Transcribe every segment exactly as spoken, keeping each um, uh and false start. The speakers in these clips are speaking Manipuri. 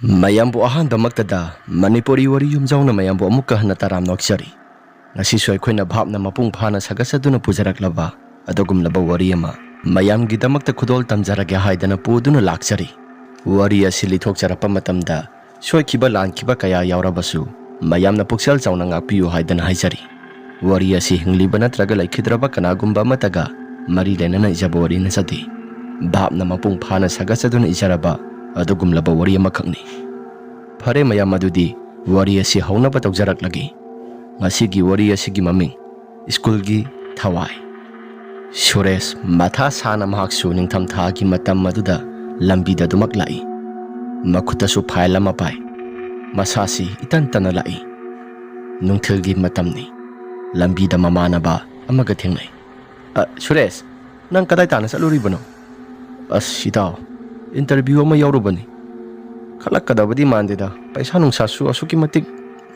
ꯃꯌꯥꯝꯕꯨ ꯑꯍꯥꯟꯕꯃꯛꯇꯗ ꯃꯅꯤꯄꯨꯔꯤ ꯋꯥꯔꯤ ꯌꯨꯝꯖꯥꯎꯅ ꯃꯌꯥꯝꯕꯨ ꯑꯃꯨꯛꯀ ꯍꯟꯅ ꯇꯔꯥꯝꯅ ꯑꯣꯛꯆꯔꯤ꯫ ꯉꯁꯤꯁꯨ ꯑꯩꯈꯣꯏꯅ ꯚꯥꯞꯅ ꯃꯄꯨꯡ ꯐꯥꯅ ꯁꯥꯒꯠꯆꯗꯨꯅ ꯄꯨꯖꯔꯛꯂꯕ ꯑꯗꯨꯒꯨꯝꯂꯕ ꯋꯥꯔꯤ ꯑꯃ ꯃꯌꯥꯝꯒꯤꯗꯃꯛꯇ ꯈꯨꯗꯣꯜ ꯇꯝꯖꯔꯒꯦ ꯍꯥꯏꯗꯅ ꯄꯨꯗꯨꯅ ꯂꯥꯛꯆꯔꯤ꯫ ꯋꯥꯔꯤ ꯑꯁꯤ ꯂꯤꯊꯣꯛꯆꯔꯛꯄ ꯃꯇꯝꯗ ꯁꯣꯏꯈꯤꯕ ꯂꯥꯟꯈꯤꯕ ꯀꯌꯥ ꯌꯥꯎꯔꯕꯁꯨ ꯃꯌꯥꯝꯅ ꯄꯨꯛꯆꯦꯜ ꯆꯥꯎꯅ ꯉꯥꯛꯄꯤꯌꯨ ꯍꯥꯏꯗꯅ ꯍꯥꯏꯖꯔꯤ꯫ ꯋꯥꯔꯤ ꯑꯁꯤ ꯍꯤꯡꯂꯤꯕ ꯅꯠꯇ꯭ꯔꯒ ꯂꯩꯈꯤꯗ꯭ꯔꯕ ꯀꯅꯥꯒꯨꯝꯕ ꯑꯃꯠꯇꯒ ꯃꯔꯤ ꯂꯩꯅꯅ ꯏꯖꯕ ꯋꯥꯔꯤ ꯅꯠꯆꯗꯦ꯫ ꯚꯥꯞꯅ ꯃꯄꯨꯡ ꯐꯥꯅ ꯁꯥꯒꯠꯆꯗꯨꯅ ꯏꯖꯔꯕ ꯑꯗꯨꯒꯨꯝꯂꯕ ꯋꯥꯔꯤ ꯑꯃꯈꯛꯅꯤ꯫ ꯐꯔꯦ ꯃꯌꯥꯝ, ꯑꯗꯨꯗꯤ ꯋꯥꯔꯤ ꯑꯁꯤ ꯍꯧꯅꯕ ꯇꯧꯖꯔꯛꯂꯒꯦ꯫ ꯉꯁꯤꯒꯤ ꯋꯥꯔꯤ ꯑꯁꯤꯒꯤ ꯃꯃꯤꯡ ꯁ꯭ꯀꯨꯜꯒꯤ ꯊꯋꯥꯏ꯫ ꯁꯨꯔꯦꯁ ꯃꯊꯥ ꯁꯥꯅ ꯃꯍꯥꯛꯁꯨ ꯅꯤꯡꯊꯝꯊꯥꯒꯤ ꯃꯇꯝ ꯑꯗꯨꯗ ꯂꯝꯕꯤꯗ ꯑꯗꯨꯃꯛ ꯂꯥꯛꯏ꯫ ꯃꯈꯨꯠꯇꯁꯨ ꯐꯥꯏꯜ ꯑꯃ ꯄꯥꯏ꯫ ꯃꯁꯥꯁꯤ ꯏꯇꯟ ꯇꯟꯅ ꯂꯥꯛꯏ꯫ ꯅꯨꯡꯊꯤꯜꯒꯤ ꯃꯇꯝꯅꯤ꯫ ꯂꯝꯕꯤꯗ ꯃꯃꯥꯟꯅꯕ ꯑꯃꯒ ꯊꯦꯡꯅꯩ꯫ "ꯑ, ꯁꯨꯔꯦꯁ, ꯅꯪ ꯀꯗꯥꯏ ꯇꯥꯟꯅ ꯆꯠꯂꯨꯔꯤꯕꯅꯣ?" "ꯑꯁ, ꯏꯇꯥꯎ, ꯏꯟꯇꯔꯚ꯭ꯌꯨ ꯑꯃ ꯌꯥꯎꯔꯨꯕꯅꯤ꯫ ꯈꯜꯂꯛꯀꯗꯕꯗꯤ ꯃꯥꯟꯗꯦꯗ, ꯄꯩꯁꯥ ꯅꯨꯡꯁꯥꯁꯨ ꯑꯁꯨꯛꯀꯤ ꯃꯇꯤꯛ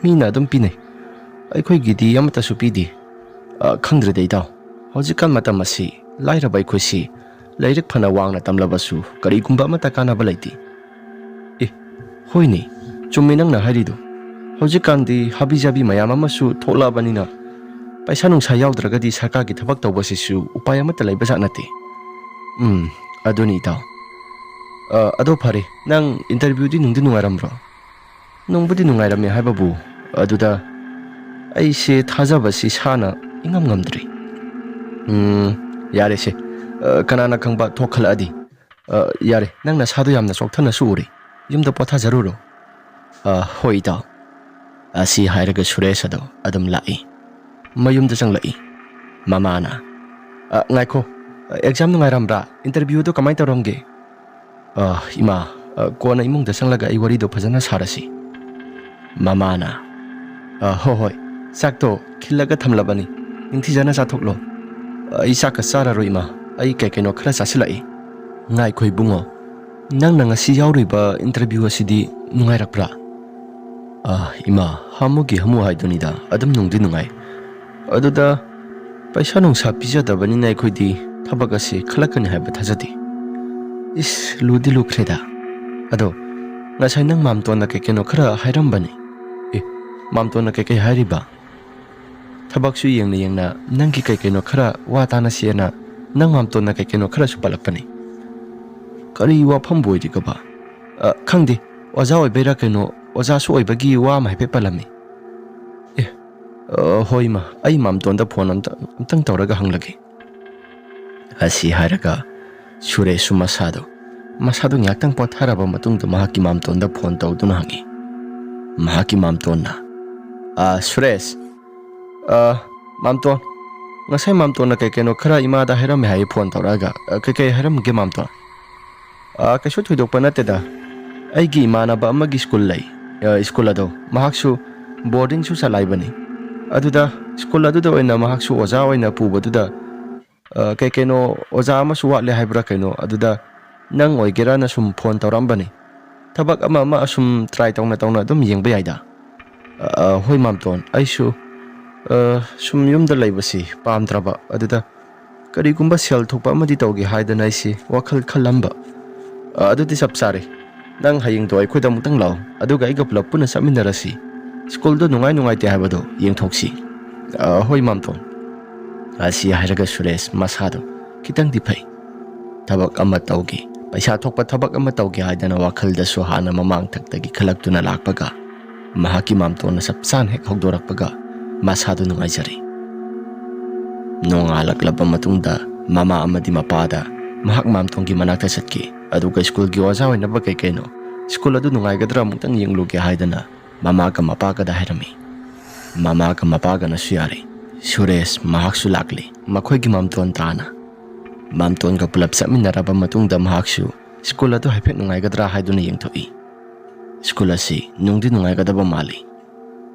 ꯃꯤꯅ ꯑꯗꯨꯝ ꯄꯤꯅꯩ, ꯑꯩꯈꯣꯏꯒꯤꯗꯤ ꯑꯃꯠꯇꯁꯨ ꯄꯤꯗꯦ꯫ ꯑ, ꯈꯪꯗ꯭ꯔꯦꯗ ꯏꯇꯥꯎ, ꯍꯧꯖꯤꯛꯀꯥꯟ ꯃꯇꯝ ꯑꯁꯤ ꯂꯥꯏꯔꯕ ꯑꯩꯈꯣꯏꯁꯤ ꯂꯥꯏꯔꯤꯛ ꯐꯅ ꯋꯥꯡꯅ ꯇꯝꯂꯕꯁꯨ ꯀꯔꯤꯒꯨꯝꯕ ꯑꯃꯠꯇ ꯀꯥꯟꯅꯕ ꯂꯩꯇꯦ꯫" "ꯑꯦ, ꯍꯣꯏꯅꯦ, ꯆꯨꯝꯃꯤ ꯅꯪꯅ ꯍꯥꯏꯔꯤꯗꯣ꯫ ꯍꯧꯖꯤꯛꯀꯥꯟꯗꯤ ꯍꯥꯕꯤ ꯖꯥꯕꯤ ꯃꯌꯥꯝ ꯑꯃꯁꯨ ꯊꯣꯛꯂꯛꯑꯕꯅꯤꯅ ꯄꯩꯁꯥ ꯅꯨꯡꯁꯥ ꯌꯥꯎꯗ꯭ꯔꯒꯗꯤ ꯁꯔꯀꯥꯔꯒꯤ ꯊꯕꯛ ꯇꯧꯕꯁꯤꯁꯨ ꯎꯄꯥꯏ ꯑꯃꯠꯇ ꯂꯩꯕꯖꯥꯠ ꯅꯠꯇꯦ꯫" "ꯎꯝ, ꯑꯗꯨꯅꯤ ꯏꯇꯥꯎ꯫ ꯑ, ꯑꯗꯣ ꯐꯔꯦ, ꯅꯪ ꯏꯟꯇꯔꯚ꯭ꯌꯨꯗꯤ ꯅꯨꯡꯗꯤ ꯅꯨꯡꯉꯥꯏꯔꯝꯕ꯭ꯔꯣ?" "ꯅꯨꯡꯕꯨꯗꯤ ꯅꯨꯡꯉꯥꯏꯔꯝꯃꯦ ꯍꯥꯏꯕꯕꯨ, ꯑꯗꯨꯗ ꯑꯩꯁꯦ ꯊꯥꯖꯕꯁꯤ ꯁꯥꯅ ꯏꯉꯝ ꯉꯝꯗ꯭ꯔꯤ꯫" "ꯎꯝ, ꯌꯥꯔꯦꯁꯦ꯫ ꯑ, ꯀꯅꯥꯅ ꯈꯪꯕ ꯊꯣꯛꯈꯠꯂꯛꯑꯗꯤ꯫ ꯑ, ꯌꯥꯔꯦ, ꯅꯪ ꯅꯁꯥꯗꯣ ꯌꯥꯝꯅ ꯆꯣꯛꯊꯅꯁꯨ ꯎꯔꯦ꯫ ꯌꯨꯝꯗ ꯄꯣꯊꯥꯖꯔꯨꯔꯣ꯫" "ꯑ, ꯍꯣꯏ ꯏꯇꯥꯎ꯫" ꯑꯁꯤ ꯍꯥꯏꯔꯒ ꯁꯨꯔꯦꯁ ꯑꯗꯣ ꯑꯗꯨꯝ ꯂꯥꯛꯏ꯫ ꯃꯌꯨꯝꯗ ꯆꯪꯂꯛꯏ꯫ ꯃꯃꯥꯅ, "ꯑ, ꯉꯥꯏꯈꯣ, ꯑ, ꯑꯦꯛꯖꯥꯝ ꯅꯨꯡꯉꯥꯏꯔꯝꯕ꯭ꯔꯥ? ꯏꯟꯇꯔꯚ꯭ꯌꯨꯗꯣ ꯀꯃꯥꯏꯅ ꯇꯧꯔꯝꯒꯦ?" "ꯑ, ꯏꯃꯥ, ꯑ, ꯀꯣꯟꯅ ꯏꯃꯨꯡꯗ ꯆꯪꯂꯒ ꯑꯩ ꯋꯥꯔꯤꯗꯣ ꯐꯖꯅ ꯁꯥꯔꯁꯤ꯫" ꯃꯃꯥꯅ, "ꯑ, ꯍꯣ ꯍꯣꯏ, ꯆꯥꯛꯇꯣ ꯈꯤꯜꯂꯒ ꯊꯝꯂꯕꯅꯤ, ꯅꯤꯡꯊꯤꯖꯅ ꯆꯥꯊꯣꯛꯂꯣ꯫" "ꯑꯩ ꯆꯥꯛꯀ ꯆꯥꯔꯔꯣꯏ ꯏꯃꯥ, ꯑꯩ ꯀꯩ ꯀꯩꯅꯣ ꯈꯔ ꯆꯥꯁꯤꯜꯂꯛꯏ꯫" "ꯉꯥꯏꯈꯣ ꯏꯕꯨꯡꯉꯣ, ꯅꯪꯅ ꯉꯁꯤ ꯌꯥꯎꯔꯨꯏꯕ ꯏꯟꯇꯔꯚ꯭ꯌꯨ ꯑꯁꯤꯗꯤ ꯅꯨꯡꯉꯥꯏꯔꯛꯄ꯭ꯔꯥ?" "ꯑ, ꯏꯃꯥ, ꯍꯥꯃꯨꯒꯤ ꯍꯥꯃꯨ ꯍꯥꯏꯗꯨꯅꯤꯗ, ꯑꯗꯨꯝ ꯅꯨꯡꯗꯤ ꯅꯨꯡꯉꯥꯏ꯫ ꯑꯗꯨꯗ ꯄꯩꯁꯥ ꯅꯨꯡꯁꯥ ꯄꯤꯖꯗꯕꯅꯤꯅ ꯑꯩꯈꯣꯏꯗꯤ ꯊꯕꯛ ꯑꯁꯤ ꯈꯜꯂꯛꯀꯅꯤ ꯍꯥꯏꯕ ꯊꯥꯖꯗꯦ꯫" "ꯏꯁ, ꯂꯨꯗꯤ ꯂꯨꯈ꯭ꯔꯦꯗ꯫ ꯑꯗꯣ ꯉꯁꯥꯏ ꯅꯪ ꯃꯥꯝꯇꯣꯟꯅ ꯀꯩ ꯀꯩꯅꯣ ꯈꯔ ꯍꯥꯏꯔꯝꯕꯅꯤ꯫ ꯑꯦ, ꯃꯥꯝꯇꯣꯟꯅ ꯀꯩ ꯀꯩ ꯍꯥꯏꯔꯤꯕ? ꯊꯕꯛꯁꯨ ꯌꯦꯡꯅ ꯌꯦꯡꯅ ꯅꯪꯒꯤ ꯀꯩ ꯀꯩꯅꯣ ꯈꯔ ꯋꯥ ꯇꯥꯅꯁꯦꯅ ꯅꯪ ꯃꯥꯝꯇꯣꯟꯅ ꯀꯩ ꯀꯩꯅꯣ ꯈꯔꯁꯨ ꯄꯜꯂꯛꯄꯅꯤ꯫ ꯀꯔꯤ ꯋꯥꯐꯝꯕꯨ ꯑꯣꯏꯔꯤꯒꯕ? ꯑ, ꯈꯪꯗꯦ, ꯑꯣꯖꯥ ꯑꯣꯏꯕꯩꯔꯥ ꯀꯩꯅꯣ, ꯑꯣꯖꯥꯁꯨ ꯑꯣꯏꯕꯒꯤ ꯋꯥ ꯑꯃ ꯍꯥꯏꯐꯦꯠ ꯄꯜꯂꯝꯃꯤ꯫ ꯑꯦ, ꯑ, ꯍꯣꯏ ꯏꯃꯥ, ꯑꯩ ꯃꯥꯝꯇꯣꯟꯗ ꯐꯣꯟ ꯑꯝꯇ, ꯑꯝꯇꯪ ꯇꯧꯔꯒ ꯍꯪꯂꯒꯦ꯫ ꯑꯁꯤ ꯍꯥꯏꯔꯒ ꯁꯨꯔꯦꯁꯁꯨ ꯃꯁꯥꯗꯣ, ꯃꯁꯥꯗꯣ ꯉꯥꯏꯍꯥꯛꯇꯪ ꯄꯣꯊꯥꯔꯕ ꯃꯇꯨꯡꯗ ꯃꯍꯥꯛꯀꯤ ꯃꯥꯝꯇꯣꯟꯗ ꯐꯣꯟ ꯇꯧꯗꯨꯅ ꯍꯪꯉꯤ꯫ ꯃꯍꯥꯛꯀꯤ ꯃꯥꯝꯇꯣꯟꯅ, "ꯑ, ꯁꯨꯔꯦꯁ, ꯑ, ꯃꯥꯝꯇꯣꯟ, ꯉꯁꯥꯏ ꯃꯥꯝꯇꯣꯟꯅ ꯀꯩ ꯀꯩꯅꯣ ꯈꯔ ꯏꯃꯥꯗ ꯍꯥꯏꯔꯝꯃꯦ ꯍꯥꯏꯌꯦ ꯐꯣꯟ ꯇꯧꯔꯛꯑꯒ꯫ ꯑ, ꯀꯩ ꯀꯩ ꯍꯥꯏꯔꯝꯒꯦ ꯃꯥꯝꯇꯣꯟ?" "ꯑ, ꯀꯩꯁꯨ ꯊꯣꯏꯗꯣꯛꯄ ꯅꯠꯇꯦꯗ꯫ ꯑꯩꯒꯤ ꯏꯃꯥꯟꯅꯕ ꯑꯃꯒꯤ ꯁ꯭ꯀꯨꯜ ꯂꯩ꯫ ꯑ, ꯁ꯭ꯀꯨꯜ ꯑꯗꯣ ꯃꯍꯥꯛꯁꯨ ꯕꯣꯔꯗꯤꯡꯁꯨ ꯆꯂꯥꯏꯕꯅꯤ꯫ ꯑꯗꯨꯗ ꯁ꯭ꯀꯨꯜ ꯑꯗꯨꯗ ꯑꯣꯏꯅ ꯃꯍꯥꯛꯁꯨ ꯑꯣꯖꯥ ꯑꯣꯏꯅ ꯄꯨꯕꯗꯨꯗ, ꯑ, ꯀꯩ ꯀꯩꯅꯣ ꯑꯣꯖꯥ ꯑꯃꯁꯨ ꯋꯥꯠꯂꯦ ꯍꯥꯏꯕ꯭ꯔꯥ ꯀꯩꯅꯣ, ꯑꯗꯨꯗ ꯅꯪ ꯑꯣꯏꯒꯦꯔꯥꯅ ꯁꯨꯝ ꯐꯣꯟ ꯇꯧꯔꯛꯑꯝꯕꯅꯤ꯫ ꯊꯕꯛ ꯑꯃ ꯑꯃ ꯑꯁꯨꯝ ꯇ꯭ꯔꯥꯏ ꯇꯧꯅ ꯇꯧꯅ ꯑꯗꯨꯝ ꯌꯦꯡꯕ ꯌꯥꯏꯗ꯫" "ꯑ, ꯑ, ꯍꯣꯏ ꯃꯥꯝꯇꯣꯟ, ꯑꯩꯁꯨ, ꯑ, ꯁꯨꯝ ꯌꯨꯝꯗ ꯂꯩꯕꯁꯤ ꯄꯥꯝꯗ꯭ꯔꯕ, ꯑꯗꯨꯗ ꯀꯔꯤꯒꯨꯝꯕ ꯁꯦꯜ ꯊꯣꯛꯄ ꯑꯃꯗꯤ ꯇꯧꯒꯦ ꯍꯥꯏꯗꯅ ꯑꯩꯁꯤ ꯋꯥꯈꯜ ꯈꯜꯂꯝꯕ꯫ ꯑ, ꯑꯗꯨꯗꯤ ꯆꯞ ꯆꯥꯔꯦ꯫ ꯅꯪ ꯍꯌꯦꯡꯗꯣ ꯑꯩꯈꯣꯏꯗ ꯑꯃꯨꯛꯇꯪ ꯂꯥꯛꯑꯣ, ꯑꯗꯨꯒ ꯑꯩꯒ ꯄꯨꯂꯞ ꯄꯨꯟꯅ ꯆꯠꯃꯤꯟꯅꯔꯁꯤ꯫ ꯁ꯭ꯀꯨꯜꯗꯣ ꯅꯨꯡꯉꯥꯏ ꯅꯨꯡꯉꯥꯏꯇꯦ ꯍꯥꯏꯕꯗꯣ ꯌꯦꯡꯊꯣꯛꯁꯤ꯫" "ꯑ, ꯍꯣꯏ ꯃꯥꯝꯇꯣꯟ꯫" ꯑꯁꯤ ꯍꯥꯏꯔꯒ ꯁꯨꯔꯦꯁ ꯃꯁꯥꯗꯣ ꯈꯤꯇꯪꯗꯤ ꯐꯩ꯫ ꯊꯕꯛ ꯑꯃ ꯇꯧꯒꯦ, ꯄꯩꯁꯥ ꯊꯣꯛꯄ ꯊꯕꯛ ꯑꯃ ꯇꯧꯒꯦ ꯍꯥꯏꯗꯅ ꯋꯥꯈꯜꯗꯁꯨ ꯍꯥꯟꯅ ꯃꯃꯥꯡ ꯊꯛꯇꯒꯤ ꯈꯜꯂꯛꯇꯨꯅ ꯂꯥꯛꯄꯒ, ꯃꯍꯥꯛꯀꯤ ꯃꯥꯝꯇꯣꯟꯅ ꯆꯞ ꯆꯥꯅ ꯍꯦꯛ ꯍꯧꯗꯣꯔꯛꯄꯒ ꯃꯁꯥꯗꯨ ꯅꯨꯡꯉꯥꯏꯖꯔꯦ꯫ ꯅꯣꯡꯉꯥꯜꯂꯛꯂꯕ ꯃꯇꯨꯡꯗ ꯃꯃꯥ ꯑꯃꯗꯤ ꯃꯄꯥꯗ ꯃꯍꯥꯛ ꯃꯥꯝꯇꯣꯟꯒꯤ ꯃꯅꯥꯛꯇ ꯆꯠꯈꯤ, ꯑꯗꯨꯒ ꯁ꯭ꯀꯨꯜꯒꯤ ꯑꯣꯖꯥ ꯑꯣꯏꯅꯕ ꯀꯩ ꯀꯩꯅꯣ, ꯁ꯭ꯀꯨꯜ ꯑꯗꯨ ꯅꯨꯡꯉꯥꯏꯒꯗ꯭ꯔꯥ ꯑꯃꯨꯛꯇꯪ ꯌꯦꯡꯂꯨꯒꯦ ꯍꯥꯏꯗꯅ ꯃꯃꯥꯒ ꯃꯄꯥꯒꯗ ꯍꯥꯏꯔꯝꯃꯤ꯫ ꯃꯃꯥꯒ ꯃꯄꯥꯒꯅꯁꯨ ꯌꯥꯔꯦ꯫ ꯁꯨꯔꯦꯁ ꯃꯍꯥꯛꯁꯨ ꯂꯥꯛꯂꯦ, ꯃꯈꯣꯏꯒꯤ ꯃꯥꯝꯇꯣꯟ ꯇꯥꯅ꯫ ꯃꯥꯝꯇꯣꯟꯒ ꯄꯨꯂꯞ ꯆꯠꯃꯤꯟꯅꯔꯕ ꯃꯇꯨꯡꯗ ꯃꯍꯥꯛꯁꯨ ꯁ꯭ꯀꯨꯜ ꯑꯗꯨ ꯍꯥꯏꯐꯦꯠ ꯅꯨꯡꯉꯥꯏꯒꯗ꯭ꯔꯥ ꯍꯥꯏꯗꯨꯅ ꯌꯦꯡꯊꯣꯛꯏ꯫ ꯁ꯭ꯀꯨꯜ ꯑꯁꯤ ꯅꯨꯡꯗꯤ ꯅꯨꯡꯉꯥꯏꯒꯗꯕ ꯃꯥꯜꯂꯤ꯫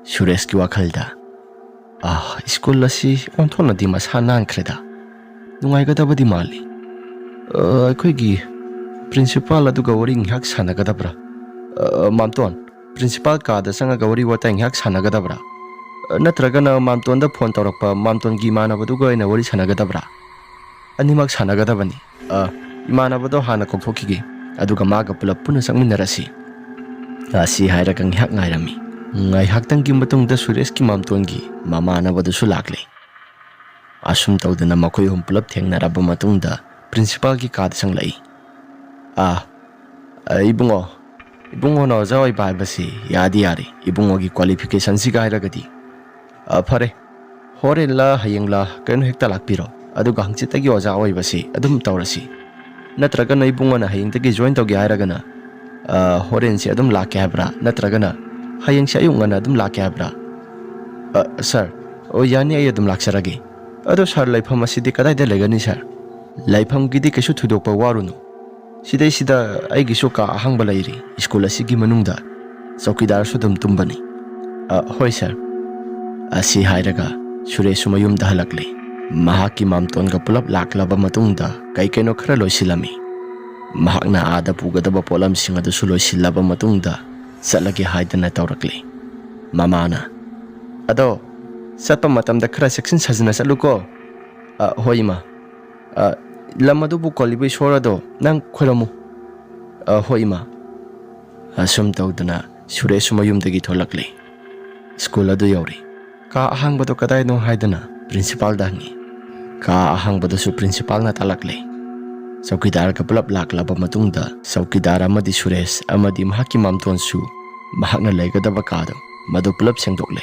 ꯁꯨꯔꯦꯁꯀꯤ ꯋꯥꯈꯜꯗ, "ꯑꯥ, ꯁ꯭ꯀꯨꯜ ꯑꯁꯤ ꯑꯣꯟꯊꯣꯛꯅꯗꯤ ꯃꯁꯥ ꯅꯥꯟꯈ꯭ꯔꯦꯗ꯫ ꯅꯨꯡꯉꯥꯏꯒꯗꯕꯗꯤ ꯃꯥꯜꯂꯤ꯫ ꯑ, ꯑꯩꯈꯣꯏꯒꯤ ꯄ꯭ꯔꯤꯟꯁꯤꯄꯥꯜ ꯑꯗꯨꯒ ꯋꯥꯔꯤ ꯉꯥꯏꯍꯥꯛ ꯁꯥꯟꯅꯒꯗꯕ꯭ꯔꯥ? ꯑ, ꯃꯥꯝꯇꯣꯟ, ꯄ꯭ꯔꯤꯟꯁꯤꯄꯥꯜ ꯀꯥꯗ ꯆꯪꯉꯒ ꯋꯥꯔꯤ ꯋꯥꯇꯥꯏ ꯉꯥꯏꯍꯥꯛ ꯁꯥꯟꯅꯒꯗꯕ꯭ꯔꯥ? ꯑ, ꯅꯠꯇ꯭ꯔꯒꯅ ꯃꯥꯝꯇꯣꯟꯗ ꯐꯣꯟ ꯇꯧꯔꯛꯄ ꯃꯥꯝꯇꯣꯟꯒꯤ ꯏꯃꯥꯟꯅꯕꯗꯨꯒ ꯑꯣꯏꯅ ꯋꯥꯔꯤ ꯁꯥꯟꯅꯒꯗꯕ꯭ꯔꯥ?" "ꯑꯅꯤꯃꯛ ꯁꯥꯟꯅꯒꯗꯕꯅꯤ꯫ ꯑ, ꯏꯃꯥꯟꯅꯕꯗꯣ ꯍꯥꯟꯅ ꯀꯧꯊꯣꯛꯈꯤꯒꯦ, ꯑꯗꯨꯒ ꯃꯥꯒ ꯄꯨꯂꯞ ꯄꯨꯟꯅ ꯆꯪꯃꯤꯟꯅꯔꯁꯤ꯫" ꯑꯁꯤ ꯍꯥꯏꯔꯒ ꯉꯥꯏꯍꯥꯛ ꯉꯥꯏꯔꯝꯃꯤ꯫ ꯉꯥꯏꯍꯥꯛꯇꯪꯒꯤ ꯃꯇꯨꯡꯗ ꯁꯨꯔꯦꯁꯀꯤ ꯃꯥꯝꯇꯣꯟꯒꯤ ꯃꯃꯥꯟꯅꯕꯗꯨꯁꯨ ꯂꯥꯛꯂꯦ꯫ ꯑꯁꯨꯝ ꯇꯧꯗꯅ ꯃꯈꯣꯏ ꯑꯍꯨꯝ ꯄꯨꯂꯞ ꯊꯦꯡꯅꯔꯕ ꯃꯇꯨꯡꯗ ꯄ꯭ꯔꯤꯟꯁꯤꯄꯥꯜꯒꯤ ꯀꯥꯗ ꯆꯪꯂꯛꯏ꯫ "ꯑꯥ, ꯑ, ꯏꯕꯨꯡꯉꯣ, ꯏꯕꯨꯡꯉꯣꯅ ꯑꯣꯖꯥ ꯑꯣꯏꯕ ꯍꯥꯏꯕꯁꯤ ꯌꯥꯗꯤ ꯌꯥꯔꯦ, ꯏꯕꯨꯡꯉꯣꯒꯤ ꯀ꯭ꯋꯥꯂꯤꯐꯤꯀꯦꯁꯟꯁꯤꯒ ꯍꯥꯏꯔꯒꯗꯤ꯫ ꯑ, ꯐꯔꯦ, ꯍꯣꯔꯦꯟꯂ ꯍꯌꯦꯡꯂ ꯀꯩꯅꯣ ꯍꯦꯛꯇ ꯂꯥꯛꯄꯤꯔꯣ, ꯑꯗꯨꯒ ꯍꯪꯆꯤꯠꯇꯒꯤ ꯑꯣꯖꯥ ꯑꯣꯏꯕꯁꯤ ꯑꯗꯨꯝ ꯇꯧꯔꯁꯤ꯫ ꯅꯠꯇ꯭ꯔꯒꯅ ꯏꯕꯨꯡꯉꯣꯅ ꯍꯌꯦꯡꯗꯒꯤ ꯖꯣꯏꯟ ꯇꯧꯒꯦ ꯍꯥꯏꯔꯒꯅ, ꯑ, ꯍꯣꯔꯦꯟꯁꯦ ꯑꯗꯨꯝ ꯂꯥꯛꯀꯦ ꯍꯥꯏꯕ꯭ꯔꯥ? ꯅꯠꯇ꯭ꯔꯒꯅ ꯍꯌꯦꯡꯁꯦ ꯑꯌꯨꯛ ꯉꯟꯅ ꯑꯗꯨꯝ ꯂꯥꯛꯀꯦ ꯍꯥꯏꯕ꯭ꯔꯥ?" "ꯑ, ꯁꯥꯔ, ꯑꯣ, ꯌꯥꯅꯤ, ꯑꯩ ꯑꯗꯨꯝ ꯂꯥꯛꯆꯔꯒꯦ꯫ ꯑꯗꯣ ꯁꯥꯔ, ꯂꯩꯐꯝ ꯑꯁꯤꯗꯤ ꯀꯗꯥꯏꯗ ꯂꯩꯒꯅꯤ, ꯁꯥꯔ?" "ꯂꯩꯐꯝꯒꯤꯗꯤ ꯀꯩꯁꯨ ꯊꯣꯏꯗꯣꯛꯄ ꯋꯥꯔꯨꯅꯨ꯫ ꯁꯤꯗꯩꯁꯤꯗ ꯑꯩꯒꯤꯁꯨ ꯀꯥ ꯑꯍꯥꯡꯕ ꯂꯩꯔꯤ ꯁ꯭ꯀꯨꯜ ꯑꯁꯤꯒꯤ ꯃꯅꯨꯡꯗ꯫ ꯆꯧꯀꯤꯗꯥꯔꯁꯨ ꯑꯗꯨꯝ ꯇꯨꯝꯕꯅꯤ꯫" "ꯑ, ꯍꯣꯏ, ꯁꯥꯔ꯫" ꯑꯁꯤ ꯍꯥꯏꯔꯒ ꯁꯨꯔꯦꯁꯁꯨ ꯃꯌꯨꯝꯗ ꯍꯜꯂꯛꯂꯦ꯫ ꯃꯍꯥꯛꯀꯤ ꯃꯥꯝꯇꯣꯟꯒ ꯄꯨꯂꯞ ꯂꯥꯛꯂꯕ ꯃꯇꯨꯡꯗ ꯀꯩ ꯀꯩꯅꯣ ꯈꯔ ꯂꯣꯏꯁꯤꯜꯂꯝꯃꯤ꯫ ꯃꯍꯥꯛꯅ ꯑꯥꯗ ꯄꯨꯒꯗꯕ ꯄꯣꯠꯂꯝꯁꯤꯡ ꯑꯗꯨꯁꯨ ꯂꯣꯏꯁꯤꯜꯂꯕ ꯃꯇꯨꯡꯗ ꯆꯠꯂꯒꯦ ꯍꯥꯏꯗꯅ ꯇꯧꯔꯛꯂꯦ꯫ ꯃꯃꯥꯅ, "ꯑꯗꯣ ꯆꯠꯄ ꯃꯇꯝꯗ ꯈꯔ ꯆꯦꯛꯁꯤꯟ ꯁꯥꯖꯤꯟꯅ ꯆꯠꯂꯨꯀꯣ꯫" "ꯑ, ꯍꯣꯏ, ꯏꯃꯥ꯫ ꯑ, ꯂꯝ ꯑꯗꯨꯕꯨ ꯀꯣꯜꯂꯤꯕ ꯏꯁꯣꯔ ꯑꯗꯣ ꯅꯪ ꯈꯣꯏꯔꯝꯃꯨ꯫" "ꯑ, ꯍꯣꯏ, ꯏꯃꯥ꯫" ꯑꯁꯨꯝ ꯇꯧꯗꯅ ꯁꯨꯔꯦꯁꯁꯨ ꯃꯌꯨꯝꯗꯒꯤ ꯊꯣꯛꯂꯛꯂꯦ꯫ ꯁ꯭ꯀꯨꯜ ꯑꯗꯨ ꯌꯧꯔꯦ꯫ "ꯀꯥ ꯑꯍꯥꯡꯕꯗꯣ ꯀꯗꯥꯏꯅꯣ?" ꯍꯥꯏꯗꯅ ꯄ꯭ꯔꯤꯟꯁꯤꯄꯥꯜꯗ ꯍꯪꯉꯤ꯫ ꯀꯥ ꯑꯍꯥꯡꯕꯗꯨꯁꯨ ꯄ꯭ꯔꯤꯟꯁꯤꯄꯥꯜꯅ ꯇꯥꯛꯂꯛꯂꯦ꯫ ꯆꯧꯀꯤꯗꯥꯔꯒ ꯄꯨꯂꯞ ꯂꯥꯛꯂꯕ ꯃꯇꯨꯡꯗ ꯆꯧꯀꯤꯗꯥꯔ ꯑꯃꯗꯤ ꯁꯨꯔꯦꯁ ꯑꯃꯗꯤ ꯃꯍꯥꯛꯀꯤ ꯃꯥꯝꯇꯣꯟꯁꯨ ꯃꯍꯥꯛꯅ ꯂꯩꯒꯗꯕ ꯀꯥꯗꯣ ꯃꯗꯨ ꯄꯨꯂꯞ ꯁꯦꯡꯗꯣꯛꯂꯦ꯫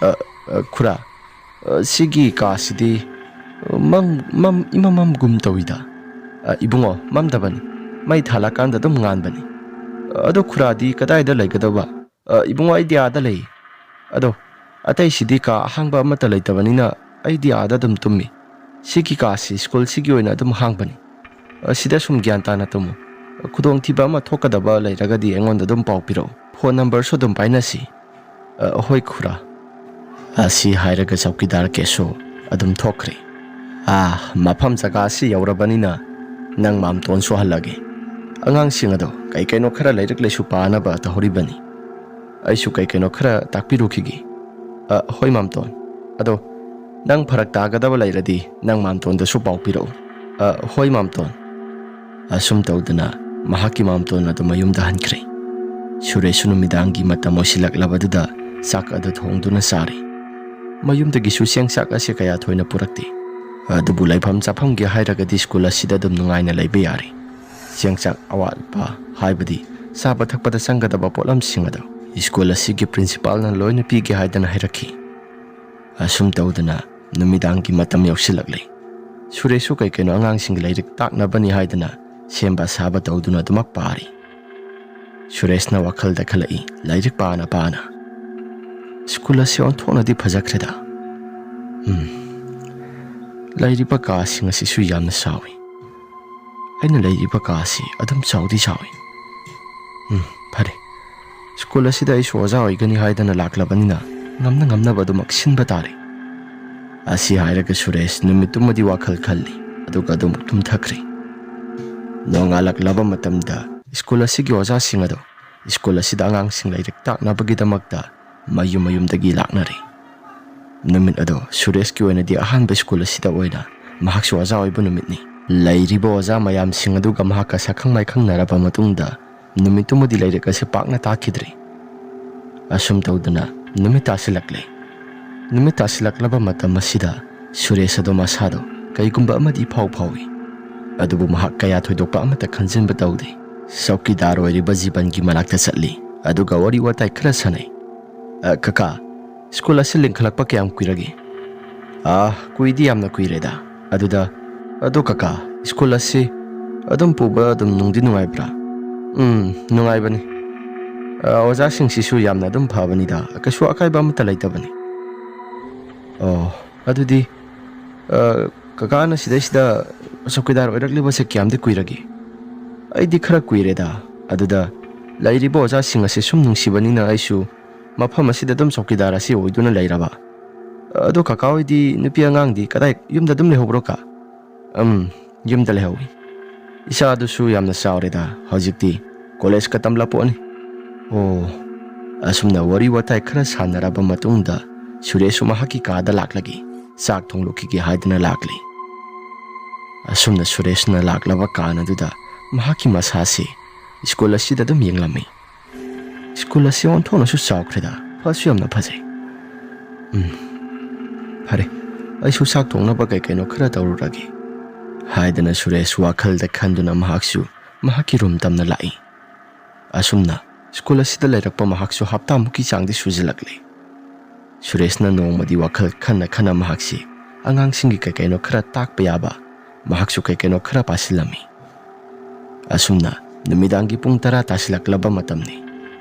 "ꯑ, ꯑ, ꯈꯨꯔꯥ, ꯑ, ꯁꯤꯒꯤ ꯀꯥꯁꯤꯗꯤ, ꯑ, ꯃꯝ-, ꯃꯝ-, ꯏꯃꯝ ꯃꯝꯒꯨꯝ ꯇꯧꯏꯗ꯫" "ꯑ, ꯏꯕꯨꯡꯉꯣ, ꯃꯝꯗꯕꯅꯤ꯫ ꯃꯩ ꯊꯥꯜꯂꯀꯥꯟꯗ ꯑꯗꯨꯝ ꯉꯥꯟꯕꯅꯤ꯫ ꯑ, ꯑꯗꯣ ꯈꯨꯔꯥꯗꯤ ꯀꯗꯥꯏꯗ ꯂꯩꯒꯗꯧꯕ?" "ꯑ, ꯏꯕꯨꯡꯉꯣ, ꯑꯩꯗꯤ ꯑꯥꯗ ꯂꯩ꯫ ꯑꯗꯣ ꯑꯇꯩꯁꯤꯗꯤ ꯀꯥ ꯑꯍꯥꯡꯕ ꯑꯃꯠꯇ ꯂꯩꯇꯕꯅꯤꯅ ꯑꯩꯗꯤ ꯑꯥꯗ ꯑꯗꯨꯝ ꯇꯨꯝꯃꯤ꯫ ꯁꯤꯒꯤ ꯀꯥꯁꯤ ꯁ꯭ꯀꯨꯜꯁꯤꯒꯤ ꯑꯣꯏꯅ ꯑꯗꯨꯝ ꯍꯥꯡꯕꯅꯤ꯫ ꯑ, ꯁꯤꯗ ꯁꯨꯝ ꯒ꯭ꯌꯥꯟ ꯇꯥꯅ ꯇꯨꯝꯃꯨ꯫ ꯈꯨꯗꯣꯡꯊꯤꯕ ꯑꯃ ꯊꯣꯛꯀꯗꯕ ꯂꯩꯔꯒꯗꯤ ꯑꯩꯉꯣꯟꯗ ꯑꯗꯨꯝ ꯄꯥꯎ ꯄꯤꯔꯛꯎ꯫ ꯐꯣꯟ ꯅꯝꯕꯔꯁꯨ ꯑꯗꯨꯝ ꯄꯥꯏꯅꯁꯤ꯫" "ꯑ, ꯍꯣꯏ, ꯈꯨꯔꯥ꯫" ꯑꯁꯤ ꯍꯥꯏꯔꯒ ꯆꯧꯀꯤꯗꯥꯔ ꯀꯦꯁꯣ ꯑꯗꯨꯝ ꯊꯣꯛꯈ꯭ꯔꯦ꯫ "ꯑꯥ, ꯃꯐꯝ ꯖꯒꯥ ꯑꯁꯤ ꯌꯧꯔꯕꯅꯤꯅ ꯅꯪ ꯃꯥꯝꯇꯣꯟꯁꯨ ꯍꯜꯂꯒꯦ꯫ ꯑꯉꯥꯡꯁꯤꯡ ꯑꯗꯣ ꯀꯩ ꯀꯩꯅꯣ ꯈꯔ ꯂꯥꯏꯔꯤꯛ ꯂꯥꯏꯁꯨ ꯄꯥꯅꯕ ꯇꯧꯍꯧꯔꯤꯕꯅꯤ꯫ ꯑꯩꯁꯨ ꯀꯩ ꯀꯩꯅꯣ ꯈꯔ ꯇꯥꯛꯄꯤꯔꯨꯈꯤꯒꯦ꯫" "ꯑ, ꯍꯣꯏ, ꯃꯥꯝꯇꯣꯟ꯫ ꯑꯗꯣ ꯅꯪ ꯐꯔꯛ ꯇꯥꯒꯗꯕ ꯂꯩꯔꯗꯤ ꯅꯪ ꯃꯥꯝꯇꯣꯟꯗꯁꯨ ꯄꯥꯎ ꯄꯤꯔꯛꯎ꯫" "ꯑ, ꯍꯣꯏ, ꯃꯥꯝꯇꯣꯟ꯫" ꯑꯁꯨꯝ ꯇꯧꯗꯅ ꯃꯍꯥꯛꯀꯤ ꯃꯥꯝꯇꯣꯟ ꯑꯗꯨ ꯃꯌꯨꯝꯗ ꯍꯟꯈ꯭ꯔꯦ꯫ ꯁꯨꯔꯦꯁꯁꯨ ꯅꯨꯃꯤꯗꯥꯡꯒꯤ ꯃꯇꯝ ꯑꯣꯏꯁꯤꯜꯂꯛꯂꯕꯗꯨꯗ ꯆꯥꯛ ꯑꯗꯨ ꯊꯣꯡꯗꯨꯅ ꯆꯥꯔꯤ꯫ ꯃꯌꯨꯝꯗꯒꯤꯁꯨ ꯆꯦꯡ ꯆꯥꯛ ꯑꯁꯦ ꯀꯌꯥ ꯊꯣꯏꯅ ꯄꯨꯔꯛꯇꯦ꯫ ꯑꯗꯨꯕꯨ ꯂꯩꯐꯝ ꯆꯥꯐꯝꯒꯤ ꯍꯥꯏꯔꯒꯗꯤ ꯁ꯭ꯀꯨꯜ ꯑꯁꯤꯗ ꯑꯗꯨꯝ ꯅꯨꯡꯉꯥꯏꯅ ꯂꯩꯕ ꯌꯥꯔꯤ꯫ ꯆꯦꯡ ꯆꯥꯛ ꯑꯋꯥꯠꯄ, ꯍꯥꯏꯕꯗꯤ ꯆꯥꯕ ꯊꯛꯄꯗ ꯆꯪꯒꯗꯕ ꯄꯣꯠꯂꯝꯁꯤꯡ ꯑꯗꯨ ꯁ꯭ꯀꯨꯜ ꯑꯁꯤꯒꯤ ꯄ꯭ꯔꯤꯟꯁꯤꯄꯥꯜꯅ ꯂꯣꯏꯅ ꯄꯤꯒꯦ ꯍꯥꯏꯗꯅ ꯍꯥꯏꯔꯛꯈꯤ꯫ ꯑꯁꯨꯝ ꯇꯧꯗꯅ ꯅꯨꯃꯤꯗꯥꯡꯒꯤ ꯃꯇꯝ ꯌꯧꯁꯤꯜꯂꯛꯂꯦ꯫ ꯁꯨꯔꯦꯁꯁꯨ ꯀꯩ ꯀꯩꯅꯣ ꯑꯉꯥꯡꯁꯤꯡꯒꯤ ꯂꯥꯏꯔꯤꯛ ꯇꯥꯛꯅꯕꯅꯤ ꯍꯥꯏꯗꯅ ꯁꯦꯝꯕ ꯁꯥꯕ ꯇꯧꯗꯨꯅ ꯑꯗꯨꯃꯛ ꯄꯥꯔꯤ꯫ ꯁꯨꯔꯦꯁꯅ ꯋꯥꯈꯜꯗ ꯈꯜꯂꯛꯏ, ꯂꯥꯏꯔꯤꯛ ꯄꯥꯅ ꯄꯥꯅ, "ꯁ꯭ꯀꯨꯜ ꯑꯁꯤ ꯑꯣꯟꯊꯣꯛꯅꯗꯤ ꯐꯖꯈ꯭ꯔꯦꯗ꯫ ꯎꯝ, ꯂꯩꯔꯤꯕ ꯀꯥꯁꯤꯡ ꯑꯁꯤꯁꯨ ꯌꯥꯝꯅ ꯆꯥꯎꯏ꯫ ꯑꯩꯅ ꯂꯩꯔꯤꯕ ꯀꯥ ꯑꯁꯤ ꯑꯗꯨꯝ ꯆꯥꯎꯗꯤ ꯆꯥꯎꯏ꯫ ꯎꯝ, ꯐꯔꯦ꯫ ꯁ꯭ꯀꯨꯜ ꯑꯁꯤꯗ ꯑꯩꯁꯨ ꯑꯣꯖꯥ ꯑꯣꯏꯒꯅꯤ ꯍꯥꯏꯗꯅ ꯂꯥꯛꯂꯕꯅꯤꯅ ꯉꯝꯅ ꯉꯝꯅꯕ ꯑꯗꯨꯃꯛ ꯁꯤꯟꯕ ꯇꯥꯔꯦ"꯫ ꯑꯁꯤ ꯍꯥꯏꯔꯒ ꯁꯨꯔꯦꯁ ꯅꯨꯃꯤꯠꯇꯨꯃꯗꯤ ꯋꯥꯈꯜ ꯈꯜꯂꯤ, ꯑꯗꯨꯒ ꯑꯗꯨꯃꯛ ꯇꯨꯝꯊꯈ꯭ꯔꯦ꯫ ꯅꯣꯡꯉꯥꯜꯂꯛꯂꯕ ꯃꯇꯝꯗ ꯁ꯭ꯀꯨꯜ ꯑꯁꯤꯒꯤ ꯑꯣꯖꯥꯁꯤꯡ ꯑꯗꯣ ꯁ꯭ꯀꯨꯜ ꯑꯁꯤꯗ ꯑꯉꯥꯡꯁꯤꯡ ꯂꯥꯏꯔꯤꯛ ꯇꯥꯛꯅꯕꯒꯤꯗꯃꯛꯇ ꯃꯌꯨꯝ ꯃꯌꯨꯝꯗꯒꯤ ꯂꯥꯛꯅꯔꯦ꯫ ꯅꯨꯃꯤꯠ ꯑꯗꯣ ꯁꯨꯔꯦꯁꯀꯤ ꯑꯣꯏꯅꯗꯤ ꯑꯍꯥꯟꯕ ꯁ꯭ꯀꯨꯜ ꯑꯁꯤꯗ ꯑꯣꯏꯅ ꯃꯍꯥꯛꯁꯨ ꯑꯣꯖꯥ ꯑꯣꯏꯕ ꯅꯨꯃꯤꯠꯅꯤ꯫ ꯂꯩꯔꯤꯕ ꯑꯣꯖꯥ ꯃꯌꯥꯝꯁꯤꯡ ꯑꯗꯨꯒ ꯃꯍꯥꯛꯀ ꯁꯛꯈꯪ ꯃꯥꯏꯈꯪꯅꯔꯕ ꯃꯇꯨꯡꯗ ꯅꯨꯃꯤꯠꯇꯨꯃꯗꯤ ꯂꯥꯏꯔꯤꯛ ꯑꯁꯤ ꯄꯥꯛꯅ ꯇꯥꯛꯈꯤꯗ꯭ꯔꯦ꯫ ꯑꯁꯨꯝ ꯇꯧꯗꯅ ꯅꯨꯃꯤꯠ ꯇꯥꯁꯤꯜꯂꯛꯂꯦ꯫ ꯅꯨꯃꯤꯠ ꯇꯥꯁꯤꯜꯂꯛꯂꯕ ꯃꯇꯝ ꯑꯁꯤꯗ ꯁꯨꯔꯦꯁ ꯑꯗꯣ ꯃꯁꯥꯗꯣ ꯀꯩꯒꯨꯝꯕ ꯑꯃꯗꯤ ꯏꯐꯥꯎ ꯐꯥꯎꯏ꯫ ꯑꯗꯨꯕꯨ ꯃꯍꯥꯛ ꯀꯌꯥ ꯊꯣꯏꯗꯣꯛꯄ ꯑꯃꯠꯇ ꯈꯟꯖꯤꯟꯕ ꯇꯧꯗꯦ꯫ ꯆꯧꯀꯤꯗꯥꯔ ꯑꯣꯏꯔꯤꯕ ꯖꯤꯕꯟꯒꯤ ꯃꯅꯥꯛꯇ ꯆꯠꯂꯤ, ꯑꯗꯨꯒ ꯋꯥꯔꯤ ꯋꯥꯇꯥꯏ ꯈꯔ ꯁꯥꯟꯅꯩ꯫ "ꯑ, ꯀꯀꯥ, ꯁ꯭ꯀꯨꯜ ꯑꯁꯤ ꯂꯤꯡꯈꯠꯂꯛꯄ ꯀꯌꯥꯝ ꯀꯨꯏꯔꯒꯦ?" "ꯑꯥ, ꯀꯨꯏꯗꯤ ꯌꯥꯝꯅ ꯀꯨꯏꯔꯦꯗ꯫ ꯑꯗꯨꯗ, ꯑꯗꯣ ꯀꯀꯥ, ꯁ꯭ꯀꯨꯜ ꯑꯁꯤ ꯑꯗꯨꯝ ꯄꯨꯕ ꯑꯗꯨꯝ ꯅꯨꯡꯗꯤ ꯅꯨꯡꯉꯥꯏꯕ꯭ꯔꯥ?" "ꯎꯝ, ꯅꯨꯡꯉꯥꯏꯕꯅꯤ꯫ ꯑ, ꯑꯣꯖꯥꯁꯤꯡꯁꯤꯁꯨ ꯌꯥꯝꯅ ꯑꯗꯨꯝ ꯐꯕꯅꯤꯗ, ꯀꯩꯁꯨ ꯑꯀꯥꯏꯕ ꯑꯃꯠꯇ ꯂꯩꯇꯕꯅꯤ"꯫ "ꯑꯣ, ꯑꯗꯨꯗꯤ, ꯑ, ꯀꯀꯥꯅ ꯁꯤꯗꯩꯁꯤꯗ ꯆꯧꯀꯤꯗꯥꯔ ꯑꯣꯏꯔꯛꯂꯤꯕꯁꯦ ꯀꯌꯥꯝꯗꯤ ꯀꯨꯏꯔꯒꯦ?" "ꯑꯩꯗꯤ ꯈꯔ ꯀꯨꯏꯔꯦꯗ꯫ ꯑꯗꯨꯗ ꯂꯩꯔꯤꯕ ꯑꯣꯖꯥꯁꯤꯡ ꯑꯁꯤ ꯁꯨꯝ ꯅꯨꯡꯁꯤꯕꯅꯤꯅ ꯑꯩꯁꯨ ꯃꯐꯝ ꯑꯁꯤꯗ ꯑꯗꯨꯝ ꯆꯧꯀꯤꯗꯥꯔ ꯑꯁꯤ ꯑꯣꯏꯗꯨꯅ ꯂꯩꯔꯕ꯫ ꯑꯗꯣ ꯀꯀꯥ ꯍꯣꯏꯗꯤ ꯅꯨꯄꯤ ꯑꯉꯥꯡꯗꯤ ꯀꯗꯥꯏ, ꯌꯨꯝꯗ ꯑꯗꯨꯝ ꯂꯩꯍꯧꯕ꯭ꯔꯣ ꯀꯥ?" "ꯎꯝ, ꯌꯨꯝꯗ ꯂꯩꯍꯧꯏ꯫ ꯏꯆꯥꯗꯨꯁꯨ ꯌꯥꯝꯅ ꯆꯥꯎꯔꯦꯗ, ꯍꯧꯖꯤꯛꯇꯤ ꯀꯣꯂꯦꯖꯀ ꯇꯝꯂꯛꯄꯣꯠꯅꯤ"꯫ ꯑꯣ꯫ ꯑꯁꯨꯝꯅ ꯋꯥꯔꯤ ꯋꯥꯇꯥꯏ ꯈꯔ ꯁꯥꯟꯅꯔꯕ ꯃꯇꯨꯡꯗ ꯁꯨꯔꯦꯁꯁꯨ ꯃꯍꯥꯛꯀꯤ ꯀꯥꯗ ꯂꯥꯛꯂꯒꯦ, ꯆꯥꯛ ꯊꯣꯡꯂꯨꯈꯤꯒꯦ ꯍꯥꯏꯗꯨꯅ ꯂꯥꯛꯂꯤ꯫ ꯑꯁꯨꯝꯅ ꯁꯨꯔꯦꯁꯅ ꯂꯥꯛꯂꯕ ꯀꯥꯟ ꯑꯗꯨꯗ ꯃꯍꯥꯛꯀꯤ ꯃꯁꯥꯁꯤ ꯁ꯭ꯀꯨꯜ ꯑꯁꯤꯗ ꯑꯗꯨꯝ ꯌꯦꯡꯂꯝꯃꯤ꯫ ꯁ꯭ꯀꯨꯜ ꯑꯁꯤ ꯑꯣꯟꯊꯣꯛꯅꯁꯨ ꯆꯥꯎꯈ꯭ꯔꯦꯗ, ꯐꯁꯨ ꯌꯥꯝꯅ ꯐꯖꯩ꯫ ꯎꯝ, ꯐꯔꯦ, ꯑꯩꯁꯨ ꯆꯥꯛ ꯊꯣꯡꯅꯕ ꯀꯩ ꯀꯩꯅꯣ ꯈꯔ ꯇꯧꯔꯨꯔꯒꯦ," ꯍꯥꯏꯗꯅ ꯁꯨꯔꯦꯁ ꯋꯥꯈꯜꯗ ꯈꯟꯗꯨꯅ ꯃꯍꯥꯛꯁꯨ ꯃꯍꯥꯛꯀꯤ ꯔꯨꯝ ꯇꯝꯅ ꯂꯥꯛꯏ꯫ ꯑꯁꯨꯝꯅ ꯁ꯭ꯀꯨꯜ ꯑꯁꯤꯗ ꯂꯩꯔꯛꯄ ꯃꯍꯥꯛꯁꯨ ꯍꯞꯇꯥꯃꯨꯛꯀꯤ ꯆꯥꯡꯗꯤ ꯁꯨꯖꯤꯜꯂꯛꯂꯦ꯫ ꯁꯨꯔꯦꯁꯅ ꯅꯣꯡꯃꯗꯤ ꯋꯥꯈꯜ ꯈꯟꯅ ꯈꯟꯅ ꯃꯍꯥꯛꯁꯤ ꯑꯉꯥꯡꯁꯤꯡꯒꯤ ꯀꯩ ꯀꯩꯅꯣ ꯈꯔ ꯇꯥꯛꯄ ꯌꯥꯕ, ꯃꯍꯥꯛꯁꯨ ꯀꯩ ꯀꯩꯅꯣ ꯈꯔ ꯄꯥꯁꯤꯜꯂꯝꯃꯤ꯫ ꯑꯁꯨꯝꯅ ꯅꯨꯃꯤꯗꯥꯡꯒꯤ ꯄꯨꯡ ꯇꯔꯥ ꯇꯥꯁꯤꯜꯂꯛꯂꯕ ꯃꯇꯝꯅꯤ꯫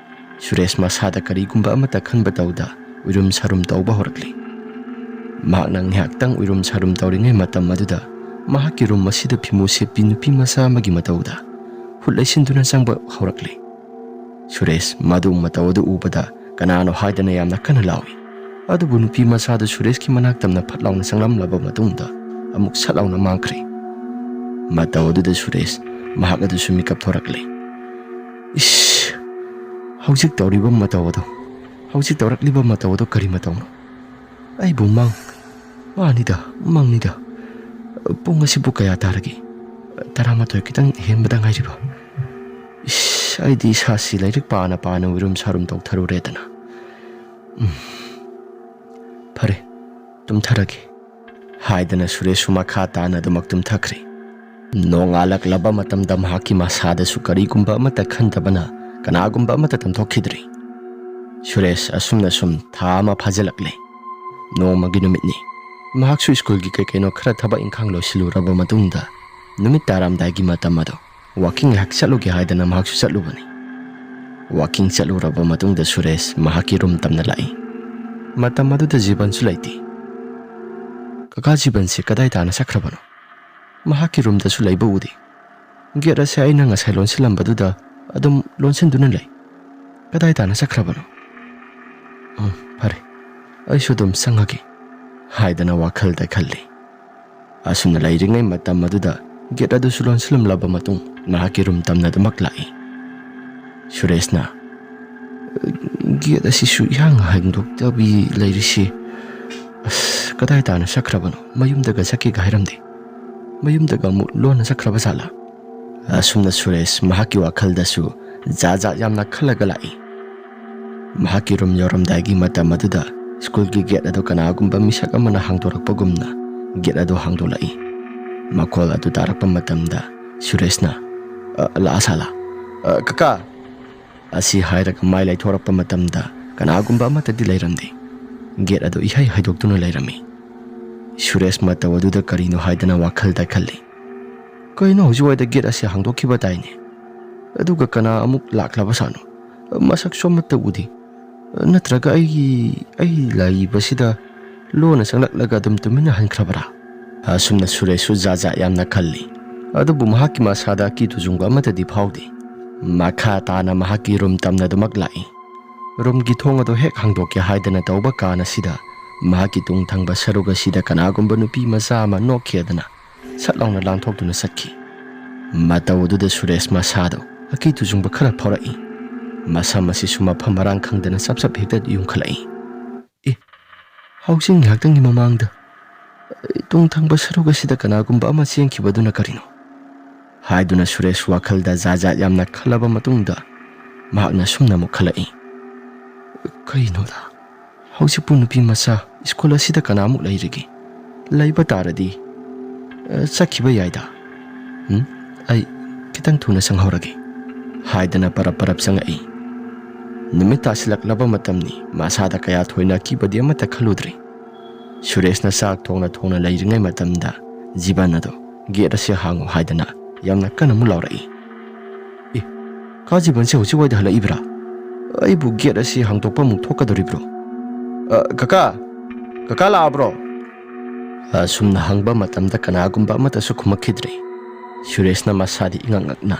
ꯁꯨꯔꯦꯁ ꯃꯁꯥꯗ ꯀꯔꯤꯒꯨꯝꯕ ꯑꯃꯠꯇ ꯈꯟꯕ ꯇꯧꯗ ꯎꯏꯔꯨꯝ ꯁꯥꯔꯨꯝ ꯇꯧꯕ ꯍꯧꯔꯛꯂꯤ꯫ ꯃꯍꯥꯛꯅ ꯉꯥꯏꯍꯥꯛꯇꯪ ꯎꯏꯔꯨꯝ ꯁꯥꯔꯨꯝ ꯇꯧꯔꯤꯉꯩ ꯃꯇꯝ ꯑꯗꯨꯗ ꯃꯍꯥꯛꯀꯤ ꯔꯨꯝ ꯑꯁꯤꯗ ꯐꯤꯃꯨ ꯁꯦꯠꯄꯤ ꯅꯨꯄꯤ ꯃꯆꯥ ꯑꯃꯒꯤ ꯃꯇꯧꯗ ꯍꯨꯠ ꯂꯩꯁꯤꯟꯗꯨꯅ ꯆꯪꯕ ꯍꯧꯔꯛꯂꯤ꯫ ꯁꯨꯔꯦꯁ ꯃꯗꯨ ꯃꯇꯧ ꯑꯗꯨ ꯎꯕꯗ ꯀꯅꯥꯅꯣ ꯍꯥꯏꯗꯅ ꯌꯥꯝꯅ ꯀꯟꯅ ꯂꯥꯎꯏ꯫ ꯑꯗꯨꯕꯨ ꯅꯨꯄꯤ ꯃꯆꯥꯗꯨ ꯁꯨꯔꯦꯁꯀꯤ ꯃꯅꯥꯛ ꯇꯝꯅ ꯐꯠ ꯂꯥꯎꯅ ꯆꯪꯂꯝꯂꯕ ꯃꯇꯨꯡꯗ ꯑꯃꯨꯛ ꯁꯠ ꯂꯥꯎꯅ ꯃꯥꯡꯈ꯭ꯔꯦ꯫ ꯃꯇꯧ ꯑꯗꯨꯗ ꯁꯨꯔꯦꯁ ꯃꯍꯥꯛ ꯑꯗꯨꯁꯨ ꯃꯤꯀꯞ ꯊꯣꯔꯛꯂꯦ꯫ "ꯏꯁ, ꯍꯧꯖꯤꯛ ꯇꯧꯔꯤꯕ ꯃꯇꯧ ꯑꯗꯣ, ꯍꯧꯖꯤꯛ ꯇꯧꯔꯛꯂꯤꯕ ꯃꯇꯧ ꯑꯗꯣ ꯀꯔꯤ ꯃꯇꯧꯅꯣ? ꯑꯩꯕꯨ ꯃꯪ, ꯃꯥꯅꯤꯗ, ꯃꯪꯅꯤꯗ꯫ ꯄꯨꯡ ꯑꯁꯤꯕꯨ ꯀꯌꯥ ꯇꯥꯔꯒꯦ? ꯇꯔꯥꯃꯥꯊꯣꯏ ꯈꯤꯇꯪ ꯍꯦꯟꯕꯗ ꯉꯥꯏꯔꯤꯕ꯫ ꯏꯁ, ꯑꯩꯗꯤ ꯏꯁꯥꯁꯤ ꯂꯥꯏꯔꯤꯛ ꯄꯥꯅ ꯄꯥꯅ ꯎꯏꯔꯨꯝ ꯁꯥꯔꯨꯝ ꯇꯧꯊꯔꯨꯔꯦꯗꯅ꯫ ꯎꯝ, ꯐꯔꯦ, ꯇꯨꯝꯊꯔꯒꯦ," ꯍꯥꯏꯗꯅ ꯁꯨꯔꯦꯁꯁꯨ ꯃꯈꯥ ꯇꯥꯅ ꯑꯗꯨꯃꯛ ꯇꯨꯝꯊꯈ꯭ꯔꯦ꯫ ꯅꯣꯡꯉꯥꯜꯂꯛꯂꯕ ꯃꯇꯝꯗ ꯃꯍꯥꯛꯀꯤ ꯃꯁꯥꯗꯁꯨ ꯀꯔꯤꯒꯨꯝꯕ ꯑꯃꯠꯇ ꯈꯟꯗꯕꯅ ꯀꯅꯥꯒꯨꯝꯕ ꯑꯃꯠꯇ ꯇꯝꯊꯣꯛꯈꯤꯗ꯭ꯔꯤ꯫ ꯁꯨꯔꯦꯁ ꯑꯁꯨꯝꯅ ꯁꯨꯝ ꯊꯥ ꯑꯃ ꯐꯥꯖꯤꯜꯂꯛꯂꯦ꯫ ꯅꯣꯡꯃꯒꯤ ꯅꯨꯃꯤꯠꯅꯤ꯫ ꯃꯍꯥꯛꯁꯨ ꯁ꯭ꯀꯨꯜꯒꯤ ꯀꯩ ꯀꯩꯅꯣ ꯈꯔ ꯊꯕꯛ ꯏꯪꯈꯥꯡ ꯂꯣꯏꯁꯤꯜꯂꯨꯔꯕ ꯃꯇꯨꯡꯗ ꯅꯨꯃꯤꯠ ꯇꯥꯔꯝꯗꯥꯏꯒꯤ ꯃꯇꯝ ꯑꯗꯣ ꯋꯥꯀꯤꯡ ꯉꯥꯏꯍꯥꯛ ꯆꯠꯂꯨꯒꯦ ꯍꯥꯏꯗꯅ ꯃꯍꯥꯛꯁꯨ ꯆꯠꯂꯨꯕꯅꯤ꯫ ꯋꯥꯀꯤꯡ ꯆꯠꯂꯨꯔꯕ ꯃꯇꯨꯡꯗ ꯁꯨꯔꯦꯁ ꯃꯍꯥꯛꯀꯤ ꯔꯨꯝ ꯇꯝꯅ ꯂꯥꯛꯏ꯫ ꯃꯇꯝ ꯑꯗꯨꯗ ꯖꯤꯕꯟꯁꯨ ꯂꯩꯇꯦ꯫ "ꯀꯀꯥ, ꯖꯤꯕꯟꯁꯦ ꯀꯗꯥꯏ ꯇꯥꯅ ꯆꯠꯈ꯭ꯔꯕꯅꯣ? ꯃꯍꯥꯛꯀꯤ ꯔꯨꯝꯗꯁꯨ ꯂꯩꯕ ꯎꯗꯦ꯫ ꯒꯦꯠ ꯑꯁꯦ ꯑꯩꯅ ꯉꯁꯥꯏ ꯂꯣꯟꯁꯤꯜꯂꯝꯕꯗꯨꯗ ꯑꯗꯨꯝ ꯂꯣꯟꯁꯤꯟꯗꯨꯅ ꯂꯩ꯫ ꯀꯗꯥꯏ ꯇꯥꯅ ꯆꯠꯈ꯭ꯔꯕꯅꯣ? ꯎꯝ, ꯐꯔꯦ, ꯑꯩꯁꯨ ꯑꯗꯨꯝ ꯆꯪꯉꯒꯦ," ꯍꯥꯏꯗꯅ ꯋꯥꯈꯜꯗ ꯈꯜꯂꯤ꯫ ꯑꯁꯨꯝꯅ ꯂꯩꯔꯤꯉꯩ ꯃꯇꯝ ꯑꯗꯨꯗ ꯒꯦꯠ ꯑꯗꯨꯁꯨ ꯂꯣꯟꯁꯤꯜꯂꯝꯂꯕ ꯃꯇꯨꯡ ꯃꯍꯥꯛꯀꯤ ꯔꯨꯝ ꯇꯝꯅ ꯑꯗꯨꯃꯛ ꯂꯥꯛꯏ꯫ ꯁꯨꯔꯦꯁꯅ, "ꯒꯦꯠ ꯑꯁꯤꯁꯨ ꯏꯍꯥꯡ ꯍꯥꯡꯗꯣꯛꯇꯕꯤ ꯂꯩꯔꯤꯁꯤ꯫ ꯑꯁ, ꯀꯗꯥꯏ ꯇꯥꯅ ꯆꯠꯈ꯭ꯔꯕꯅꯣ? ꯃꯌꯨꯝꯗꯒ ꯆꯠꯀꯦꯒ ꯍꯥꯏꯔꯝꯗꯦ꯫ ꯃꯌꯨꯝꯗꯒ ꯑꯃꯨꯛ ꯂꯣꯟꯅ ꯆꯠꯈ꯭ꯔꯕ ꯖꯥꯠꯂꯥ?" ꯑꯁꯨꯝꯅ ꯁꯨꯔꯦꯁ ꯃꯍꯥꯛꯀꯤ ꯋꯥꯈꯜꯗꯁꯨ ꯖꯥꯠ ꯖꯥꯠ ꯌꯥꯝꯅ ꯈꯜꯂꯒ ꯂꯥꯛꯏ꯫ ꯃꯍꯥꯛꯀꯤ ꯔꯨꯝ ꯌꯧꯔꯝꯗꯥꯏꯒꯤ ꯃꯇꯝ ꯑꯗꯨꯗ ꯁ꯭ꯀꯨꯜꯒꯤ ꯒꯦꯠ ꯑꯗꯨ ꯀꯅꯥꯒꯨꯝꯕ ꯃꯤꯁꯛ ꯑꯃꯅ ꯍꯥꯡꯗꯣꯔꯛꯄꯒꯨꯝꯅ ꯒꯦꯠ ꯑꯗꯨ ꯍꯥꯡꯗꯣꯛꯂꯛꯏ꯫ ꯃꯈꯣꯜ ꯑꯗꯨ ꯇꯥꯔꯛꯄ ꯃꯇꯝꯗ ꯁꯨꯔꯦꯁꯅ, "ꯑ, ꯂꯥꯛꯑ ꯁꯥꯂꯥ? ꯑ, ꯀꯀꯥ!" ꯑꯁꯤ ꯍꯥꯏꯔꯒ ꯃꯥꯏ ꯂꯩꯊꯣꯔꯛꯄ ꯃꯇꯝꯗ ꯀꯅꯥꯒꯨꯝꯕ ꯑꯃꯠꯇꯗꯤ ꯂꯩꯔꯝꯗꯦ꯫ ꯒꯦꯠ ꯑꯗꯨ ꯏꯍꯩ ꯍꯩꯗꯣꯛꯇꯨꯅ ꯂꯩꯔꯝꯃꯤ꯫ ꯁꯨꯔꯦꯁ ꯃꯇꯧ ꯑꯗꯨꯗ ꯀꯔꯤꯅꯣ ꯍꯥꯏꯗꯅ ꯋꯥꯈꯜꯗ ꯈꯜꯂꯤ꯫ "ꯀꯩꯅꯣ, ꯍꯧꯖꯤꯛꯋꯥꯏꯗ ꯒꯦꯠ ꯑꯁꯤ ꯍꯥꯡꯗꯣꯛꯈꯤꯕ ꯇꯥꯏꯅꯦ? ꯑꯗꯨꯒ ꯀꯅꯥ ꯑꯃꯨꯛ ꯂꯥꯛꯂꯕ ꯁꯥꯅꯣ? ꯃꯁꯛꯁꯨ ꯑꯃꯠꯇ ꯎꯗꯦ꯫ ꯅꯠꯇ꯭ꯔꯒ ꯑꯩꯒꯤ, ꯑꯩ ꯂꯩꯕꯁꯤꯗ ꯂꯣꯟꯅ ꯆꯪꯂꯛꯂꯒ ꯑꯗꯨꯝ ꯇꯨꯃꯤꯟꯅ ꯍꯟꯈ꯭ꯔꯕꯔꯥ?" ꯑꯁꯨꯝꯅ ꯁꯨꯔꯦꯁꯁꯨ ꯖꯥꯠ ꯖꯥꯠ ꯌꯥꯝꯅ ꯈꯜꯂꯤ꯫ ꯑꯗꯨꯕꯨ ꯃꯍꯥꯛꯀꯤ ꯃꯁꯥꯗ ꯑꯀꯤ ꯇꯨꯖꯨꯡꯕ ꯑꯃꯠꯇꯗꯤ ꯐꯥꯎꯗꯦ꯫ ꯃꯈꯥ ꯇꯥꯅ ꯃꯍꯥꯛꯀꯤ ꯔꯨꯝ ꯇꯝꯅ ꯑꯗꯨꯃꯛ ꯂꯥꯛꯏ꯫ ꯔꯨꯝꯒꯤ ꯊꯣꯡ ꯑꯗꯨ ꯍꯦꯛ ꯍꯥꯡꯗꯣꯛꯀꯦ ꯍꯥꯏꯗꯅ ꯇꯧꯕ ꯀꯥꯟ ꯑꯁꯤꯗ ꯃꯍꯥꯛꯀꯤ ꯇꯨꯡ ꯊꯪꯕ ꯁꯔꯨꯛ ꯑꯁꯤꯗ ꯀꯅꯥꯒꯨꯝꯕ ꯅꯨꯄꯤ ꯃꯆꯥ ꯑꯃ ꯅꯣꯛꯈꯤꯗꯅ ꯁꯠ ꯂꯥꯎꯅ ꯂꯥꯟꯊꯣꯛꯇꯨꯅ ꯆꯠꯈꯤ꯫ ꯃꯇꯧ ꯑꯗꯨꯗ ꯁꯨꯔꯦꯁ ꯃꯁꯥꯗꯣ ꯑꯀꯤ ꯇꯨꯖꯨꯡꯕ ꯈꯔ ꯐꯥꯎꯔꯛꯏ꯫ ꯃꯁꯝ ꯑꯁꯤꯁꯨ ꯃꯐꯝ ꯃꯔꯥꯡ ꯈꯪꯗꯅ ꯆꯞ ꯆꯞ ꯍꯦꯛꯇ ꯌꯨꯡꯈꯠꯂꯛꯏ꯫ "ꯑꯦ, ꯍꯧꯖꯤꯛ ꯉꯥꯏꯍꯥꯛꯇꯪꯒꯤ ꯃꯃꯥꯡꯗ ꯇꯨꯡ ꯊꯪꯕ ꯁꯔꯨꯛ ꯑꯁꯤꯗ ꯀꯅꯥꯒꯨꯝꯕ ꯑꯃ ꯆꯦꯟꯈꯤꯕꯗꯨꯅ ꯀꯔꯤꯅꯣ?" ꯍꯥꯏꯗꯨꯅ ꯁꯨꯔꯦꯁ ꯋꯥꯈꯜꯗ ꯖꯥꯠ ꯖꯥꯠ ꯌꯥꯝꯅ ꯈꯜꯂꯕ ꯃꯇꯨꯡꯗ ꯃꯍꯥꯛꯅ ꯁꯨꯝꯅ ꯑꯃꯨꯛ ꯈꯜꯂꯛꯏ꯫ "ꯀꯩꯅꯣꯗ, ꯍꯧꯖꯤꯛꯄꯨ ꯅꯨꯄꯤ ꯃꯆꯥ ꯁ꯭ꯀꯨꯜ ꯑꯁꯤꯗ ꯀꯅꯥꯃꯨꯛ ꯂꯩꯔꯤꯒꯦ? ꯂꯩꯕ ꯇꯥꯔꯗꯤ, ꯑ, ꯆꯠꯈꯤꯕ ꯌꯥꯏꯗ꯫ ꯎꯝ, ꯑꯩ ꯈꯤꯇꯪ ꯊꯨꯅ ꯆꯪꯍꯧꯔꯒꯦ," ꯍꯥꯏꯗꯅ ꯄꯔꯞ ꯄꯔꯞ ꯆꯪꯉꯛꯏ꯫ ꯅꯨꯃꯤꯠ ꯇꯥꯁꯤꯜꯂꯛꯂꯕ ꯃꯇꯝꯅꯤ, ꯃꯁꯥꯗ ꯀꯌꯥ ꯊꯣꯏꯅ ꯑꯀꯤꯕꯗꯤ ꯑꯃꯠꯇ ꯈꯜꯂꯨꯗ꯭ꯔꯦ꯫ ꯁꯨꯔꯦꯁꯅ ꯆꯥꯛ ꯊꯣꯡꯅ ꯊꯣꯡꯅ ꯂꯩꯔꯤꯉꯩ ꯃꯇꯝꯗ ꯖꯤꯕꯟ ꯑꯗꯣ "ꯒꯦꯠ ꯑꯁꯤ ꯍꯥꯡꯉꯨ" ꯍꯥꯏꯗꯅ ꯌꯥꯝꯅ ꯀꯟꯅ ꯑꯃꯨꯛ ꯂꯥꯎꯔꯛꯏ꯫ "ꯑꯦ, ꯀꯥ ꯖꯤꯕꯟꯁꯦ ꯍꯧꯖꯤꯛ ꯋꯥꯏꯗ ꯍꯜꯂꯛꯏꯕ꯭ꯔꯥ? ꯑꯩꯕꯨ ꯒꯦꯠ ꯑꯁꯤ ꯍꯥꯡꯗꯣꯛꯄ ꯑꯃꯨꯛ ꯊꯣꯛꯀꯗꯧꯔꯤꯕ꯭ꯔꯣ? ꯑ, ꯀꯀꯥ! ꯀꯀꯥ ꯂꯥꯛꯑꯕ꯭ꯔꯣ?" ꯑꯁꯨꯝꯅ ꯍꯪꯕ ꯃꯇꯝꯗ ꯀꯅꯥꯒꯨꯝꯕ ꯑꯃꯠꯇꯁꯨ ꯈꯨꯝꯃꯛꯈꯤꯗ꯭ꯔꯦ꯫ ꯁꯨꯔꯦꯁꯅ ꯃꯁꯥꯗꯤ ꯏꯉꯛ ꯉꯛꯅ,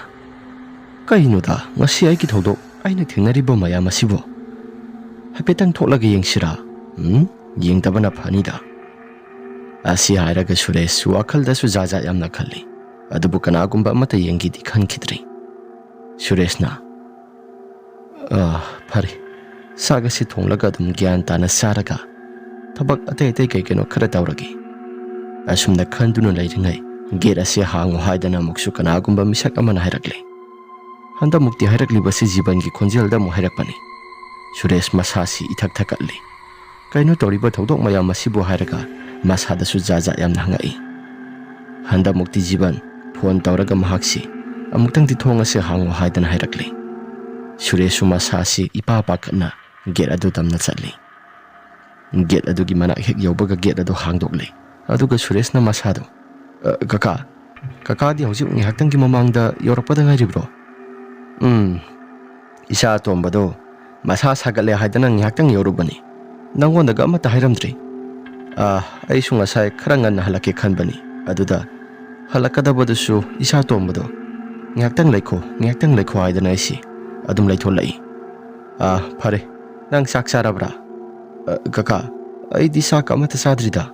"ꯀꯩꯅꯣꯗ, ꯉꯁꯤ ꯑꯩꯒꯤ ꯊꯧꯗꯣꯛ, ꯑꯩꯅ ꯊꯦꯡꯅꯔꯤꯕ ꯃꯌꯥꯝ ꯑꯁꯤꯕꯨ? ꯍꯥꯏꯐꯦꯠꯇꯪ ꯊꯣꯛꯂꯒ ꯌꯦꯡꯁꯤꯔꯥ? ꯎꯝ, ꯌꯦꯡꯗꯕꯅ ꯐꯅꯤꯗ"꯫ ꯑꯁꯤ ꯍꯥꯏꯔꯒ ꯁꯨꯔꯦꯁꯁꯨ ꯋꯥꯈꯜꯗꯁꯨ ꯖꯥꯠ ꯖꯥꯠ ꯌꯥꯝꯅ ꯈꯜꯂꯤ꯫ ꯑꯗꯨꯕꯨ ꯀꯅꯥꯒꯨꯝꯕ ꯑꯃꯠꯇ ꯌꯦꯡꯒꯦꯗꯤ ꯈꯟꯈꯤꯗ꯭ꯔꯤ꯫ ꯁꯨꯔꯦꯁꯅ, "ꯑ, ꯐꯔꯦ, ꯆꯥꯛ ꯑꯁꯤ ꯊꯣꯡꯂꯒ ꯑꯗꯨꯝ ꯒ꯭ꯌꯥꯟ ꯇꯥꯅ ꯆꯥꯔꯒ ꯊꯕꯛ ꯑꯇꯩ ꯑꯇꯩ ꯀꯩ ꯀꯩꯅꯣ ꯈꯔ ꯇꯧꯔꯒꯦ"꯫ ꯑꯁꯨꯝꯅ ꯈꯟꯗꯨꯅ ꯂꯩꯔꯤꯉꯩ, "ꯒꯦꯠ ꯑꯁꯤ ꯍꯥꯡꯉꯨ" ꯍꯥꯏꯗꯅ ꯑꯃꯨꯛꯁꯨ ꯀꯅꯥꯒꯨꯝꯕ ꯃꯤꯁꯛ ꯑꯃꯅ ꯍꯥꯏꯔꯛꯂꯦ꯫ ꯍꯟꯗꯛꯃꯨꯛꯇꯤ ꯍꯥꯏꯔꯛꯂꯤꯕꯁꯤ ꯖꯤꯕꯟꯒꯤ ꯈꯣꯟꯖꯦꯜꯗ ꯑꯃꯨꯛ ꯍꯥꯏꯔꯛꯄꯅꯤ꯫ ꯁꯨꯔꯦꯁ ꯃꯁꯥꯁꯤ ꯏꯊꯛ ꯊꯛꯀꯠꯂꯤ꯫ ꯀꯩꯅꯣ ꯇꯧꯔꯤꯕ ꯊꯧꯗꯣꯛ ꯃꯌꯥꯝ ꯑꯁꯤꯕꯨ ꯍꯥꯏꯔꯒ ꯃꯁꯥꯗꯁꯨ ꯖꯥꯠ ꯖꯥꯠ ꯌꯥꯝꯅ ꯍꯪꯉꯛꯏ꯫ ꯍꯟꯗꯛꯃꯨꯛꯇꯤ ꯖꯤꯕꯟ ꯐꯣꯟ ꯇꯧꯔꯒ ꯃꯍꯥꯛꯁꯤ ꯑꯃꯨꯛꯇꯪꯗꯤ ꯊꯣꯡ ꯑꯁꯤ ꯍꯥꯡꯉꯨ ꯍꯥꯏꯗꯅ ꯍꯥꯏꯔꯛꯂꯤ꯫ ꯁꯨꯔꯦꯁꯁꯨ ꯃꯁꯥꯁꯤ ꯏꯄꯥ ꯄꯥꯈꯠꯅ ꯒꯦꯠ ꯑꯗꯨ ꯇꯝꯅ ꯆꯠꯂꯤ꯫ ꯒꯦꯠ ꯑꯗꯨꯒꯤ ꯃꯅꯥꯛ ꯍꯦꯛ ꯌꯧꯕꯒ ꯒꯦꯠ ꯑꯗꯨ ꯍꯥꯡꯗꯣꯛꯂꯦ꯫ ꯑꯗꯨꯒ ꯁꯨꯔꯦꯁꯅ ꯃꯁꯥꯗꯨ, "ꯑ, ꯀꯀꯥ, ꯀꯀꯥꯗꯤ ꯍꯧꯖꯤꯛ ꯉꯥꯏꯍꯥꯛꯇꯪꯒꯤ ꯃꯃꯥꯡꯗ ꯌꯧꯔꯛꯄꯗ ꯉꯥꯏꯔꯤꯕ꯭ꯔꯣ?" "ꯎꯝ, ꯏꯆꯥ ꯑꯇꯣꯝꯕꯗꯣ ꯃꯁꯥ ꯁꯥꯒꯠꯂꯦ ꯍꯥꯏꯗꯅ ꯉꯥꯏꯍꯥꯛꯇꯪ ꯌꯧꯔꯨꯕꯅꯤ꯫ ꯅꯪꯉꯣꯟꯗꯒ ꯑꯃꯠꯇ ꯍꯥꯏꯔꯝꯗ꯭ꯔꯤ꯫ ꯑ, ꯑꯩꯁꯨ ꯉꯁꯥꯏ ꯈꯔ ꯉꯟꯅ ꯍꯜꯂꯛꯀꯦ ꯈꯟꯕꯅꯤ꯫ ꯑꯗꯨꯗ ꯍꯜꯂꯛꯀꯗꯕꯗꯨꯁꯨ ꯏꯆꯥ ꯑꯇꯣꯝꯕꯗꯣ ꯉꯥꯏꯍꯥꯛꯇꯪ ꯂꯩꯈꯣ, ꯉꯥꯏꯍꯥꯛꯇꯪ ꯂꯩꯈꯣ ꯍꯥꯏꯗꯅ ꯑꯩꯁꯤ ꯑꯗꯨꯝ ꯂꯩꯊꯣꯛꯂꯛꯏ꯫ ꯑ, ꯐꯔꯦ, ꯅꯪ ꯆꯥꯛ ꯆꯥꯔꯕ꯭ꯔꯥ?" "ꯑ, ꯀꯀꯥ, ꯑꯩꯗꯤ ꯆꯥꯛ ꯑꯃꯠꯇ ꯆꯥꯗ꯭ꯔꯤꯗ꯫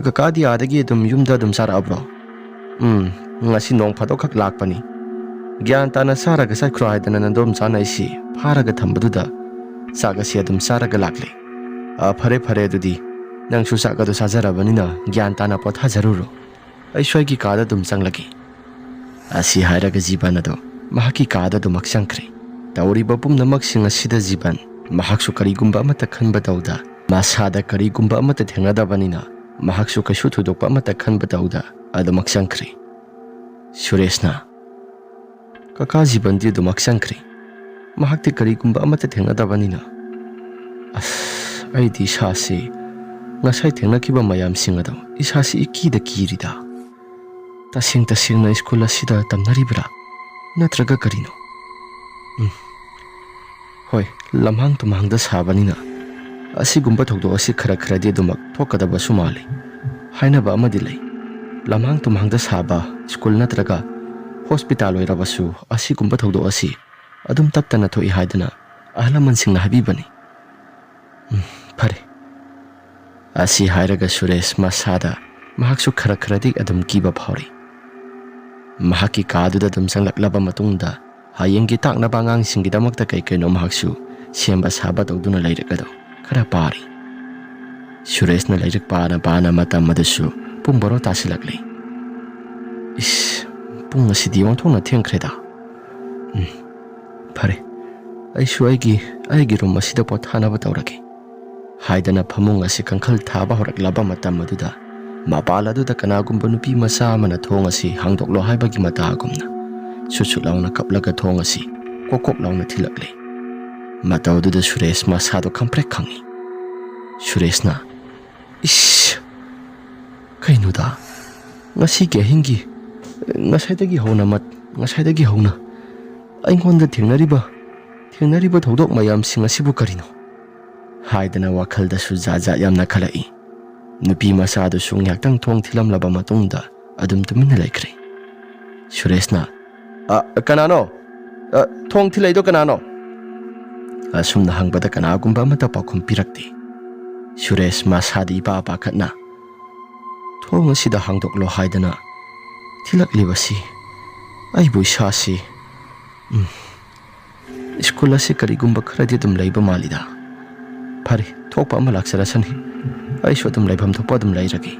ꯀꯀꯥꯗꯤ ꯑꯥꯗꯒꯤ ꯑꯗꯨꯝ ꯌꯨꯝꯗ ꯑꯗꯨꯝ ꯆꯥꯔꯛꯑꯕ꯭ꯔꯣ?" "ꯎꯝ, ꯉꯁꯤ ꯅꯣꯡ ꯐꯥꯗꯣꯛꯈꯛ ꯂꯥꯛꯄꯅꯤ꯫ ꯒ꯭ꯌꯥꯟ ꯇꯥꯅ ꯆꯥꯔꯒ ꯆꯠꯈ꯭ꯔꯣ ꯍꯥꯏꯗꯅ ꯅꯗꯣꯝꯆꯥꯅ ꯑꯩꯁꯤ ꯐꯥꯔꯒ ꯊꯝꯕꯗꯨꯗ ꯆꯥꯛ ꯑꯁꯤ ꯑꯗꯨꯝ ꯆꯥꯔꯒ ꯂꯥꯛꯂꯦ꯫ ꯑ, ꯐꯔꯦ, ꯐꯔꯦ, ꯑꯗꯨꯗꯤ ꯅꯪꯁꯨ ꯆꯥꯛ ꯑꯗꯨ ꯆꯥꯖꯔꯕꯅꯤꯅ ꯒ꯭ꯌꯥꯟ ꯇꯥꯅ ꯄꯣꯊꯥꯖꯔꯨꯔꯣ꯫ ꯑꯩꯁꯨ ꯑꯩꯒꯤ ꯀꯥꯗ ꯑꯗꯨꯝ ꯆꯪꯂꯒꯦ꯫" ꯑꯁꯤ ꯍꯥꯏꯔꯒ ꯖꯤꯕꯟ ꯑꯗꯨ ꯃꯍꯥꯛꯀꯤ ꯀꯥꯗ ꯑꯗꯨꯃꯛ ꯆꯪꯈ꯭ꯔꯦ꯫ ꯇꯧꯔꯤꯕ ꯄꯨꯝꯅꯃꯛꯁꯤꯡ ꯑꯁꯤꯗ ꯖꯤꯕꯟ ꯃꯍꯥꯛꯁꯨ ꯀꯔꯤꯒꯨꯝꯕ ꯑꯃꯠꯇ ꯈꯟꯕ ꯇꯧꯗ, ꯃꯁꯥꯗ ꯀꯔꯤꯒꯨꯝꯕ ꯑꯃꯠꯇ ꯊꯦꯡꯅꯗꯕꯅꯤꯅ ꯃꯍꯥꯛꯁꯨ ꯀꯩꯁꯨ ꯊꯣꯏꯗꯣꯛꯄ ꯑꯃꯠꯇ ꯈꯟꯕ ꯇꯧꯗ ꯑꯗꯨꯃꯛ ꯆꯪꯈ꯭ꯔꯦ꯫ ꯁꯨꯔꯦꯁꯅ, "ꯀꯀꯥ ꯖꯤꯕꯟꯗꯤ ꯑꯗꯨꯃꯛ ꯆꯪꯈ꯭ꯔꯦ꯫ ꯃꯍꯥꯛꯇꯤ ꯀꯔꯤꯒꯨꯝꯕ ꯑꯃꯠꯇ ꯊꯦꯡꯅꯗꯕꯅꯤꯅ꯫ ꯑꯁ, ꯑꯩꯗꯤ ꯏꯁꯥꯁꯤ ꯉꯁꯥꯏ ꯊꯦꯡꯅꯈꯤꯕ ꯃꯌꯥꯝꯁꯤꯡ ꯑꯗꯣ ꯏꯁꯥꯁꯤ ꯏꯀꯤꯗ ꯀꯤꯔꯤꯗ꯫ ꯇꯁꯦꯡ ꯇꯁꯦꯡꯅ ꯁ꯭ꯀꯨꯜ ꯑꯁꯤꯗ ꯇꯝꯅꯔꯤꯕ꯭ꯔꯥ? ꯅꯠꯇ꯭ꯔꯒ ꯀꯔꯤꯅꯣ? ꯎꯝ, ꯍꯣꯏ, ꯂꯝꯍꯥꯡ ꯇꯨꯝꯍꯥꯡꯗ ꯁꯥꯕꯅꯤꯅ ꯑꯁꯤꯒꯨꯝꯕ ꯊꯧꯗꯣꯛ ꯑꯁꯤ ꯈꯔ ꯈꯔꯗꯤ ꯑꯗꯨꯃꯛ ꯊꯣꯛꯀꯗꯕꯁꯨ ꯃꯥꯜꯂꯤ꯫ ꯍꯥꯏꯅꯕ ꯑꯃꯗꯤ ꯂꯩ, ꯂꯝꯍꯥꯡ ꯇꯨꯝꯍꯥꯡꯗ ꯁꯥꯕ ꯁ꯭ꯀꯨꯜ ꯅꯠꯇ꯭ꯔꯒ ꯍꯣꯁꯄꯤꯇꯥꯜ ꯑꯣꯏꯔꯕꯁꯨ ꯑꯁꯤꯒꯨꯝꯕ ꯊꯧꯗꯣꯛ ꯑꯁꯤ ꯑꯗꯨꯝ ꯇꯠꯇꯅ ꯊꯣꯛꯏ ꯍꯥꯏꯗꯅ ꯑꯍꯜ ꯂꯃꯟꯁꯤꯡꯅ ꯍꯥꯏꯕꯤꯕꯅꯤ꯫" ꯎꯝ, ꯐꯔꯦ꯫ ꯑꯁꯤ ꯍꯥꯏꯔꯒ ꯁꯨꯔꯦꯁ ꯃꯁꯥꯗ ꯃꯍꯥꯛꯁꯨ ꯈꯔ ꯈꯔꯗꯤ ꯑꯗꯨꯝ ꯀꯤꯕ ꯐꯥꯎꯔꯤ꯫ ꯃꯍꯥꯛꯀꯤ ꯀꯥꯗꯨꯗ ꯑꯗꯨꯝ ꯆꯪꯂꯛꯂꯕ ꯃꯇꯨꯡꯗ ꯍꯌꯦꯡꯒꯤ ꯇꯥꯛꯅꯕ ꯑꯉꯥꯡꯁꯤꯡꯒꯤꯗꯃꯛꯇ ꯀꯩ ꯀꯩꯅꯣ ꯃꯍꯥꯛꯁꯨ ꯁꯦꯝꯕ ꯁꯥꯕ ꯇꯧꯗꯨꯅ ꯂꯥꯏꯔꯤꯛ ꯑꯗꯨ ꯈꯔ ꯄꯥꯔꯤ꯫ ꯁꯨꯔꯦꯁꯅ ꯂꯥꯏꯔꯤꯛ ꯄꯥꯅ ꯄꯥꯅ ꯃꯇꯝ ꯑꯗꯨꯁꯨ ꯄꯨꯡ ꯕꯥꯔꯣ ꯇꯥꯁꯤꯜꯂꯛꯂꯤ꯫ "ꯏꯁ, ꯄꯨꯡ ꯑꯁꯤꯗꯤ ꯑꯣꯟꯊꯣꯛꯅ ꯊꯦꯡꯈ꯭ꯔꯦꯗ꯫ ꯎꯝ, ꯐꯔꯦ, "ꯑꯩꯁꯨ ꯑꯩꯒꯤ, ꯑꯩꯒꯤ ꯔꯨꯝ ꯑꯁꯤꯗ ꯄꯣꯊꯥꯅꯕ ꯇꯧꯔꯒꯦ" ꯍꯥꯏꯗꯅ ꯐꯃꯨꯡ ꯑꯁꯤ ꯀꯥꯡꯈꯜ ꯊꯥꯕ ꯍꯧꯔꯛꯂꯕ ꯃꯇꯝ ꯑꯗꯨꯗ, ꯃꯄꯥꯜ ꯑꯗꯨꯗ ꯀꯅꯥꯒꯨꯝꯕ ꯅꯨꯄꯤ ꯃꯆꯥ ꯑꯃꯅ ꯊꯣꯡ ꯑꯁꯤ ꯍꯥꯡꯗꯣꯛꯂꯣ ꯍꯥꯏꯕꯒꯤ ꯃꯇꯥꯒꯨꯝꯅ ꯁꯨꯠ ꯁꯨꯠ ꯂꯥꯎꯅ ꯀꯞꯂꯒ ꯊꯣꯡ ꯑꯁꯤ ꯀꯣꯛ ꯀꯣꯛ ꯂꯥꯎꯅ ꯊꯤꯜꯂꯛꯂꯦ꯫ ꯃꯇꯧ ꯑꯗꯨꯗ ꯁꯨꯔꯦꯁ ꯃꯁꯥꯗꯣ ꯈꯪꯄ꯭ꯔꯦꯛ ꯈꯪꯉꯤ꯫ ꯁꯨꯔꯦꯁꯅ, "ꯏꯁ, ꯀꯩꯅꯣꯗ, ꯉꯁꯤꯒꯤ ꯑꯍꯤꯡꯒꯤ, ꯉꯁꯥꯏꯗꯒꯤ ꯍꯧꯅ ꯃꯠ-, ꯉꯁꯥꯏꯗꯒꯤ ꯍꯧꯅ ꯑꯩꯉꯣꯟꯗ ꯊꯦꯡꯅꯔꯤꯕ, ꯊꯦꯡꯅꯔꯤꯕ ꯊꯧꯗꯣꯛ ꯃꯌꯥꯝꯁꯤꯡ ꯑꯁꯤꯕꯨ ꯀꯔꯤꯅꯣ?" ꯍꯥꯏꯗꯅ ꯋꯥꯈꯜꯗꯁꯨ ꯖꯥꯠ ꯖꯥꯠ ꯌꯥꯝꯅ ꯈꯜꯂꯛꯏ꯫ ꯅꯨꯄꯤ ꯃꯆꯥꯗꯨꯁꯨ ꯉꯥꯏꯍꯥꯛꯇꯪ ꯊꯣꯡ ꯊꯤꯜꯂꯝꯂꯕ ꯃꯇꯨꯡꯗ ꯑꯗꯨꯝ ꯇꯨꯃꯤꯟꯅ ꯂꯩꯈ꯭ꯔꯦ꯫ ꯁꯨꯔꯦꯁꯅ, "ꯑ, ꯀꯅꯥꯅꯣ? ꯑ, ꯊꯣꯡ ꯊꯤꯜꯂꯛꯏꯗꯣ ꯀꯅꯥꯅꯣ?" ꯑꯁꯨꯝꯅ ꯍꯪꯕꯗ ꯀꯅꯥꯒꯨꯝꯕ ꯑꯃꯠꯇ ꯄꯥꯎꯈꯨꯝ ꯄꯤꯔꯛꯇꯦ꯫ ꯁꯨꯔꯦꯁ ꯃꯁꯥꯗꯤ ꯏꯄꯥ ꯄꯥꯈꯠꯅ, "ꯊꯣꯡ ꯑꯁꯤꯗ ꯍꯥꯡꯗꯣꯛꯂꯣ ꯍꯥꯏꯗꯅ ꯊꯤꯜꯂꯛꯂꯤꯕꯁꯤ ꯑꯩꯕꯨ ꯏꯁꯥꯁꯤ, ꯎꯝ, ꯁ꯭ꯀꯨꯜ ꯑꯁꯤ ꯀꯔꯤꯒꯨꯝꯕ ꯈꯔꯗꯤ ꯑꯗꯨꯝ ꯂꯩꯕ ꯃꯥꯜꯂꯤꯗ꯫ ꯐꯔꯦ, ꯊꯣꯛꯄ ꯑꯃ ꯂꯥꯛꯆꯔꯁꯅꯤ, ꯑꯩꯁꯨ ꯑꯗꯨꯝ ꯂꯩꯐꯝ ꯊꯣꯛꯄ ꯑꯗꯨꯝ ꯂꯩꯔꯒꯦ"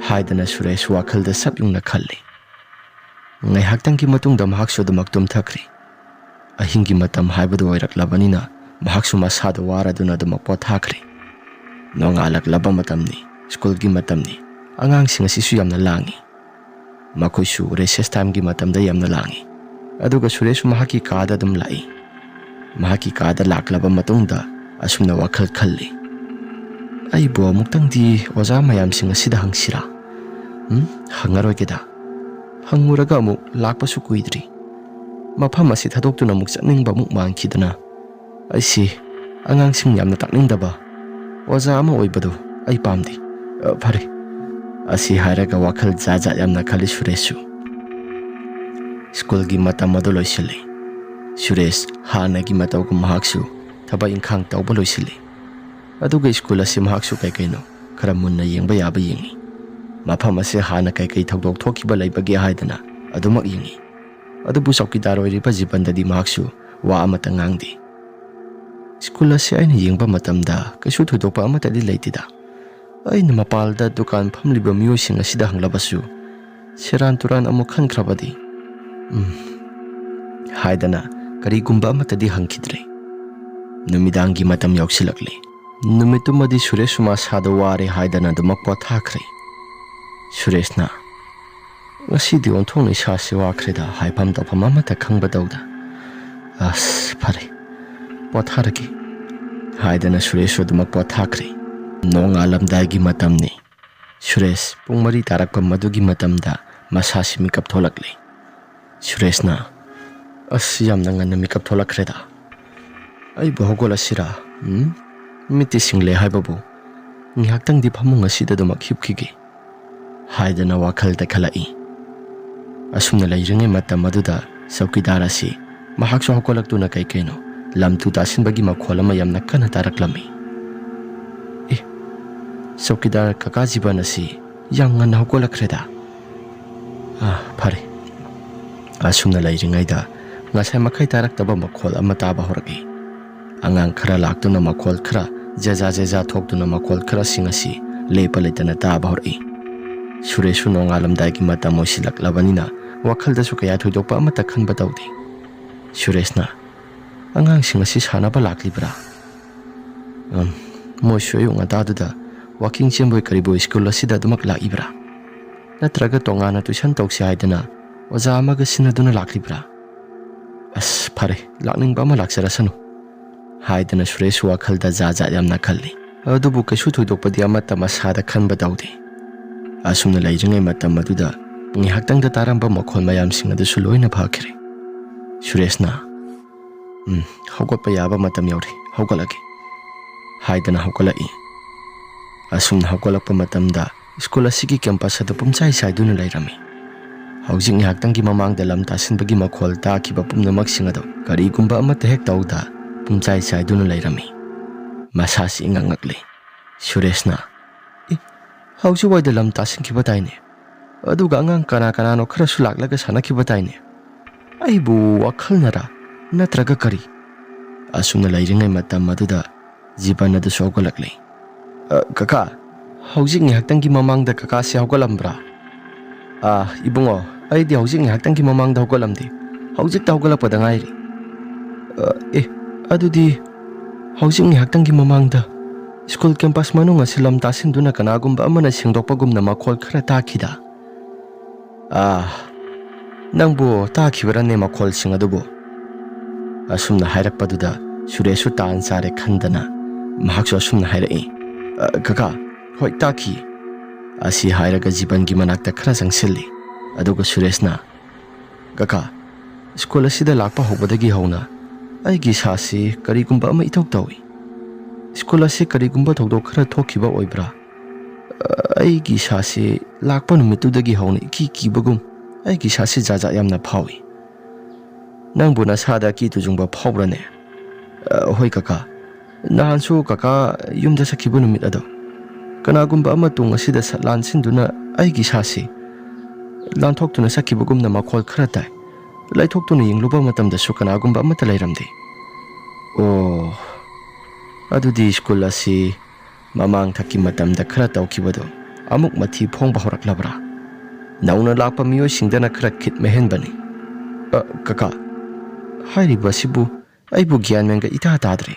ꯍꯥꯏꯗꯅ ꯁꯨꯔꯦꯁ ꯋꯥꯈꯜꯗ ꯆꯞ ꯌꯨꯡꯅ ꯈꯜꯂꯤ꯫ ꯉꯥꯏꯍꯥꯛꯇꯪꯒꯤ ꯃꯇꯨꯡꯗ ꯃꯍꯥꯛꯁꯨ ꯑꯗꯨꯃꯛ ꯇꯨꯝꯊꯈ꯭ꯔꯦ꯫ ꯑꯍꯤꯡꯒꯤ ꯃꯇꯝ ꯍꯥꯏꯕꯗꯨ ꯑꯣꯏꯔꯛꯂꯕꯅꯤꯅ ꯃꯍꯥꯛꯁꯨ ꯃꯁꯥꯗꯨ ꯋꯥꯔꯗꯨꯅ ꯑꯗꯨꯃꯛ ꯄꯣꯊꯥꯈ꯭ꯔꯦ꯫ ꯅꯣꯡꯉꯥꯜꯂꯛꯂꯕ ꯃꯇꯝꯅꯤ, ꯁ꯭ꯀꯨꯜꯒꯤ ꯃꯇꯝꯅꯤ꯫ ꯑꯉꯥꯡꯁꯤꯡ ꯑꯁꯤꯁꯨ ꯌꯥꯝꯅ ꯂꯥꯡꯏ꯫ ꯃꯈꯣꯏꯁꯨ ꯔꯦꯁꯦꯁ ꯇꯥꯏꯝꯒꯤ ꯃꯇꯝꯗ ꯌꯥꯝꯅ ꯂꯥꯡꯏ꯫ ꯑꯗꯨꯒ ꯁꯨꯔꯦꯁꯁꯨ ꯃꯍꯥꯛꯀꯤ ꯀꯥꯗ ꯑꯗꯨꯝ ꯂꯥꯛꯏ꯫ ꯃꯍꯥꯛꯀꯤ ꯀꯥꯗ ꯂꯥꯛꯂꯕ ꯃꯇꯨꯡꯗ ꯑꯁꯨꯝꯅ ꯋꯥꯈꯜ ꯈꯜꯂꯤ, "ꯑꯩꯕꯨ ꯑꯃꯨꯛꯇꯪꯗꯤ ꯑꯣꯖꯥ ꯃꯌꯥꯝꯁꯤꯡ ꯑꯁꯤꯗ ꯍꯪꯁꯤꯔꯥ? ꯎꯝ, ꯍꯪꯉꯔꯣꯏꯒꯦꯗ꯫ ꯍꯪꯉꯨꯔꯒ ꯑꯃꯨꯛ ꯂꯥꯛꯄꯁꯨ ꯀꯨꯏꯗ꯭ꯔꯤ꯫ ꯃꯐꯝ ꯑꯁꯤ ꯊꯥꯗꯣꯛꯇꯨꯅ ꯑꯃꯨꯛ ꯆꯠꯅꯤꯡꯕ ꯑꯃꯨꯛ ꯃꯥꯟꯈꯤꯗꯅ ꯑꯩꯁꯤ ꯑꯉꯥꯡꯁꯤꯡ ꯌꯥꯝꯅ ꯇꯥꯛꯅꯤꯡꯗꯕ ꯑꯣꯖꯥ ꯑꯃ ꯑꯣꯏꯕꯗꯨ ꯑꯩ ꯄꯥꯝꯗꯦ꯫ ꯑ, ꯐꯔꯦ"꯫ ꯑꯁꯤ ꯍꯥꯏꯔꯒ ꯋꯥꯈꯜ ꯖꯥꯠ ꯖꯥꯠ ꯌꯥꯝꯅ ꯈꯜꯂꯤ ꯁꯨꯔꯦꯁꯁꯨ꯫ ꯁ꯭ꯀꯨꯜꯒꯤ ꯃꯇꯝ ꯑꯗꯨ ꯂꯣꯏꯁꯤꯜꯂꯤ꯫ ꯁꯨꯔꯦꯁ ꯍꯥꯟꯅꯒꯤ ꯃꯇꯧꯒꯨꯝ ꯃꯍꯥꯛꯁꯨ ꯊꯕꯛ ꯏꯪꯈꯥꯡ ꯇꯧꯕ ꯂꯣꯏꯁꯤꯜꯂꯤ꯫ ꯑꯗꯨꯒ ꯁ꯭ꯀꯨꯜ ꯑꯁꯤ ꯃꯍꯥꯛꯁꯨ ꯀꯩ ꯀꯩꯅꯣ ꯈꯔ ꯃꯨꯟꯅ ꯌꯦꯡꯕ ꯌꯥꯕ ꯌꯦꯡꯉꯤ꯫ ꯃꯐꯝ ꯑꯁꯤ ꯍꯥꯟꯅ ꯀꯩ ꯀꯩ ꯊꯧꯗꯣꯛ ꯊꯣꯛꯈꯤꯕ ꯂꯩꯕꯒꯦ ꯍꯥꯏꯗꯅ ꯑꯗꯨꯃꯛ ꯌꯦꯡꯉꯤ꯫ ꯑꯗꯨꯕꯨ ꯆꯧꯀꯤꯗꯥꯔ ꯑꯣꯏꯔꯤꯕ ꯖꯤꯕꯟꯗꯗꯤ ꯃꯍꯥꯛꯁꯨ ꯋꯥ ꯑꯃꯠꯇ ꯉꯥꯡꯗꯦ꯫ "ꯁ꯭ꯀꯨꯜ ꯑꯁꯤ ꯑꯩꯅ ꯌꯦꯡꯕ ꯃꯇꯝꯗ ꯀꯩꯁꯨ ꯊꯣꯏꯗꯣꯛꯄ ꯑꯃꯠꯇꯗꯤ ꯂꯩꯇꯦꯗ꯫ ꯑꯩꯅ ꯃꯄꯥꯜꯗ ꯗꯨꯀꯥꯟ ꯐꯝꯂꯤꯕ ꯃꯤꯑꯣꯏꯁꯤꯡ ꯑꯁꯤꯗ ꯍꯪꯂꯕꯁꯨ ꯁꯦꯔꯥꯟ ꯇꯨꯔꯥꯟ ꯑꯃꯨꯛ ꯈꯟꯈ꯭ꯔꯕꯗꯤ, ꯎꯝ" ꯍꯥꯏꯗꯅ ꯀꯔꯤꯒꯨꯝꯕ ꯑꯃꯠꯇꯗꯤ ꯍꯪꯈꯤꯗ꯭ꯔꯦ꯫ ꯅꯨꯃꯤꯗꯥꯡꯒꯤ ꯃꯇꯝ ꯌꯧꯁꯤꯜꯂꯛꯂꯦ꯫ ꯅꯨꯃꯤꯠꯇꯨꯃꯗꯤ ꯁꯨꯔꯦꯁꯁꯨ ꯃꯁꯥꯗꯣ ꯋꯥꯔꯦ ꯍꯥꯏꯗꯅ ꯑꯗꯨꯃꯛ ꯄꯣꯊꯥꯈ꯭ꯔꯦ꯫ ꯁꯨꯔꯦꯁꯅ, "ꯉꯁꯤꯗꯤ ꯑꯣꯟꯊꯣꯛꯅ ꯏꯁꯥꯁꯤ ꯋꯥꯈ꯭ꯔꯦꯗ, ꯍꯥꯏꯐꯝ ꯇꯧꯐꯝ ꯑꯃꯠꯇ ꯈꯪꯕ ꯇꯧꯗ꯫ ꯑꯁ, ꯐꯔꯦ, ꯄꯣꯊꯥꯔꯒꯦ" ꯍꯥꯏꯗꯅ ꯁꯨꯔꯦꯁꯁꯨ ꯑꯗꯨꯃꯛ ꯄꯣꯊꯥꯈ꯭ꯔꯦ꯫ ꯅꯣꯡꯉꯥꯜꯂꯝꯗꯥꯏꯒꯤ ꯃꯇꯝꯅꯤ꯫ ꯁꯨꯔꯦꯁ ꯄꯨꯡ ꯃꯔꯤ ꯇꯥꯔꯛꯄ ꯃꯗꯨꯒꯤ ꯃꯇꯝꯗ ꯃꯁꯥꯁꯤ ꯃꯤꯀꯞ ꯊꯣꯛꯂꯛꯂꯦ꯫ ꯁꯨꯔꯦꯁꯅ, "ꯑꯁ, ꯌꯥꯝꯅ ꯉꯟꯅ ꯃꯤꯀꯞ ꯊꯣꯛꯂꯛꯈ꯭ꯔꯦꯗ꯫ ꯑꯩꯕꯨ ꯍꯧꯒꯠꯂꯁꯤꯔꯥ? ꯎꯝ? ꯃꯤꯠꯇꯤ ꯁꯤꯡꯂꯦ ꯍꯥꯏꯕꯕꯨ, ꯉꯥꯏꯍꯥꯛꯇꯪꯗꯤ ꯐꯃꯨꯡ ꯑꯁꯤꯗ ꯑꯗꯨꯃꯛ ꯍꯤꯞꯈꯤꯒꯦ" ꯍꯥꯏꯗꯅ ꯋꯥꯈꯜꯗ ꯈꯜꯂꯛꯏ꯫ ꯑꯁꯨꯝꯅ ꯂꯩꯔꯤꯉꯩ ꯃꯇꯝ ꯑꯗꯨꯗ ꯆꯧꯀꯤꯗꯥꯔ ꯑꯁꯤ ꯃꯍꯥꯛꯁꯨ ꯍꯧꯒꯠꯂꯛꯇꯨꯅ ꯀꯩ ꯀꯩꯅꯣ ꯂꯝ ꯇꯨ ꯇꯥꯁꯤꯟꯕꯒꯤ ꯃꯈꯣꯜ ꯑꯃ ꯌꯥꯝꯅ ꯀꯟꯅ ꯇꯥꯔꯛꯂꯝꯃꯤ꯫ "ꯑꯦ, ꯆꯧꯀꯤꯗꯥꯔ ꯀꯀꯥ ꯖꯤꯕꯟ ꯑꯁꯤ ꯌꯥꯝ ꯉꯟꯅ ꯍꯧꯒꯠꯂꯛꯈ꯭ꯔꯦꯗ꯫ ꯑꯥ, ꯐꯔꯦ"꯫ ꯑꯁꯨꯝꯅ ꯂꯩꯔꯤꯉꯩꯗ ꯉꯁꯥꯏ ꯃꯈꯩ ꯇꯥꯔꯛꯇꯕ ꯃꯈꯣꯜ ꯑꯃ ꯇꯥꯕ ꯍꯧꯔꯛꯏ꯫ ꯑꯉꯥꯡ ꯈꯔ ꯂꯥꯛꯇꯨꯅ ꯃꯈꯣꯜ ꯈꯔ ꯖꯦꯖꯥ ꯖꯦꯖꯥ ꯊꯣꯛꯇꯨꯅ ꯃꯈꯣꯜ ꯈꯔꯁꯤꯡ ꯑꯁꯤ ꯂꯦꯞꯄ ꯂꯩꯇꯅ ꯇꯥꯕ ꯍꯧꯔꯛꯏ꯫ ꯁꯨꯔꯦꯁꯁꯨ ꯅꯣꯡꯉꯥꯜꯂꯝꯗꯥꯏꯒꯤ ꯃꯇꯝ ꯑꯣꯏꯁꯤꯜꯂꯛꯂꯕꯅꯤꯅ ꯋꯥꯈꯜꯗꯁꯨ ꯀꯌꯥ ꯊꯣꯏꯗꯣꯛꯄ ꯑꯃꯠꯇ ꯈꯟꯕ ꯇꯧꯗꯦ꯫ ꯁꯨꯔꯦꯁꯅ, "ꯑꯉꯥꯡꯁꯤꯡ ꯑꯁꯤ ꯁꯥꯟꯅꯕ ꯂꯥꯛꯂꯤꯕ꯭ꯔꯥ? ꯎꯝ, ꯃꯣꯏꯁꯨ ꯑꯌꯨꯛ ꯉꯟꯇꯥꯗꯨꯗ ꯋꯥꯀꯤꯡ ꯆꯦꯟꯕꯣꯏ ꯀꯔꯤꯕꯣꯏ ꯁ꯭ꯀꯨꯜ ꯑꯁꯤꯗ ꯑꯗꯨꯃꯛ ꯂꯥꯛꯏꯕ꯭ꯔꯥ? ꯅꯠꯇ꯭ꯔꯒ ꯇꯣꯉꯥꯟꯅ ꯇꯨꯏꯁꯟ ꯇꯧꯁꯤ ꯍꯥꯏꯗꯅ ꯑꯣꯖꯥ ꯑꯃꯒ ꯁꯤꯟꯅꯗꯨꯅ ꯂꯥꯛꯂꯤꯕ꯭ꯔꯥ? ꯑꯁ, ꯐꯔꯦ, ꯂꯥꯛꯅꯤꯡꯕ ꯑꯃ ꯂꯥꯛꯆꯔꯁꯅꯨ" ꯍꯥꯏꯗꯅ ꯁꯨꯔꯦꯁ ꯋꯥꯈꯜꯗ ꯖꯥꯠ ꯖꯥꯠ ꯌꯥꯝꯅ ꯈꯜꯂꯤ꯫ ꯑꯗꯨꯕꯨ ꯀꯩꯁꯨ ꯊꯣꯏꯗꯣꯛꯄꯗꯤ ꯑꯃꯠꯇ ꯃꯁꯥꯗ ꯈꯟꯕ ꯇꯧꯗꯦ꯫ ꯑꯁꯨꯝꯅ ꯂꯩꯔꯤꯉꯩ ꯃꯇꯝ ꯑꯗꯨꯗ ꯉꯥꯏꯍꯥꯛꯇꯪꯗ ꯇꯥꯔꯝꯕ ꯃꯈꯣꯜ ꯃꯌꯥꯝꯁꯤꯡ ꯑꯗꯨꯁꯨ ꯂꯣꯏꯅ ꯐꯈ꯭ꯔꯦ꯫ ꯁꯨꯔꯦꯁꯅ, "ꯎꯝ, ꯍꯧꯒꯠꯄ ꯌꯥꯕ ꯃꯇꯝ ꯌꯧꯔꯦ, ꯍꯧꯒꯠꯂꯒꯦ" ꯍꯥꯏꯗꯅ ꯍꯧꯒꯠꯂꯛꯏ꯫ ꯑꯁꯨꯝꯅ ꯍꯧꯒꯠꯂꯛꯄ ꯃꯇꯝꯗ ꯁ꯭ꯀꯨꯜ ꯑꯁꯤꯒꯤ ꯀꯦꯝꯄꯁ ꯑꯗꯨ ꯄꯨꯝꯆꯥꯏ ꯆꯥꯏꯗꯨꯅ ꯂꯩꯔꯝꯃꯤ꯫ ꯍꯧꯖꯤꯛ ꯉꯥꯏꯍꯥꯛꯇꯪꯒꯤ ꯃꯃꯥꯡꯗ ꯂꯝ ꯇꯥꯁꯤꯟꯕꯒꯤ ꯃꯈꯣꯜ ꯇꯥꯈꯤꯕ ꯄꯨꯝꯅꯃꯛꯁꯤꯡ ꯑꯗꯨ ꯀꯔꯤꯒꯨꯝꯕ ꯑꯃꯠꯇ ꯍꯦꯛ ꯇꯧꯗ ꯄꯨꯝꯆꯥꯏ ꯆꯥꯏꯗꯨꯅ ꯂꯩꯔꯝꯃꯤ꯫ ꯃꯁꯥꯁꯤ ꯏꯉꯛ ꯉꯛꯂꯦ꯫ ꯁꯨꯔꯦꯁꯅ, "ꯑꯦ, ꯍꯧꯖꯤꯛꯋꯥꯏꯗ ꯂꯝ ꯇꯥꯁꯤꯟꯈꯤꯕ ꯇꯥꯏꯅꯦ꯫ ꯑꯗꯨꯒ ꯑꯉꯥꯡ ꯀꯅꯥ ꯀꯅꯥꯅꯣ ꯈꯔꯁꯨ ꯂꯥꯛꯂꯒ ꯁꯥꯟꯅꯈꯤꯕ ꯇꯥꯏꯅꯦ꯫ ꯑꯩꯕꯨ ꯋꯥꯈꯜꯅꯔꯥ, ꯅꯠꯇ꯭ꯔꯒ ꯀꯔꯤ?" ꯑꯁꯨꯝꯅ ꯂꯩꯔꯤꯉꯩ ꯃꯇꯝ ꯑꯗꯨꯗ ꯖꯤꯕꯟ ꯑꯗꯨꯁꯨ ꯍꯧꯒꯠꯂꯛꯂꯦ꯫ "ꯑ, ꯀꯀꯥ, ꯍꯧꯖꯤꯛ ꯉꯥꯏꯍꯥꯛꯇꯪꯒꯤ ꯃꯃꯥꯡꯗ ꯀꯀꯥꯁꯦ ꯍꯧꯒꯠꯂꯝꯕ꯭ꯔꯥ?" "ꯑꯥ, ꯏꯕꯨꯡꯉꯣ, ꯑꯩꯗꯤ ꯍꯧꯖꯤꯛ ꯉꯥꯏꯍꯥꯛꯇꯪꯒꯤ ꯃꯃꯥꯡꯗ ꯍꯧꯒꯠꯂꯝꯗꯦ꯫ ꯍꯧꯖꯤꯛꯇ ꯍꯧꯒꯠꯂꯛꯄꯗ ꯉꯥꯏꯔꯤ꯫ ꯑ, ꯑꯦ, ꯑꯗꯨꯗꯤ ꯍꯧꯖꯤꯛ ꯉꯥꯏꯍꯥꯛꯇꯪꯒꯤ ꯃꯃꯥꯡꯗ ꯁ꯭ꯀꯨꯜ ꯀꯦꯝꯄꯁ ꯃꯅꯨꯡ ꯑꯁꯤ ꯂꯝ ꯇꯥꯁꯤꯟꯗꯨꯅ ꯀꯅꯥꯒꯨꯝꯕ ꯑꯃꯅ ꯁꯦꯡꯗꯣꯛꯄꯒꯨꯝꯅ ꯃꯈꯣꯜ ꯈꯔ ꯇꯥꯈꯤꯗ꯫ "ꯑꯥ, ꯅꯪꯕꯨ ꯇꯥꯈꯤꯕꯔꯅꯦ ꯃꯈꯣꯜꯁꯤꯡ ꯑꯗꯨꯕꯨ?" ꯑꯁꯨꯝꯅ ꯍꯥꯏꯔꯛꯄꯗꯨꯗ ꯁꯨꯔꯦꯁꯁꯨ ꯇꯥꯟ ꯆꯥꯔꯦ ꯈꯟꯗꯅ ꯃꯍꯥꯛꯁꯨ ꯑꯁꯨꯝꯅ ꯍꯥꯏꯔꯛꯏ, "ꯑ, ꯀꯀꯥ, ꯍꯣꯏ, ꯇꯥꯈꯤ꯫" ꯑꯁꯤ ꯍꯥꯏꯔꯒ ꯖꯤꯕꯟꯒꯤ ꯃꯅꯥꯛꯇ ꯈꯔ ꯆꯪꯁꯤꯜꯂꯤ꯫ ꯑꯗꯨꯒ ꯁꯨꯔꯦꯁꯅ, "ꯀꯀꯥ, ꯁ꯭ꯀꯨꯜ ꯑꯁꯤꯗ ꯂꯥꯛꯄ ꯍꯧꯕꯗꯒꯤ ꯍꯧꯅ ꯑꯩꯒꯤ ꯏꯁꯥꯁꯤ ꯀꯔꯤꯒꯨꯝꯕ ꯑꯃ ꯏꯇꯧ ꯇꯧꯏ꯫ ꯁ꯭ꯀꯨꯜ ꯑꯁꯤ ꯀꯔꯤꯒꯨꯝꯕ ꯊꯧꯗꯣꯛ ꯈꯔ ꯊꯣꯛꯈꯤꯕ ꯑꯣꯏꯕ꯭ꯔꯥ? ꯑ, ꯑꯩꯒꯤ ꯏꯁꯥꯁꯤ ꯂꯥꯛꯄ ꯅꯨꯃꯤꯠꯇꯨꯗꯒꯤ ꯍꯧꯅ ꯏꯀꯤ ꯀꯤꯕꯒꯨꯝ ꯑꯩꯒꯤ ꯏꯁꯥꯁꯤ ꯖꯥꯠ ꯖꯥꯠ ꯌꯥꯝꯅ ꯐꯥꯎꯏ꯫ ꯅꯪꯕꯨ ꯅꯁꯥꯗ ꯑꯀꯤ ꯇꯨꯖꯨꯡꯕ ꯐꯥꯎꯕ꯭ꯔꯅꯦ?" "ꯑ, ꯍꯣꯏ ꯀꯀꯥ, ꯅꯍꯥꯟꯁꯨ ꯀꯀꯥ ꯌꯨꯝꯗ ꯆꯠꯈꯤꯕ ꯅꯨꯃꯤꯠ ꯑꯗꯣ ꯀꯅꯥꯒꯨꯝꯕ ꯑꯃ ꯇꯨꯡ ꯑꯁꯤꯗ ꯁꯠ ꯂꯥꯟꯁꯤꯟꯗꯨꯅ ꯑꯩꯒꯤ ꯏꯁꯥꯁꯤ ꯂꯥꯟꯊꯣꯛꯇꯨꯅ ꯆꯠꯈꯤꯕꯒꯨꯝꯅ ꯃꯈꯣꯜ ꯈꯔ ꯇꯥꯏ꯫ ꯂꯩꯊꯣꯛꯇꯨꯅ ꯌꯦꯡꯂꯨꯕ ꯃꯇꯝꯗꯁꯨ ꯀꯅꯥꯒꯨꯝꯕ ꯑꯃꯠꯇ ꯂꯩꯔꯝꯗꯦ꯫" "ꯑꯣ, ꯑꯗꯨꯗꯤ ꯁ꯭ꯀꯨꯜ ꯑꯁꯤ ꯃꯃꯥꯡ ꯊꯛꯀꯤ ꯃꯇꯝꯗ ꯈꯔ ꯇꯧꯈꯤꯕꯗꯣ ꯑꯃꯨꯛ ꯃꯊꯤ ꯐꯣꯡꯕ ꯍꯧꯔꯛꯂꯕ꯭ꯔꯥ? ꯅꯧꯅ ꯂꯥꯛꯄ ꯃꯤꯑꯣꯏꯁꯤꯡꯗꯅ ꯈꯔ ꯈꯤꯠ ꯃꯦꯍꯦꯟꯕꯅꯤ꯫" "ꯑ, ꯀꯀꯥ, ꯍꯥꯏꯔꯤꯕ ꯑꯁꯤꯕꯨ ꯑꯩꯕꯨ ꯒ꯭ꯌꯥꯟ ꯃꯦꯟꯒ ꯏꯇꯥ ꯇꯥꯗ꯭ꯔꯦ꯫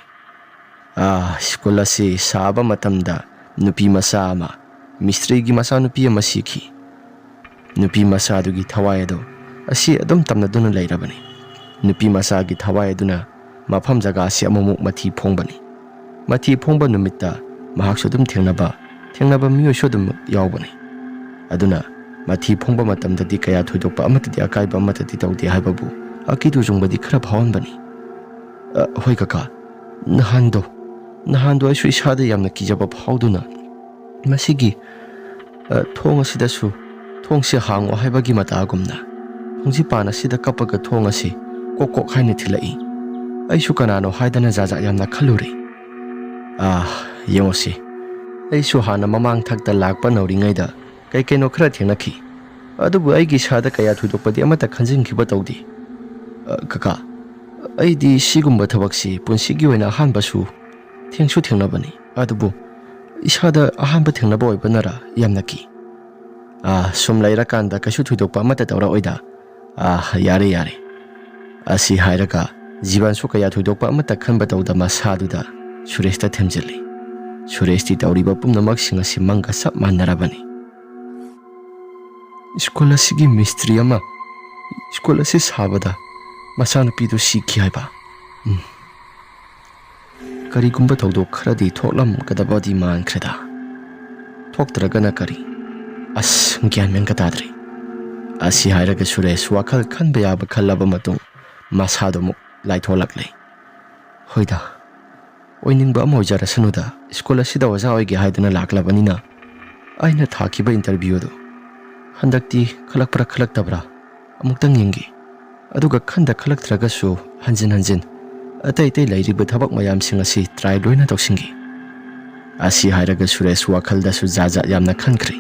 ꯑꯥ, ꯁ꯭ꯀꯨꯜ ꯑꯁꯤ ꯁꯥꯕ ꯃꯇꯝꯗ ꯅꯨꯄꯤ ꯃꯆꯥ ꯑꯃ, ꯃꯤꯁꯇ꯭ꯔꯤꯒꯤ ꯃꯆꯥꯅꯨꯄꯤ ꯑꯃ ꯁꯤꯈꯤ꯫ ꯅꯨꯄꯤ ꯃꯆꯥꯗꯨꯒꯤ ꯊꯋꯥꯏ ꯑꯗꯨ ꯑꯁꯤ ꯑꯗꯨꯝ ꯇꯝꯅꯗꯨꯅ ꯂꯩꯔꯕꯅꯤ꯫ ꯅꯨꯄꯤ ꯃꯆꯥꯒꯤ ꯊꯋꯥꯏ ꯑꯗꯨꯅ ꯃꯐꯝ ꯖꯒꯥ ꯑꯁꯤ ꯑꯃꯨꯛꯃꯨꯛ ꯃꯊꯤ ꯐꯣꯡꯕꯅꯤ꯫ ꯃꯊꯤ ꯐꯣꯡꯕ ꯅꯨꯃꯤꯠꯇ ꯃꯍꯥꯛꯁꯨ ꯑꯗꯨꯝ ꯊꯦꯡꯅꯕ, ꯊꯦꯡꯅꯕ ꯃꯤꯑꯣꯏꯁꯨ ꯑꯗꯨꯝ ꯌꯥꯎꯕꯅꯤ꯫ ꯑꯗꯨꯅ ꯃꯊꯤ ꯐꯣꯡꯕ ꯃꯇꯝꯗꯗꯤ ꯀꯌꯥ ꯊꯣꯏꯗꯣꯛꯄ ꯑꯃꯠꯇꯗꯤ, ꯑꯀꯥꯏꯕ ꯑꯃꯠꯇꯗꯤ ꯇꯧꯗꯦ ꯍꯥꯏꯕꯕꯨ ꯑꯀꯤ ꯇꯨꯖꯨꯡꯕꯗꯤ ꯈꯔ ꯐꯥꯎꯍꯟꯕꯅꯤ꯫" "ꯑ, ꯍꯣꯏ ꯀꯀꯥ, ꯅꯍꯥꯟꯗꯣ, ꯅꯍꯥꯟꯗꯣ ꯑꯩꯁꯨ ꯏꯁꯥꯗ ꯌꯥꯝꯅ ꯀꯤꯖꯕ ꯐꯥꯎꯗꯨꯅ ꯃꯁꯤꯒꯤ, ꯑ, ꯊꯣꯡ ꯑꯁꯤꯗꯁꯨ ꯊꯣꯡꯁꯦ ꯍꯥꯡꯉꯣ ꯍꯥꯏꯕꯒꯤ ꯃꯇꯥꯒꯨꯝꯅ ꯊꯣꯡꯖꯤꯄꯥꯟ ꯑꯁꯤꯗ ꯀꯞꯄꯒ ꯊꯣꯡ ꯑꯁꯤ ꯀꯣꯛ ꯀꯣꯛ ꯍꯥꯏꯅ ꯊꯤꯜꯂꯛꯏ꯫ ꯑꯩꯁꯨ ꯀꯅꯥꯅꯣ ꯍꯥꯏꯗꯅ ꯖꯥꯠ ꯖꯥꯠ ꯌꯥꯝꯅ ꯈꯜꯂꯨꯔꯦ꯫ ꯑꯥ, ꯌꯦꯡꯉꯨꯁꯤ, ꯑꯩꯁꯨ ꯍꯥꯟꯅ ꯃꯃꯥꯡ ꯊꯛꯇ ꯂꯥꯛꯄ ꯅꯧꯔꯤꯉꯩꯗ ꯀꯩ ꯀꯩꯅꯣ ꯈꯔ ꯊꯦꯡꯅꯈꯤ꯫ ꯑꯗꯨꯕꯨ ꯑꯩꯒꯤ ꯏꯁꯥꯗ ꯀꯌꯥ ꯊꯣꯏꯗꯣꯛꯄꯗꯤ ꯑꯃꯠꯇ ꯈꯟꯖꯤꯟꯈꯤꯕ ꯇꯧꯗꯦ꯫" "ꯑ, ꯀꯀꯥ, ꯑꯩꯗꯤ ꯁꯤꯒꯨꯝꯕ ꯊꯕꯛꯁꯤ ꯄꯨꯟꯁꯤꯒꯤ ꯑꯣꯏꯅ ꯑꯍꯥꯟꯕꯁꯨ ꯊꯦꯡꯁꯨ ꯊꯦꯡꯅꯕꯅꯤ꯫ ꯑꯗꯨꯕꯨ ꯏꯁꯥꯗ ꯑꯍꯥꯟꯕ ꯊꯦꯡꯅꯕ ꯑꯣꯏꯕꯅꯔ ꯌꯥꯝꯅ ꯀꯤ꯫" "ꯑꯥ, ꯁꯨꯝ ꯂꯩꯔꯀꯥꯟꯗ ꯀꯩꯁꯨ ꯊꯣꯏꯗꯣꯛꯄ ꯑꯃꯠꯇ ꯇꯧꯔꯛꯑꯣꯏꯗ꯫ ꯑꯥ, ꯌꯥꯔꯦ, ꯌꯥꯔꯦ꯫" ꯑꯁꯤ ꯍꯥꯏꯔꯒ ꯖꯤꯕꯟꯁꯨ ꯀꯌꯥ ꯊꯣꯏꯗꯣꯛꯄ ꯑꯃꯠꯇ ꯈꯟꯕ ꯇꯧꯗ ꯃꯁꯥꯗꯨꯗ ꯁꯨꯔꯦꯁꯇ ꯊꯦꯝꯖꯤꯜꯂꯤ꯫ ꯁꯨꯔꯦꯁꯇꯤ ꯇꯧꯔꯤꯕ ꯄꯨꯝꯅꯃꯛꯁꯤꯡ ꯑꯁꯤ ꯃꯪꯒ ꯆꯞ ꯃꯥꯟꯅꯔꯕꯅꯤ꯫ ꯁ꯭ꯀꯨꯜ ꯑꯁꯤꯒꯤ ꯃꯤꯁꯇ꯭ꯔꯤ ꯑꯃ ꯁ꯭ꯀꯨꯜ ꯑꯁꯤ ꯁꯥꯕꯗ ꯃꯆꯥꯅꯨꯄꯤꯗꯨ ꯁꯤꯈꯤ ꯍꯥꯏꯕ꯫ ꯎꯝ꯫ ꯀꯔꯤꯒꯨꯝꯕ ꯊꯧꯗꯣꯛ ꯈꯔꯗꯤ ꯊꯣꯛꯂꯝꯒꯗꯕꯗꯤ ꯃꯥꯟꯈ꯭ꯔꯦꯗ꯫ ꯊꯣꯛꯇ꯭ꯔꯒꯅ ꯀꯔꯤ? ꯑꯁ, ꯒ꯭ꯌꯥꯟ ꯃꯦꯟꯒ ꯇꯥꯗ꯭ꯔꯦ꯫ ꯑꯁꯤ ꯍꯥꯏꯔꯒ ꯁꯨꯔꯦꯁ ꯋꯥꯈꯜ ꯈꯟꯕ ꯌꯥꯕ ꯈꯜꯂꯕ ꯃꯇꯨꯡ ꯃꯁꯥꯗꯨ ꯑꯃꯨꯛ ꯂꯥꯏꯊꯣꯛꯂꯛꯂꯦ꯫ ꯍꯣꯏꯗ, ꯑꯣꯏꯅꯤꯡꯕ ꯑꯃ ꯑꯣꯏꯖꯔꯁꯅꯨꯗ, ꯁ꯭ꯀꯨꯜ ꯑꯁꯤꯗ ꯑꯣꯖꯥ ꯑꯣꯏꯒꯦ ꯍꯥꯏꯗꯨꯅ ꯂꯥꯛꯂꯕꯅꯤꯅ ꯑꯩꯅ ꯊꯥꯈꯤꯕ ꯏꯟꯇꯔꯚ꯭ꯌꯨ ꯑꯗꯨ ꯍꯟꯗꯛꯇꯤ ꯈꯜꯂꯛꯄ꯭ꯔꯥ ꯈꯜꯂꯛꯇꯕ꯭ꯔꯥ ꯑꯃꯨꯛꯇꯪ ꯌꯦꯡꯒꯦ꯫ ꯑꯗꯨꯒ ꯈꯟꯗ ꯈꯜꯂꯛꯇ꯭ꯔꯒꯁꯨ ꯍꯟꯖꯤꯟ ꯍꯟꯖꯤꯟ ꯑꯇꯩ ꯑꯇꯩ ꯂꯩꯔꯤꯕ ꯊꯕꯛ ꯃꯌꯥꯝꯁꯤꯡ ꯑꯁꯤ ꯇ꯭ꯔꯥꯏ ꯂꯣꯏꯅ ꯇꯧꯁꯤꯟꯒꯦ꯫ ꯑꯁꯤ ꯍꯥꯏꯔꯒ ꯁꯨꯔꯦꯁ ꯋꯥꯈꯜꯗꯁꯨ ꯖꯥꯠ ꯖꯥꯠ ꯌꯥꯝꯅ ꯈꯟꯈ꯭ꯔꯦ꯫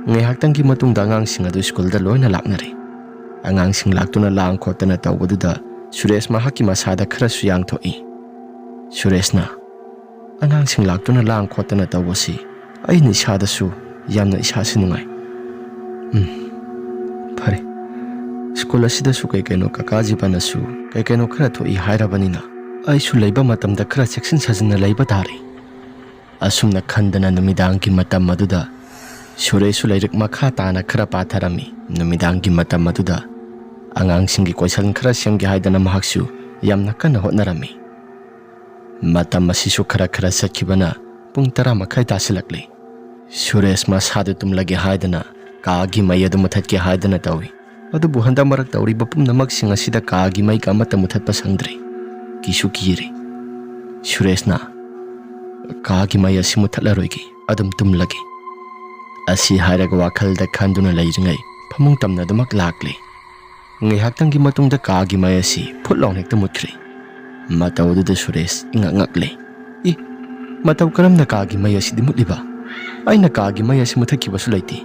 ꯉꯥꯏꯍꯥꯛꯇꯪꯒꯤ ꯃꯇꯨꯡꯗ ꯑꯉꯥꯡꯁꯤꯡ ꯑꯗꯨ ꯁ꯭ꯀꯨꯜꯗ ꯂꯣꯏꯅ ꯂꯥꯛꯅꯔꯦ꯫ ꯑꯉꯥꯡꯁꯤꯡ ꯂꯥꯛꯇꯨꯅ ꯂꯥꯡ ꯈꯣꯠꯇꯅ ꯇꯧꯕꯗꯨꯗ ꯁꯨꯔꯦꯁ ꯃꯍꯥꯛꯀꯤ ꯃꯁꯥꯗ ꯈꯔꯁꯨ ꯌꯥꯡꯊꯣꯛꯏ꯫ ꯁꯨꯔꯦꯁꯅ, "ꯑꯉꯥꯡꯁꯤꯡ ꯂꯥꯛꯇꯨꯅ ꯂꯥꯡ ꯈꯣꯠꯇꯅ ꯇꯧꯕꯁꯤ ꯑꯩꯅ ꯏꯁꯥꯗꯁꯨ ꯌꯥꯝꯅ ꯏꯁꯥꯁꯤ ꯅꯨꯡꯉꯥꯏ꯫ ꯎꯝ, ꯐꯔꯦ꯫ ꯁ꯭ꯀꯨꯜ ꯑꯁꯤꯗꯁꯨ ꯀꯩ ꯀꯩꯅꯣ ꯀꯀꯥ ꯖꯤꯕꯟꯅꯁꯨ ꯀꯩ ꯀꯩꯅꯣ ꯈꯔ ꯊꯣꯛꯏ ꯍꯥꯏꯔꯕꯅꯤꯅ ꯑꯩꯁꯨ ꯂꯩꯕ ꯃꯇꯝꯗ ꯈꯔ ꯆꯦꯛꯁꯤꯟ ꯁꯥꯖꯤꯟꯅ ꯂꯩꯕ ꯇꯥꯔꯦ"꯫ ꯑꯁꯨꯝꯅ ꯈꯟꯗꯅ ꯅꯨꯃꯤꯗꯥꯡꯒꯤ ꯃꯇꯝ ꯑꯗꯨꯗ ꯁꯨꯔꯦꯁꯁꯨ ꯂꯥꯏꯔꯤꯛ ꯃꯈꯥ ꯇꯥꯅ ꯈꯔ ꯄꯥꯊꯔꯝꯃꯤ꯫ ꯅꯨꯃꯤꯗꯥꯡꯒꯤ ꯃꯇꯝ ꯑꯗꯨꯗ ꯑꯉꯥꯡꯁꯤꯡꯒꯤ ꯀꯣꯏꯁꯟ ꯈꯔ ꯁꯦꯝꯒꯦ ꯍꯥꯏꯗꯅ ꯃꯍꯥꯛꯁꯨ ꯌꯥꯝꯅ ꯀꯟꯅ ꯍꯣꯠꯅꯔꯝꯃꯤ꯫ ꯃꯇꯝ ꯑꯁꯤꯁꯨ ꯈꯔ ꯈꯔ ꯆꯠꯈꯤꯕꯅ ꯄꯨꯡ ꯇꯔꯥ ꯃꯈꯥꯏ ꯇꯥꯁꯤꯜꯂꯛꯂꯦ꯫ ꯁꯨꯔꯦꯁ ꯃꯁꯥꯗꯨ ꯇꯨꯝꯂꯒꯦ ꯍꯥꯏꯗꯅ ꯀꯥꯒꯤ ꯃꯩ ꯑꯗꯨ ꯃꯨꯊꯠꯀꯦ ꯍꯥꯏꯗꯅ ꯇꯧꯏ꯫ ꯑꯗꯨꯕꯨ ꯍꯟꯗꯛ ꯃꯔꯛ ꯇꯧꯔꯤꯕ ꯄꯨꯝꯅꯃꯛꯁꯤꯡ ꯑꯁꯤꯗ ꯀꯥꯒꯤ ꯃꯩꯒ ꯑꯃꯠꯇ ꯃꯨꯊꯠꯄ ꯁꯪꯗ꯭ꯔꯦ꯫ ꯀꯤꯁꯨ ꯀꯤꯔꯦ꯫ ꯁꯨꯔꯦꯁꯅ, "ꯀꯥꯒꯤ ꯃꯩ ꯑꯁꯤ ꯃꯨꯊꯠꯂꯔꯣꯏꯒꯦ, ꯑꯗꯨꯝ ꯇꯨꯝꯂꯒꯦ"꯫ ꯑꯁꯤ ꯍꯥꯏꯔꯒ ꯋꯥꯈꯜꯗ ꯈꯟꯗꯨꯅ ꯂꯩꯔꯤꯉꯩ ꯐꯃꯨꯡ ꯇꯝꯅ ꯑꯗꯨꯃꯛ ꯂꯥꯛꯂꯦ꯫ ꯉꯥꯏꯍꯥꯛꯇꯪꯒꯤ ꯃꯇꯨꯡꯗ ꯀꯥꯒꯤ ꯃꯩ ꯑꯁꯤ ꯐꯨꯠ ꯂꯥꯎꯅ ꯍꯦꯛꯇ ꯃꯨꯠꯈ꯭ꯔꯦ꯫ ꯃꯇꯧ ꯑꯗꯨꯗ ꯁꯨꯔꯦꯁ ꯏꯉꯛ ꯉꯛꯂꯦ꯫ "ꯏ, ꯃꯇꯧ ꯀꯔꯝꯅ ꯀꯥꯒꯤ ꯃꯩ ꯑꯁꯤꯗꯤ ꯃꯨꯠꯂꯤꯕ? ꯑꯩꯅ ꯀꯥꯒꯤ ꯃꯩ ꯑꯁꯤ ꯃꯨꯊꯠꯈꯤꯕꯁꯨ ꯂꯩꯇꯦ꯫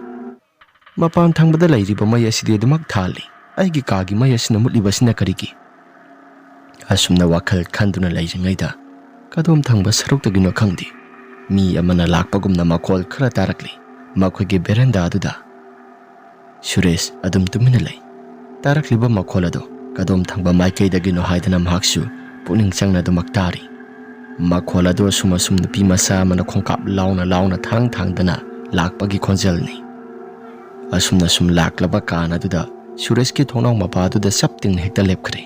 ꯃꯄꯥꯟ ꯊꯪꯕꯗ ꯂꯩꯔꯤꯕ ꯃꯩ ꯑꯁꯤꯗꯤ ꯑꯗꯨꯃꯛ ꯊꯥꯜꯂꯤ꯫ ꯑꯩꯒꯤ ꯀꯥꯒꯤ ꯃꯩ ꯑꯁꯤꯅ ꯃꯨꯠꯂꯤꯕꯁꯤꯅ ꯀꯔꯤꯒꯤ?" ꯑꯁꯨꯝꯅ ꯋꯥꯈꯜ ꯈꯟꯗꯨꯅ ꯂꯩꯔꯤꯉꯩꯗ ꯀꯗꯣꯝ ꯊꯪꯕ ꯁꯔꯨꯛꯇꯒꯤꯅꯣ ꯈꯪꯗꯦ, ꯃꯤ ꯑꯃꯅ ꯂꯥꯛꯄꯒꯨꯝꯅ ꯃꯈꯣꯜ ꯈꯔ ꯇꯥꯔꯛꯂꯤ꯫ ꯃꯈꯣꯏꯒꯤ ꯕꯦꯔꯦꯟꯗꯥ ꯑꯗꯨꯗ ꯁꯨꯔꯦꯁ ꯑꯗꯨꯝ ꯇꯨꯃꯤꯟꯅ ꯂꯩ꯫ ꯇꯥꯔꯛꯂꯤꯕ ꯃꯈꯣꯜ ꯑꯗꯨ ꯀꯗꯣꯝ ꯊꯪꯕ ꯃꯥꯏꯀꯩꯗꯒꯤꯅꯣ ꯍꯥꯏꯗꯅ ꯃꯍꯥꯛꯁꯨ ꯄꯨꯛꯅꯤꯡ ꯆꯪꯅ ꯑꯗꯨꯃꯛ ꯇꯥꯔꯤ꯫ ꯃꯈꯣꯜ ꯑꯗꯨ ꯑꯁꯨꯝ ꯑꯁꯨꯝ ꯅꯨꯄꯤ ꯃꯆꯥ ꯑꯃꯅ ꯈꯣꯡꯀꯥꯞ ꯂꯥꯎꯅ ꯂꯥꯎꯅ ꯊꯥꯡ ꯊꯥꯡꯗꯅ ꯂꯥꯛꯄꯒꯤ ꯈꯣꯟꯖꯦꯜꯅꯤ꯫ ꯑꯁꯨꯝꯅ ꯁꯨꯝ ꯂꯥꯛꯂꯕ ꯀꯥꯟ ꯑꯗꯨꯗ ꯁꯨꯔꯦꯁꯀꯤ ꯊꯣꯡꯅꯥꯎ ꯃꯄꯥ ꯑꯗꯨꯗ ꯆꯞ ꯇꯤꯡꯅ ꯍꯦꯛꯇ ꯂꯦꯞꯈ꯭ꯔꯦ꯫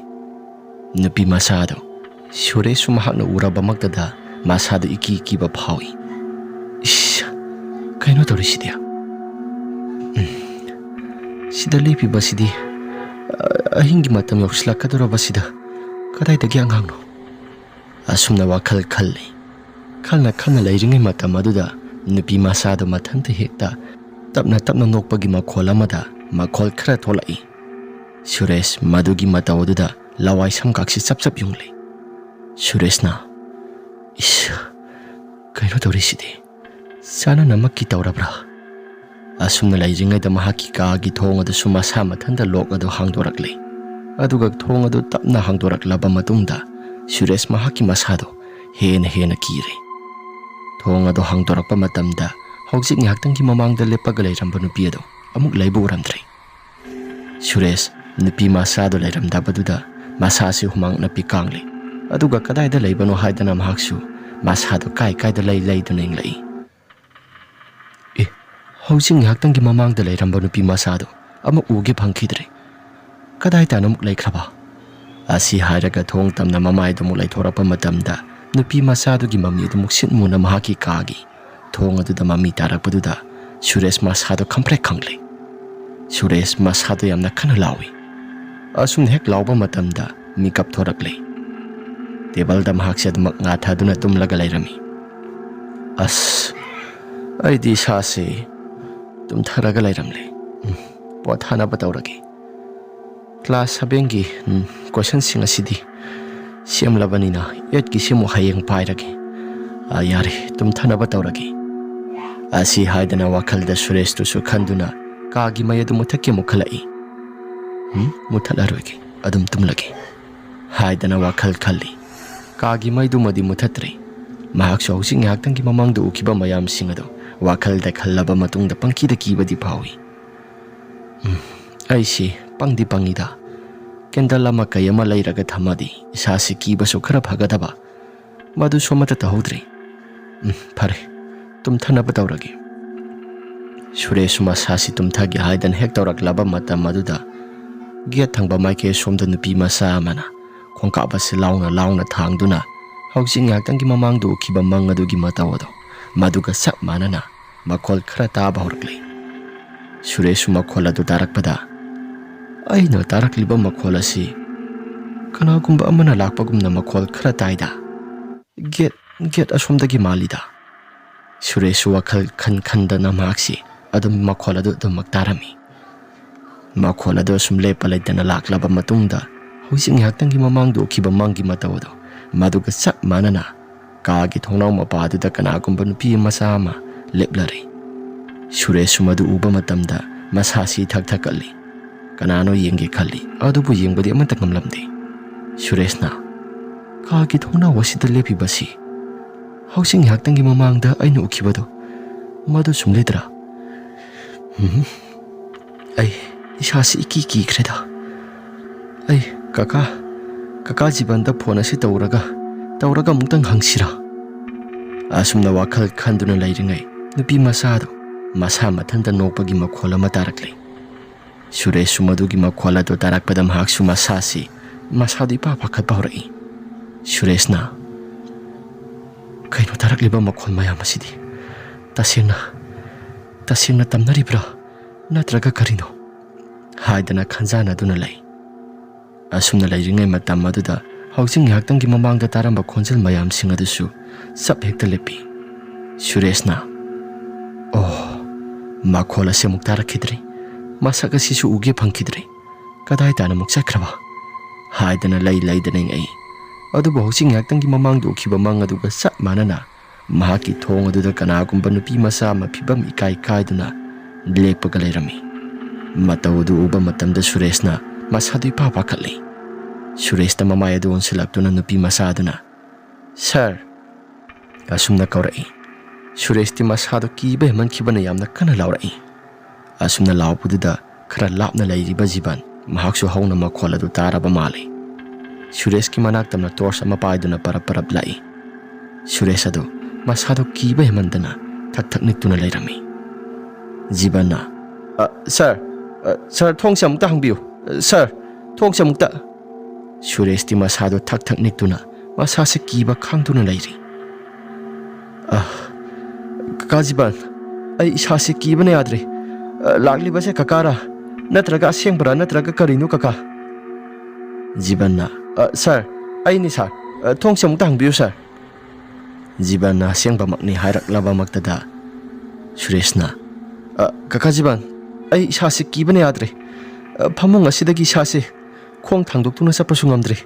ꯅꯨꯄꯤ ꯃꯆꯥ ꯑꯗꯨ ꯁꯨꯔꯦꯁꯁꯨ ꯃꯍꯥꯛꯅ ꯎꯔꯕꯃꯛꯇꯗ ꯃꯁꯥꯗꯨ ꯏꯀꯤ ꯀꯤꯕ ꯐꯥꯎꯏ꯫ "ꯏꯁ, ꯀꯩꯅꯣ ꯇꯧꯔꯤꯁꯤꯗꯤ? ꯎꯝ, ꯁꯤꯗ ꯂꯦꯞꯄꯤꯕꯁꯤꯗꯤ, ꯑ, ꯑꯍꯤꯡꯒꯤ ꯃꯇꯝ ꯌꯧꯁꯤꯜꯂꯛꯀꯗꯧꯔꯕꯁꯤꯗ ꯀꯗꯥꯏꯗꯒꯤ ꯑꯉꯥꯡꯅꯣ?" ꯑꯁꯨꯝꯅ ꯋꯥꯈꯜ ꯈꯜꯂꯤ꯫ ꯈꯜꯅ ꯈꯜꯅ ꯂꯩꯔꯤꯉꯩ ꯃꯇꯝ ꯑꯗꯨꯗ ꯅꯨꯄꯤ ꯃꯆꯥꯗꯨ ꯃꯊꯟꯇ ꯍꯦꯛꯇ ꯇꯞꯅ ꯇꯞꯅ ꯅꯣꯛꯄꯒꯤ ꯃꯈꯣꯜ ꯑꯃꯗ ꯃꯈꯣꯜ ꯈꯔ ꯊꯣꯛꯂꯛꯏ꯫ ꯁꯨꯔꯦꯁ ꯃꯗꯨꯒꯤ ꯃꯇꯧ ꯑꯗꯨꯗ ꯂꯋꯥꯏ ꯁꯝꯀꯥꯛꯁꯤ ꯆꯞ ꯆꯞ ꯌꯨꯡꯂꯤ꯫ ꯁꯨꯔꯦꯁꯅ, "ꯏꯁ, ꯀꯩꯅꯣ ꯇꯧꯔꯤꯁꯤꯗꯤ? ꯆꯥꯅꯅꯃꯛꯀꯤ ꯇꯧꯔꯕ꯭ꯔꯥ?" ꯑꯁꯨꯝꯅ ꯂꯩꯔꯤꯉꯩꯗ ꯃꯍꯥꯛꯀꯤ ꯀꯥꯒꯤ ꯊꯣꯡ ꯑꯗꯨꯁꯨ ꯃꯁꯥ ꯃꯊꯟꯇ ꯂꯣꯛ ꯑꯗꯨ ꯍꯥꯡꯗꯣꯔꯛꯂꯦ꯫ ꯑꯗꯨꯒ ꯊꯣꯡ ꯑꯗꯨ ꯇꯞꯅ ꯍꯥꯡꯗꯣꯔꯛꯂꯕ ꯃꯇꯨꯡꯗ ꯁꯨꯔꯦꯁ ꯃꯍꯥꯛꯀꯤ ꯃꯁꯥꯗꯣ ꯍꯦꯟꯅ ꯍꯦꯟꯅ ꯀꯤꯔꯦ꯫ ꯊꯣꯡ ꯑꯗꯨ ꯍꯥꯡꯗꯣꯔꯛꯄ ꯃꯇꯝꯗ ꯍꯧꯖꯤꯛ ꯉꯥꯏꯍꯥꯛꯇꯪꯒꯤ ꯃꯃꯥꯡꯗ ꯂꯦꯞꯄꯒ ꯂꯩꯔꯝꯕ ꯅꯨꯄꯤ ꯑꯗꯨ ꯑꯃꯨꯛ ꯂꯩꯕ ꯎꯔꯝꯗ꯭ꯔꯦ꯫ ꯁꯨꯔꯦꯁ ꯅꯨꯄꯤ ꯃꯆꯥꯗꯨ ꯂꯩꯔꯝꯗꯕꯗꯨꯗ ꯃꯁꯥꯁꯤ ꯍꯨꯃꯥꯡ ꯅꯞꯄꯤ ꯀꯥꯡꯂꯤ꯫ ꯑꯗꯨꯒ ꯀꯗꯥꯏꯗ ꯂꯩꯕꯅꯣ ꯍꯥꯏꯗꯅ ꯃꯍꯥꯛꯁꯨ ꯃꯁꯥꯗꯨ ꯀꯥꯏ ꯀꯥꯏꯗ ꯂꯩ ꯂꯩꯗꯨꯅ ꯌꯦꯡꯂꯛꯏ꯫ "ꯑꯦ, ꯍꯧꯖꯤꯛ ꯉꯥꯏꯍꯥꯛꯇꯪꯒꯤ ꯃꯃꯥꯡꯗ ꯂꯩꯔꯝꯕ ꯅꯨꯄꯤ ꯃꯆꯥꯗꯣ ꯑꯃꯨꯛ ꯎꯒꯦ ꯐꯪꯈꯤꯗ꯭ꯔꯦ꯫ ꯀꯗꯥꯏ ꯇꯥꯅ ꯑꯃꯨꯛ ꯂꯩꯈ꯭ꯔꯕ?" ꯑꯁꯤ ꯍꯥꯏꯔꯒ ꯊꯣꯡ ꯇꯝꯅ ꯃꯃꯥꯏꯗꯨ ꯑꯃꯨꯛ ꯂꯩꯊꯣꯔꯛꯄ ꯃꯇꯝꯗ ꯅꯨꯄꯤ ꯃꯆꯥꯗꯨꯒꯤ ꯃꯃꯤ ꯑꯗꯨ ꯃꯨꯛꯁꯤꯟ ꯃꯨꯅ ꯃꯍꯥꯛꯀꯤ ꯀꯥꯒꯤ ꯊꯣꯡ ꯑꯗꯨꯗ ꯃꯃꯤ ꯇꯥꯔꯛꯄꯗꯨꯗ ꯁꯨꯔꯦꯁ ꯃꯁꯥꯗꯨ ꯈꯪꯄ꯭ꯔꯦꯛ ꯈꯪꯂꯦ꯫ ꯁꯨꯔꯦꯁ ꯃꯁꯥꯗꯨ ꯌꯥꯝꯅ ꯀꯟꯅ ꯂꯥꯎꯏ꯫ ꯑꯁꯨꯝꯅ ꯍꯦꯛ ꯂꯥꯎꯕ ꯃꯇꯝꯗ ꯃꯤꯀꯞ ꯊꯣꯔꯛꯂꯦ꯫ ꯇꯦꯕꯜꯗ ꯃꯍꯥꯛꯁꯦ ꯑꯗꯨꯃꯛ ꯉꯥꯊꯗꯨꯅ ꯇꯨꯝꯂꯒ ꯂꯩꯔꯝꯃꯤ꯫ "ꯑꯁ, ꯑꯩꯗꯤ ꯏꯁꯥꯁꯦ ꯇꯨꯝꯊꯔꯒ ꯂꯩꯔꯝꯂꯦ꯫ ꯎꯝ, ꯄꯣꯊꯥꯅꯕ ꯇꯧꯔꯒꯦ꯫ ꯀ꯭ꯂꯥꯁ ꯁꯚꯦꯟꯒꯤ, ꯎꯝ, ꯀꯣꯏꯁꯟꯁꯤꯡ ꯑꯁꯤꯗꯤ ꯁꯦꯝꯂꯕꯅꯤꯅ ꯑꯦꯠꯀꯤꯁꯤ ꯑꯃꯨꯛ ꯍꯌꯦꯡ ꯄꯥꯏꯔꯒꯦ꯫ ꯑꯥ, ꯌꯥꯔꯦ, ꯇꯨꯝꯊꯅꯕ ꯇꯧꯔꯒꯦ"꯫ ꯑꯁꯤ ꯍꯥꯏꯗꯅ ꯋꯥꯈꯜꯗ ꯁꯨꯔꯦꯁꯇꯨꯁꯨ ꯈꯟꯗꯨꯅ ꯀꯥꯒꯤ ꯃꯩ ꯑꯗꯨ ꯃꯨꯊꯠꯀꯦ ꯑꯃꯨꯛ ꯈꯜꯂꯛꯏ꯫ "ꯎꯝ, ꯃꯨꯊꯠꯂꯔꯣꯏꯒꯦ, ꯑꯗꯨꯝ ꯇꯨꯝꯂꯒꯦ" ꯍꯥꯏꯗꯅ ꯋꯥꯈꯜ ꯈꯜꯂꯤ꯫ ꯀꯥꯒꯤ ꯃꯩꯗꯨꯃꯗꯤ ꯃꯨꯊꯠꯇ꯭ꯔꯦ꯫ ꯃꯍꯥꯛꯁꯨ ꯍꯧꯖꯤꯛ ꯉꯥꯏꯍꯥꯛꯇꯪꯒꯤ ꯃꯃꯥꯡꯗ ꯎꯈꯤꯕ ꯃꯌꯥꯝꯁꯤꯡ ꯑꯗꯨ ꯋꯥꯈꯜꯗ ꯈꯜꯂꯕ ꯃꯇꯨꯡꯗ ꯄꯪꯀꯤꯗ ꯀꯤꯕꯗꯤ ꯐꯥꯎꯏ꯫ "ꯎꯝ, ꯑꯩꯁꯤ ꯄꯪꯗꯤ ꯄꯪꯉꯤꯗ꯫ ꯀꯦꯟꯗꯜ ꯑꯃ ꯀꯩ ꯑꯃ ꯂꯩꯔꯒ ꯊꯝꯃꯗꯤ ꯏꯁꯥꯁꯤ ꯀꯤꯕꯁꯨ ꯈꯔ ꯐꯒꯗꯕ꯫ ꯃꯗꯨꯁꯨ ꯑꯃꯠꯇ ꯇꯧꯍꯧꯗ꯭ꯔꯤ꯫ ꯎꯝ, ꯐꯔꯦ, ꯇꯨꯝꯊꯅꯕ ꯇꯧꯔꯒꯦ꯫ ꯁꯨꯔꯦꯁꯁꯨ ꯃꯁꯥꯁꯤ ꯇꯨꯝꯊꯒꯦ ꯍꯥꯏꯗꯅ ꯍꯦꯛ ꯇꯧꯔꯛꯂꯕ ꯃꯇꯝ ꯑꯗꯨꯗ, ꯒꯦꯠ ꯊꯪꯕ ꯃꯥꯏꯀꯩ ꯑꯁꯣꯝꯗ ꯅꯨꯄꯤ ꯃꯆꯥ ꯑꯃꯅ ꯈꯣꯡꯀꯥꯞ ꯑꯁꯤ ꯂꯥꯎꯅ ꯂꯥꯎꯅ ꯊꯥꯡꯗꯨꯅ ꯍꯧꯖꯤꯛ ꯉꯥꯏꯍꯥꯛꯇꯪꯒꯤ ꯃꯃꯥꯡꯗ ꯎꯈꯤꯕ ꯃꯪ ꯑꯗꯨꯒꯤ ꯃꯇꯧ ꯑꯗꯣ ꯃꯗꯨꯒ ꯆꯞ ꯃꯥꯟꯅꯅ ꯃꯈꯣꯜ ꯈꯔ ꯇꯥꯕ ꯍꯧꯔꯛꯂꯦ꯫ ꯁꯨꯔꯦꯁꯁꯨ ꯃꯈꯣꯜ ꯑꯗꯨ ꯇꯥꯔꯛꯄꯗ, "ꯑꯩꯅ ꯇꯥꯔꯛꯂꯤꯕ ꯃꯈꯣꯜ ꯑꯁꯤ ꯀꯅꯥꯒꯨꯝꯕ ꯑꯃꯅ ꯂꯥꯛꯄꯒꯨꯝꯅ ꯃꯈꯣꯜ ꯈꯔ ꯇꯥꯏꯗ꯫ ꯒꯦꯠ, ꯒꯦꯠ ꯑꯁꯣꯝꯗꯒꯤ ꯃꯥꯜꯂꯤꯗ꯫" ꯁꯨꯔꯦꯁꯁꯨ ꯋꯥꯈꯜ ꯈꯟ ꯈꯟꯗꯅ ꯃꯍꯥꯛꯁꯤ ꯑꯗꯨꯝ ꯃꯈꯣꯜ ꯑꯗꯨ ꯑꯗꯨꯃꯛ ꯇꯥꯔꯝꯃꯤ꯫ ꯃꯈꯣꯜ ꯑꯗꯨ ꯑꯁꯨꯝ ꯂꯦꯞꯄ ꯂꯩꯇꯅ ꯂꯥꯛꯂꯕ ꯃꯇꯨꯡꯗ, ꯍꯧꯖꯤꯛ ꯉꯥꯏꯍꯥꯛꯇꯪꯒꯤ ꯃꯃꯥꯡꯗ ꯎꯈꯤꯕ ꯃꯪꯒꯤ ꯃꯇꯧ ꯑꯗꯨ ꯃꯗꯨꯒ ꯆꯞ ꯃꯥꯟꯅꯅ ꯀꯥꯒꯤ ꯊꯣꯡꯅꯥꯎ ꯃꯄꯥꯗꯨꯗ ꯀꯅꯥꯒꯨꯝꯕ ꯅꯨꯄꯤ ꯃꯆꯥ ꯑꯃ ꯂꯦꯞꯂꯔꯦ꯫ ꯁꯨꯔꯦꯁꯁꯨ ꯃꯗꯨ ꯎꯕ ꯃꯇꯝꯗ ꯃꯁꯥꯁꯤ ꯊꯛ ꯊꯛꯀꯠꯂꯤ꯫ ꯀꯅꯥꯅꯣ ꯌꯦꯡꯒꯦ ꯈꯜꯂꯤ, ꯑꯗꯨꯕꯨ ꯌꯦꯡꯕꯗꯤ ꯑꯃꯠꯇ ꯉꯝꯂꯝꯗꯦ꯫ ꯁꯨꯔꯦꯁꯅ, "ꯀꯥꯒꯤ ꯊꯣꯡꯅꯥꯎ ꯑꯁꯤꯗ ꯂꯦꯞꯄꯤꯕꯁꯤ ꯍꯧꯖꯤꯛ ꯉꯥꯏꯍꯥꯛꯇꯪꯒꯤ ꯃꯃꯥꯡꯗ ꯑꯩꯅ ꯎꯈꯤꯕꯗꯣ, ꯃꯗꯨ ꯆꯨꯝꯂꯤꯗ꯭ꯔꯥ? ꯎꯝ, ꯑꯩ ꯏꯁꯥꯁꯤ ꯏꯀꯤ ꯀꯤꯈ꯭ꯔꯦꯗ꯫ ꯑꯩ ꯀꯀꯥ, ꯀꯀꯥ ꯖꯤꯕꯟꯗ ꯐꯣꯟ ꯑꯁꯤ ꯇꯧꯔꯒ, ꯇꯧꯔꯒ ꯑꯃꯨꯛꯇꯪ ꯍꯪꯁꯤꯔꯥ?" ꯑꯁꯨꯝꯅ ꯋꯥꯈꯜ ꯈꯟꯗꯨꯅ ꯂꯩꯔꯤꯉꯩ, ꯅꯨꯄꯤ ꯃꯆꯥꯗꯨ ꯃꯁꯥ ꯃꯊꯟꯇ ꯅꯣꯛꯄꯒꯤ ꯃꯈꯣꯜ ꯑꯃ ꯇꯥꯔꯛꯂꯦ꯫ ꯁꯨꯔꯦꯁꯁꯨ ꯃꯗꯨꯒꯤ ꯃꯈꯣꯜ ꯑꯗꯨ ꯇꯥꯔꯛꯄꯗ ꯃꯍꯥꯛꯁꯨ ꯃꯁꯥꯁꯤ, ꯃꯁꯥꯗꯨ ꯏꯄꯥ ꯄꯥꯈꯠꯄ ꯍꯧꯔꯛꯏ꯫ ꯁꯨꯔꯦꯁꯅ, "ꯀꯩꯅꯣ ꯇꯥꯔꯛꯂꯤꯕ ꯃꯈꯣꯜ ꯃꯌꯥꯝ ꯑꯁꯤꯗꯤ? ꯇꯁꯦꯡꯅ, ꯇꯁꯦꯡꯅ ꯇꯝꯅꯔꯤꯕ꯭ꯔꯥ? ꯅꯠꯇ꯭ꯔꯒ ꯀꯔꯤꯅꯣ?" ꯍꯥꯏꯗꯅ ꯈꯟꯖꯥꯟꯅꯗꯨꯅ ꯂꯩ꯫ ꯑꯁꯨꯝꯅ ꯂꯩꯔꯤꯉꯩ ꯃꯇꯝ ꯑꯗꯨꯗ ꯍꯧꯖꯤꯛ ꯉꯥꯏꯍꯥꯛꯇꯪꯒꯤ ꯃꯃꯥꯡꯗ ꯇꯥꯔꯝꯕ ꯈꯣꯟꯖꯦꯜ ꯃꯌꯥꯝꯁꯤꯡ ꯑꯗꯨꯁꯨ ꯆꯞ ꯍꯦꯛꯇ ꯂꯦꯞꯄꯤ꯫ ꯁꯨꯔꯦꯁꯅ, "ꯑꯣ, ꯃꯈꯣꯜ ꯑꯁꯤ ꯑꯃꯨꯛ ꯇꯥꯔꯛꯈꯤꯗ꯭ꯔꯦ꯫ ꯃꯁꯛ ꯑꯁꯤꯁꯨ ꯎꯒꯦ ꯐꯪꯈꯤꯗ꯭ꯔꯦ꯫ ꯀꯗꯥꯏ ꯇꯥꯅ ꯑꯃꯨꯛ ꯆꯠꯈ꯭ꯔꯕ?" ꯍꯥꯏꯗꯅ ꯂꯩ ꯂꯩꯗꯅ ꯌꯦꯡꯉꯛꯏ꯫ ꯑꯗꯨꯕꯨ ꯍꯧꯖꯤꯛ ꯉꯥꯏꯍꯥꯛꯇꯪꯒꯤ ꯃꯃꯥꯡꯗ ꯎꯈꯤꯕ ꯃꯪ ꯑꯗꯨꯒ ꯆꯞ ꯃꯥꯟꯅꯅ ꯃꯍꯥꯛꯀꯤ ꯊꯣꯡ ꯑꯗꯨꯗ ꯀꯅꯥꯒꯨꯝꯕ ꯅꯨꯄꯤ ꯃꯆꯥ ꯑꯃ ꯐꯤꯕꯝ ꯏꯀꯥꯏ ꯀꯥꯏꯗꯨꯅ ꯂꯦꯞꯄꯒ ꯂꯩꯔꯝꯃꯤ꯫ ꯃꯇꯧ ꯑꯗꯨ ꯎꯕ ꯃꯇꯝꯗ ꯁꯨꯔꯦꯁꯅ ꯃꯁꯥꯗꯨ ꯏꯄꯥ ꯄꯥꯈꯠꯂꯤ꯫ ꯁꯨꯔꯦꯁꯇ ꯃꯃꯥꯏ ꯑꯗꯨ ꯑꯣꯟꯁꯤꯜꯂꯛꯇꯨꯅ ꯅꯨꯄꯤ ꯃꯆꯥ ꯑꯗꯨꯅ, "ꯁꯥꯔ!" ꯑꯁꯨꯝꯅ ꯀꯧꯔꯛꯏ꯫ ꯁꯨꯔꯦꯁꯇꯤ ꯃꯁꯥꯗꯨ ꯀꯤꯕ ꯍꯦꯟꯃꯟꯈꯤꯕꯅ ꯌꯥꯝꯅ ꯀꯟꯅ ꯂꯥꯎꯔꯛꯏ꯫ ꯑꯁꯨꯝꯅ ꯂꯥꯎꯕꯗꯨꯗ ꯈꯔ ꯂꯥꯞꯅ ꯂꯩꯔꯤꯕ ꯖꯤꯕꯟ ꯃꯍꯥꯛꯁꯨ ꯍꯧꯅ ꯃꯈꯣꯜ ꯑꯗꯨ ꯇꯥꯔꯕ ꯃꯥꯜꯂꯤ꯫ ꯁꯨꯔꯦꯁꯀꯤ ꯃꯅꯥꯛ ꯇꯝꯅ ꯇꯣꯔꯆ ꯑꯃ ꯄꯥꯏꯗꯨꯅ ꯄꯔꯞ ꯄꯔꯞ ꯂꯥꯛꯏ꯫ ꯁꯨꯔꯦꯁ ꯑꯗꯨ ꯃꯁꯥꯗꯨ ꯀꯤꯕ ꯍꯦꯟꯃꯟꯗꯅ ꯊꯛ ꯊꯛ ꯅꯤꯛꯇꯨꯅ ꯂꯩꯔꯝꯃꯤ꯫ ꯖꯤꯕꯟꯅ, "ꯑ, ꯁꯥꯔ, ꯑ, ꯁꯥꯔ, ꯊꯣꯡꯁꯦ ꯑꯃꯨꯛꯇ ꯍꯥꯡꯕꯤꯌꯨ꯫ ꯑ, ꯁꯥꯔ, ꯊꯣꯡꯁꯦ ꯑꯃꯨꯛꯇ!" ꯁꯨꯔꯦꯁꯇꯤ ꯃꯁꯥꯗꯨ ꯊꯛ ꯊꯛ ꯅꯤꯛꯇꯨꯅ ꯃꯁꯥꯁꯦ ꯀꯤꯕ ꯈꯥꯡꯗꯨꯅ ꯂꯩꯔꯤ꯫ "ꯑ, ꯀꯀꯥ ꯖꯤꯕꯟ, ꯑꯩ ꯏꯁꯥꯁꯦ ꯀꯤꯕꯅ ꯌꯥꯗ꯭ꯔꯦ꯫ ꯑ, ꯂꯥꯛꯂꯤꯕꯁꯦ ꯀꯀꯥꯔꯥ? ꯅꯠꯇ꯭ꯔꯒ ꯑꯁꯦꯡꯕꯔꯥ? ꯅꯠꯇ꯭ꯔꯒ ꯀꯔꯤꯅꯣ, ꯀꯀꯥ?" ꯖꯤꯕꯟꯅ, "ꯑ, ꯁꯥꯔ, ꯑꯩꯅꯤ, ꯁꯥꯔ꯫ ꯑ, ꯊꯣꯡꯁꯦ ꯑꯃꯨꯛꯇ ꯍꯥꯡꯕꯤꯌꯨ, ꯁꯥꯔ꯫" ꯖꯤꯕꯟꯅ ꯑꯁꯦꯡꯕꯃꯛꯅꯤ ꯍꯥꯏꯔꯛꯂꯕꯃꯛꯇꯗ ꯁꯨꯔꯦꯁꯅ, "ꯑ, ꯀꯀꯥ ꯖꯤꯕꯟ, ꯑꯩ ꯏꯁꯥꯁꯦ ꯀꯤꯕꯅ ꯌꯥꯗ꯭ꯔꯦ꯫ ꯑ, ꯐꯃꯨꯡ ꯑꯁꯤꯗꯒꯤ ꯏꯁꯥꯁꯦ ꯈꯣꯡ ꯊꯥꯡꯗꯣꯛꯇꯨꯅ ꯆꯠꯄꯁꯨ ꯉꯝꯗ꯭ꯔꯦ꯫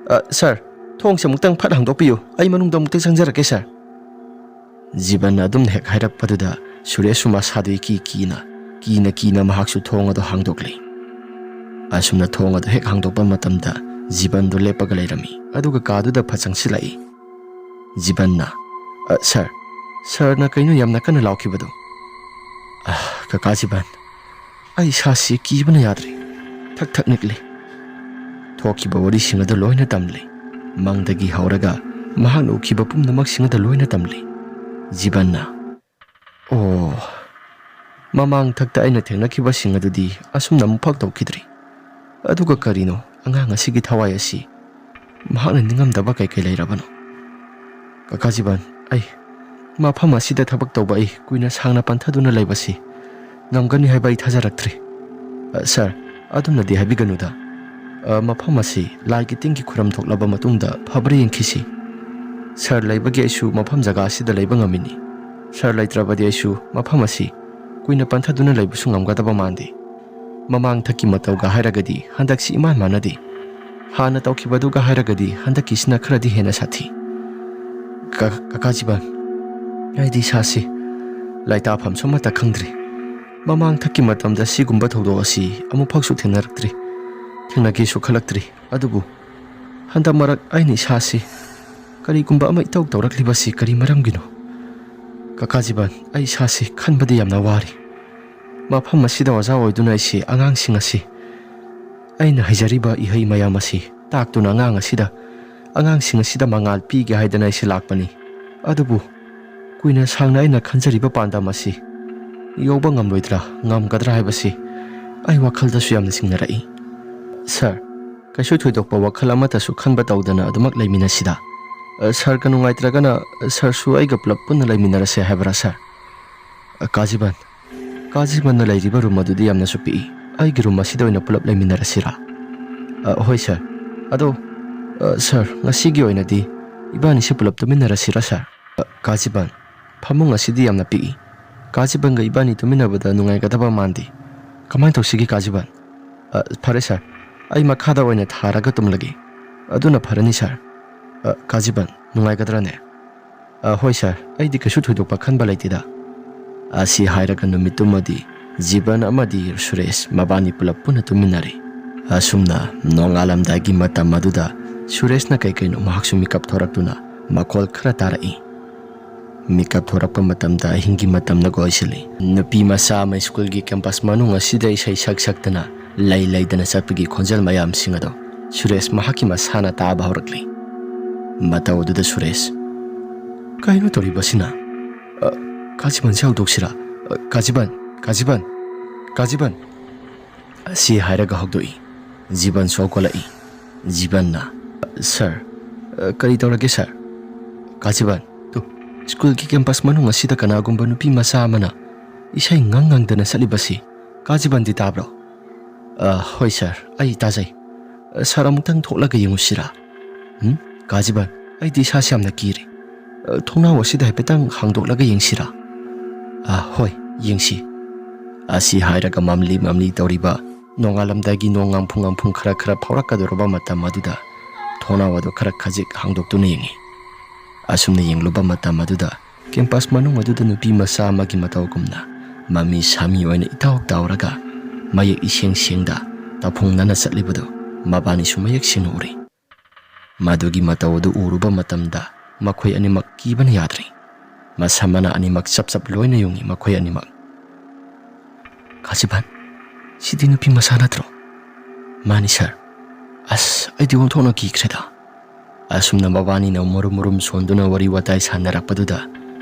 ꯑ, ꯁꯥꯔ, ꯊꯣꯡꯁꯦ ꯑꯃꯨꯛꯇꯪ ꯐꯠ ꯍꯥꯡꯗꯣꯛꯄꯤꯌꯨ꯫ ꯑꯩ ꯃꯅꯨꯡꯗ ꯑꯃꯨꯛꯇꯪ ꯆꯪꯖꯔꯛꯀꯦ, ꯁꯥꯔ꯫" ꯖꯤꯕꯟꯅ ꯑꯗꯨꯝꯅ ꯍꯦꯛ ꯍꯥꯏꯔꯛꯄꯗꯨꯗ ꯁꯨꯔꯦꯁꯁꯨ ꯃꯁꯥꯗꯨ ꯏꯀꯤ ꯀꯤꯅ, ꯀꯤꯅ ꯀꯤꯅ ꯃꯍꯥꯛꯁꯨ ꯊꯣꯡ ꯑꯗꯨ ꯍꯥꯡꯗꯣꯛꯂꯤ꯫ ꯑꯁꯨꯝꯅ ꯊꯣꯡ ꯑꯗꯨ ꯍꯦꯛ ꯍꯥꯡꯗꯣꯛꯄ ꯃꯇꯝꯗ ꯖꯤꯕꯟꯗꯨ ꯂꯦꯞꯄꯒ ꯂꯩꯔꯝꯃꯤ, ꯑꯗꯨꯒ ꯀꯥꯗꯨꯗ ꯐꯠ ꯆꯪꯁꯤꯜꯂꯛꯏ꯫ ꯖꯤꯕꯟꯅ, "ꯑ, ꯁꯥꯔ, ꯁꯥꯔꯅ ꯀꯩꯅꯣ ꯌꯥꯝꯅ ꯀꯟꯅ ꯂꯥꯎꯈꯤꯕꯗꯣ?" "ꯑ, ꯀꯀꯥ ꯖꯤꯕꯟ, ꯑꯩ ꯏꯁꯥꯁꯤ ꯀꯤꯕꯅ ꯌꯥꯗ꯭ꯔꯦ꯫ ꯊꯛ ꯊꯛ ꯅꯤꯛꯂꯤ꯫" ꯊꯣꯛꯈꯤꯕ ꯋꯥꯔꯤꯁꯤꯡ ꯑꯗꯨ ꯂꯣꯏꯅ ꯇꯝꯂꯤ꯫ ꯃꯪꯗꯒꯤ ꯍꯧꯔꯒ ꯃꯍꯥꯛꯅ ꯎꯈꯤꯕ ꯄꯨꯝꯅꯃꯛꯁꯤꯡ ꯑꯗꯨ ꯂꯣꯏꯅ ꯇꯝꯂꯤ꯫ ꯖꯤꯕꯟꯅ, "ꯑꯣ, ꯃꯃꯥꯡ ꯊꯛꯇ ꯑꯩꯅ ꯊꯦꯡꯅꯈꯤꯕꯁꯤꯡ ꯑꯗꯨꯗꯤ ꯑꯁꯨꯝꯅ ꯑꯃꯨꯛꯐꯥꯎ ꯇꯧꯈꯤꯗ꯭ꯔꯤ꯫ ꯑꯗꯨꯒ ꯀꯔꯤꯅꯣ ꯑꯉꯥꯡ ꯑꯁꯤꯒꯤ ꯊꯋꯥꯏ ꯑꯁꯤ ꯃꯍꯥꯛꯅ ꯅꯤꯡꯉꯝꯗꯕ ꯀꯩ ꯀꯩ ꯂꯩꯔꯕꯅꯣ? ꯀꯀꯥ ꯖꯤꯕꯟ, ꯑꯩ ꯃꯐꯝ ꯑꯁꯤꯗ ꯊꯕꯛ ꯇꯧꯕ ꯑꯩ ꯀꯨꯏꯅ ꯁꯥꯡꯅ ꯄꯟꯊꯗꯨꯅ ꯂꯩꯕꯁꯤ ꯉꯝꯒꯅꯤ ꯍꯥꯏꯕ ꯑꯩ ꯊꯥꯖꯔꯛꯇ꯭ꯔꯦ꯫" "ꯑ, ꯁꯥꯔ, ꯑꯗꯨꯝꯅꯗꯤ ꯍꯥꯏꯕꯤꯒꯅꯨꯗ꯫ ꯑ, ꯃꯐꯝ ꯑꯁꯤ ꯂꯥꯏꯒꯤ ꯇꯤꯟꯒꯤ ꯈꯨꯔꯝ ꯊꯣꯛꯂꯕ ꯃꯇꯨꯡꯗ ꯐꯕ꯭ꯔꯥ ꯌꯦꯡꯈꯤꯁꯤ꯫ ꯁꯥꯔ ꯂꯩꯕꯒꯤ ꯑꯩꯁꯨ ꯃꯐꯝ ꯖꯒꯥ ꯑꯁꯤꯗ ꯂꯩꯕ ꯉꯝꯃꯤꯅꯤ꯫ ꯁꯥꯔ ꯂꯩꯇ꯭ꯔꯕꯗꯤ ꯑꯩꯁꯨ ꯃꯐꯝ ꯑꯁꯤ ꯀꯨꯏꯅ ꯄꯟꯊꯗꯨꯅ ꯂꯩꯕꯁꯨ ꯉꯝꯒꯗꯕ ꯃꯥꯟꯗꯦ꯫ ꯃꯃꯥꯡ ꯊꯛꯀꯤ ꯃꯇꯧꯒ ꯍꯥꯏꯔꯒꯗꯤ ꯍꯟꯗꯛꯁꯤ ꯏꯃꯥꯟ ꯃꯥꯟꯅꯗꯦ꯫ ꯍꯥꯟꯅ ꯇꯧꯈꯤꯕꯗꯨꯒ ꯍꯥꯏꯔꯒꯗꯤ ꯍꯟꯗꯛꯀꯤꯁꯤꯅ ꯈꯔꯗꯤ ꯍꯦꯟꯅ ꯁꯥꯊꯤ꯫ ꯀ-, ꯀꯀꯥ ꯖꯤꯕꯟ, ꯑꯩꯗꯤ ꯏꯁꯥꯁꯤ ꯂꯥꯏꯇꯥꯐꯝꯁꯨ ꯑꯃꯠꯇ ꯈꯪꯗ꯭ꯔꯤ꯫ ꯃꯃꯥꯡ ꯊꯛꯀꯤ ꯃꯇꯝꯗ ꯁꯤꯒꯨꯝꯕ ꯊꯧꯗꯣꯛ ꯑꯁꯤ ꯑꯃꯨꯛꯐꯥꯎꯁꯨ ꯊꯦꯡꯅꯔꯛꯇ꯭ꯔꯤ꯫ ꯊꯦꯡꯅꯒꯦꯁꯨ ꯈꯜꯂꯛꯇ꯭ꯔꯤ꯫ ꯑꯗꯨꯕꯨ ꯍꯟꯗꯛ ꯃꯔꯛ ꯑꯩꯅ ꯏꯁꯥꯁꯤ ꯀꯔꯤꯒꯨꯝꯕ ꯑꯃ ꯏꯇꯧ ꯇꯧꯔꯛꯂꯤꯕꯁꯤ ꯀꯔꯤ ꯃꯔꯝꯒꯤꯅꯣ? ꯀꯀꯥ ꯖꯤꯕꯟ, ꯑꯩ ꯏꯁꯥꯁꯤ ꯈꯟꯕꯗ ꯌꯥꯝꯅ ꯋꯥꯔꯤ꯫ ꯃꯐꯝ ꯑꯁꯤꯗ ꯑꯣꯖꯥ ꯑꯣꯏꯗꯨꯅ ꯑꯩꯁꯤ ꯑꯉꯥꯡꯁꯤꯡ ꯑꯁꯤ ꯑꯩꯅ ꯍꯩꯖꯔꯤꯕ ꯏꯍꯩ ꯃꯌꯥꯝ ꯑꯁꯤ ꯇꯥꯛꯇꯨꯅ ꯑꯉꯥꯡ ꯑꯁꯤꯗ, ꯑꯉꯥꯡꯁꯤꯡ ꯑꯁꯤꯗ ꯃꯉꯥꯜ ꯄꯤꯒꯦ ꯍꯥꯏꯗꯅ ꯑꯩꯁꯦ ꯂꯥꯛꯄꯅꯤ꯫ ꯑꯗꯨꯕꯨ ꯀꯨꯏꯅ ꯁꯥꯡꯅ ꯑꯩꯅ ꯈꯟꯖꯔꯤꯕ ꯄꯥꯟꯗꯝ ꯑꯁꯤ ꯌꯧꯕ ꯉꯝꯂꯣꯏꯗ꯭ꯔꯥ, ꯉꯝꯒꯗ꯭ꯔꯥ ꯍꯥꯏꯕꯁꯤ ꯑꯩ ꯋꯥꯈꯜꯗꯁꯨ ꯌꯥꯝꯅ ꯆꯤꯡꯅꯔꯛꯏ꯫ ꯁꯥꯔ, ꯀꯩꯁꯨ ꯊꯣꯏꯗꯣꯛꯄ ꯋꯥꯈꯜ ꯑꯃꯠꯇꯁꯨ ꯈꯟꯕ ꯇꯧꯗꯅ ꯑꯗꯨꯃꯛ ꯂꯩꯃꯤꯟꯅꯁꯤꯗ꯫ ꯑ, ꯁꯥꯔꯒ ꯅꯨꯡꯉꯥꯏꯇ꯭ꯔꯒꯅ ꯁꯥꯔꯁꯨ ꯑꯩꯒ ꯄꯨꯂꯞ ꯄꯨꯟꯅ ꯂꯩꯃꯤꯟꯅꯔꯁꯦ ꯍꯥꯏꯕ꯭ꯔꯥ, ꯁꯥꯔ? ꯑ, ꯀꯥꯖꯤꯕꯟ, ꯀꯥꯖꯤꯕꯟꯅ ꯂꯩꯔꯤꯕ ꯔꯨꯝ ꯑꯗꯨꯗꯤ ꯌꯥꯝꯅꯁꯨ ꯄꯤꯛꯏ꯫ ꯑꯩꯒꯤ ꯔꯨꯝ ꯑꯁꯤꯗ ꯑꯣꯏꯅ ꯄꯨꯂꯞ ꯂꯩꯃꯤꯟꯅꯔꯁꯤꯔꯥ? ꯑ, ꯍꯣꯏ, ꯁꯥꯔ꯫ ꯑꯗꯣ, ꯑ, ꯁꯥꯔ, ꯉꯁꯤꯒꯤ ꯑꯣꯏꯅꯗꯤ ꯏꯕꯥꯅꯤꯁꯦ ꯄꯨꯂꯞ ꯇꯨꯃꯤꯟꯅꯔꯁꯤꯔꯥ, ꯁꯥꯔ? ꯑ, ꯀꯥꯖꯤꯕꯟ, ꯐꯃꯨꯡ ꯑꯁꯤꯗꯤ ꯌꯥꯝꯅ ꯄꯤꯛꯏ꯫ ꯀꯥꯖꯤꯕꯟꯒ ꯏꯕꯥꯅꯤ ꯇꯨꯃꯤꯟꯅꯕꯗ ꯅꯨꯡꯉꯥꯏꯒꯗꯕ ꯃꯥꯟꯗꯦ꯫ ꯀꯃꯥꯏꯅ ꯇꯧꯁꯤꯒꯦ, ꯀꯥꯖꯤꯕꯟ? ꯑ, ꯐꯔꯦ, ꯁꯥꯔ꯫ ꯑꯩ ꯃꯈꯥꯗ ꯑꯣꯏꯅ ꯊꯥꯔꯒ ꯇꯨꯝꯂꯒꯦ꯫ ꯑꯗꯨꯅ ꯐꯔꯅꯤ, ꯁꯥꯔ꯫ ꯑ, ꯀꯥꯖꯤꯕꯟ, ꯅꯨꯡꯉꯥꯏꯒꯗ꯭ꯔꯅꯦ? ꯑ, ꯍꯣꯏ, ꯁꯥꯔ꯫ ꯑꯩꯗꯤ ꯀꯩꯁꯨ ꯊꯣꯏꯗꯣꯛꯄ ꯈꯟꯕ ꯂꯩꯇꯦꯗ꯫ ꯑꯁꯤ ꯍꯥꯏꯔꯒ ꯅꯨꯃꯤꯠꯇꯨꯃꯗꯤ ꯖꯤꯕꯟ ꯑꯃꯗꯤ ꯁꯨꯔꯦꯁ ꯃꯕꯥꯅꯤ ꯄꯨꯂꯞ ꯄꯨꯟꯅ ꯇꯨꯝꯃꯤꯟꯅꯔꯦ꯫ ꯑꯁꯨꯝꯅ ꯅꯣꯡꯉꯥꯜꯂꯝꯗꯥꯏꯒꯤ ꯃꯇꯝ ꯑꯗꯨꯗ ꯁꯨꯔꯦꯁꯅ ꯀꯩ ꯀꯩꯅꯣ ꯃꯍꯥꯛꯁꯨ ꯃꯤꯀꯞ ꯊꯣꯔꯛꯇꯨꯅ ꯃꯈꯣꯜ ꯈꯔ ꯇꯥꯔꯛꯏ꯫ ꯃꯤꯀꯞ ꯊꯣꯔꯛꯄ ꯃꯇꯝꯗ ꯑꯍꯤꯡꯒꯤ ꯃꯇꯝꯅ ꯀꯣꯏꯁꯤꯜꯂꯤ꯫ ꯅꯨꯄꯤ ꯃꯆꯥ ꯑꯃ ꯁ꯭ꯀꯨꯜꯒꯤ ꯀꯦꯝꯄꯁ ꯃꯅꯨꯡ ꯑꯁꯤꯗ ꯏꯁꯩ ꯁꯛ ꯁꯛꯇꯅ ꯂꯩ ꯂꯩꯗꯅ ꯆꯠꯄꯒꯤ ꯈꯣꯟꯖꯦꯜ ꯃꯌꯥꯝꯁꯤꯡ ꯑꯗꯣ ꯁꯨꯔꯦꯁ ꯃꯍꯥꯛꯀꯤ ꯃꯁꯥꯅ ꯇꯥꯕ ꯍꯧꯔꯛꯂꯤ꯫ ꯃꯇꯧ ꯑꯗꯨꯗ ꯁꯨꯔꯦꯁ, "ꯀꯩꯅꯣ ꯇꯧꯔꯤꯕꯁꯤꯅ? ꯑ, ꯀꯥꯖꯤꯕꯟꯁꯦ ꯍꯧꯗꯣꯛꯁꯤꯔꯥ? ꯑ, ꯀꯥꯖꯤꯕꯟ, ꯀꯥꯖꯤꯕꯟ, ꯀꯥꯖꯤꯕꯟ!" ꯑꯁꯤ ꯍꯥꯏꯔꯒ ꯍꯧꯗꯣꯛꯏ꯫ ꯖꯤꯕꯟꯁꯨ ꯍꯧꯒꯠꯂꯛꯏ꯫ ꯖꯤꯕꯟꯅ, "ꯁꯥꯔ, ꯑ, ꯀꯔꯤ ꯇꯧꯔꯒꯦ, ꯁꯥꯔ?" "ꯀꯥꯖꯤꯕꯟ, ꯇꯨ, ꯁ꯭ꯀꯨꯜꯒꯤ ꯀꯦꯝꯄꯁ ꯃꯅꯨꯡ ꯑꯁꯤꯗ ꯀꯅꯥꯒꯨꯝꯕ ꯅꯨꯄꯤ ꯃꯆꯥ ꯑꯃꯅ ꯏꯁꯩ ꯉꯪ ꯉꯪꯗꯅ ꯆꯠꯂꯤꯕꯁꯤ ꯀꯥꯖꯤꯕꯟꯗꯤ ꯇꯥꯕ꯭ꯔꯣ?" "ꯑ, ꯍꯣꯏ, ꯁꯥꯔ, ꯑꯩ ꯇꯥꯖꯩ꯫ ꯑ, ꯁꯥꯔ, ꯑꯃꯨꯛꯇꯪ ꯊꯣꯛꯂꯒ ꯌꯦꯡꯉꯨꯁꯤꯔꯥ?" "ꯎꯝ, ꯀꯥꯖꯤꯕꯟ, ꯑꯩꯗꯤ ꯏꯁꯥꯁꯦ ꯌꯥꯝꯅ ꯀꯤꯔꯦ꯫ ꯑ, ꯊꯣꯡꯅꯥꯎ ꯑꯁꯤꯗ ꯍꯥꯏꯐꯦꯠꯇꯪ ꯍꯥꯡꯗꯣꯛꯂꯒ ꯌꯦꯡꯁꯤꯔꯥ?" "ꯑ, ꯍꯣꯏ, ꯌꯦꯡꯁꯤ꯫" ꯑꯁꯤ ꯍꯥꯏꯔꯒ ꯃꯝꯂꯤ ꯃꯝꯂꯤ ꯇꯧꯔꯤꯕ ꯅꯣꯡꯉꯥꯜꯂꯝꯗꯥꯏꯒꯤ ꯅꯣꯡ ꯉꯥꯡꯐꯨꯡ ꯉꯥꯡꯐꯨꯡ ꯈꯔ ꯈꯔ ꯐꯥꯎꯔꯛꯀꯗꯧꯔꯕ ꯃꯇꯝ ꯑꯗꯨꯗ ꯊꯣꯡꯅꯥꯎ ꯑꯗꯨ ꯈꯔ ꯈꯖꯤꯛ ꯍꯥꯡꯗꯣꯛꯇꯨꯅ ꯌꯦꯡꯉꯤ꯫ ꯑꯁꯨꯝꯅ ꯌꯦꯡꯂꯨꯕ ꯃꯇꯝ ꯑꯗꯨꯗ ꯀꯦꯝꯄꯁ ꯃꯅꯨꯡ ꯑꯗꯨꯗ ꯅꯨꯄꯤ ꯃꯆꯥ ꯑꯃꯒꯤ ꯃꯇꯧꯒꯨꯝꯅ ꯃꯃꯤ ꯁꯥꯃꯤ ꯑꯣꯏꯅ ꯏꯇꯥꯎ ꯇꯥꯎꯔꯒ ꯃꯌꯦꯛ ꯏꯁꯦꯡ ꯁꯦꯡꯗ ꯇꯥꯐꯨꯡꯅꯅ ꯆꯠꯂꯤꯕꯗꯨ ꯃꯕꯥꯅꯤꯁꯨ ꯃꯌꯦꯛ ꯁꯦꯡꯅ ꯎꯔꯤ꯫ ꯃꯗꯨꯒꯤ ꯃꯇꯧ ꯑꯗꯨ ꯎꯔꯨꯕ ꯃꯇꯝꯗ ꯃꯈꯣꯏ ꯑꯅꯤꯃꯛ ꯀꯤꯕꯅ ꯌꯥꯗ꯭ꯔꯦ꯫ ꯃꯁꯝ ꯃꯅꯥ ꯑꯅꯤꯃꯛ ꯆꯞ ꯆꯞ ꯂꯣꯏꯅ ꯌꯨꯡꯉꯤ ꯃꯈꯣꯏ ꯑꯅꯤꯃꯛ꯫ "ꯀꯥꯖꯤꯕꯟ, ꯁꯤꯗꯤ ꯅꯨꯄꯤ ꯃꯆꯥ ꯅꯠꯇ꯭ꯔꯣ? "ꯃꯥꯅꯤ ꯁꯥꯔ꯫ ꯑꯁ, ꯑꯩꯗꯤ ꯑꯣꯟꯊꯣꯛꯅ ꯀꯤꯈ꯭ꯔꯦꯗ"꯫ ꯑꯁꯨꯝꯅ ꯃꯕꯥꯅꯤꯅ ꯃꯔꯨꯝ ꯃꯔꯨꯝ ꯁꯣꯟꯗꯨꯅ ꯋꯥꯔꯤ ꯋꯥꯇꯥꯏ ꯁꯥꯟꯅꯔꯛꯄꯗꯨꯗ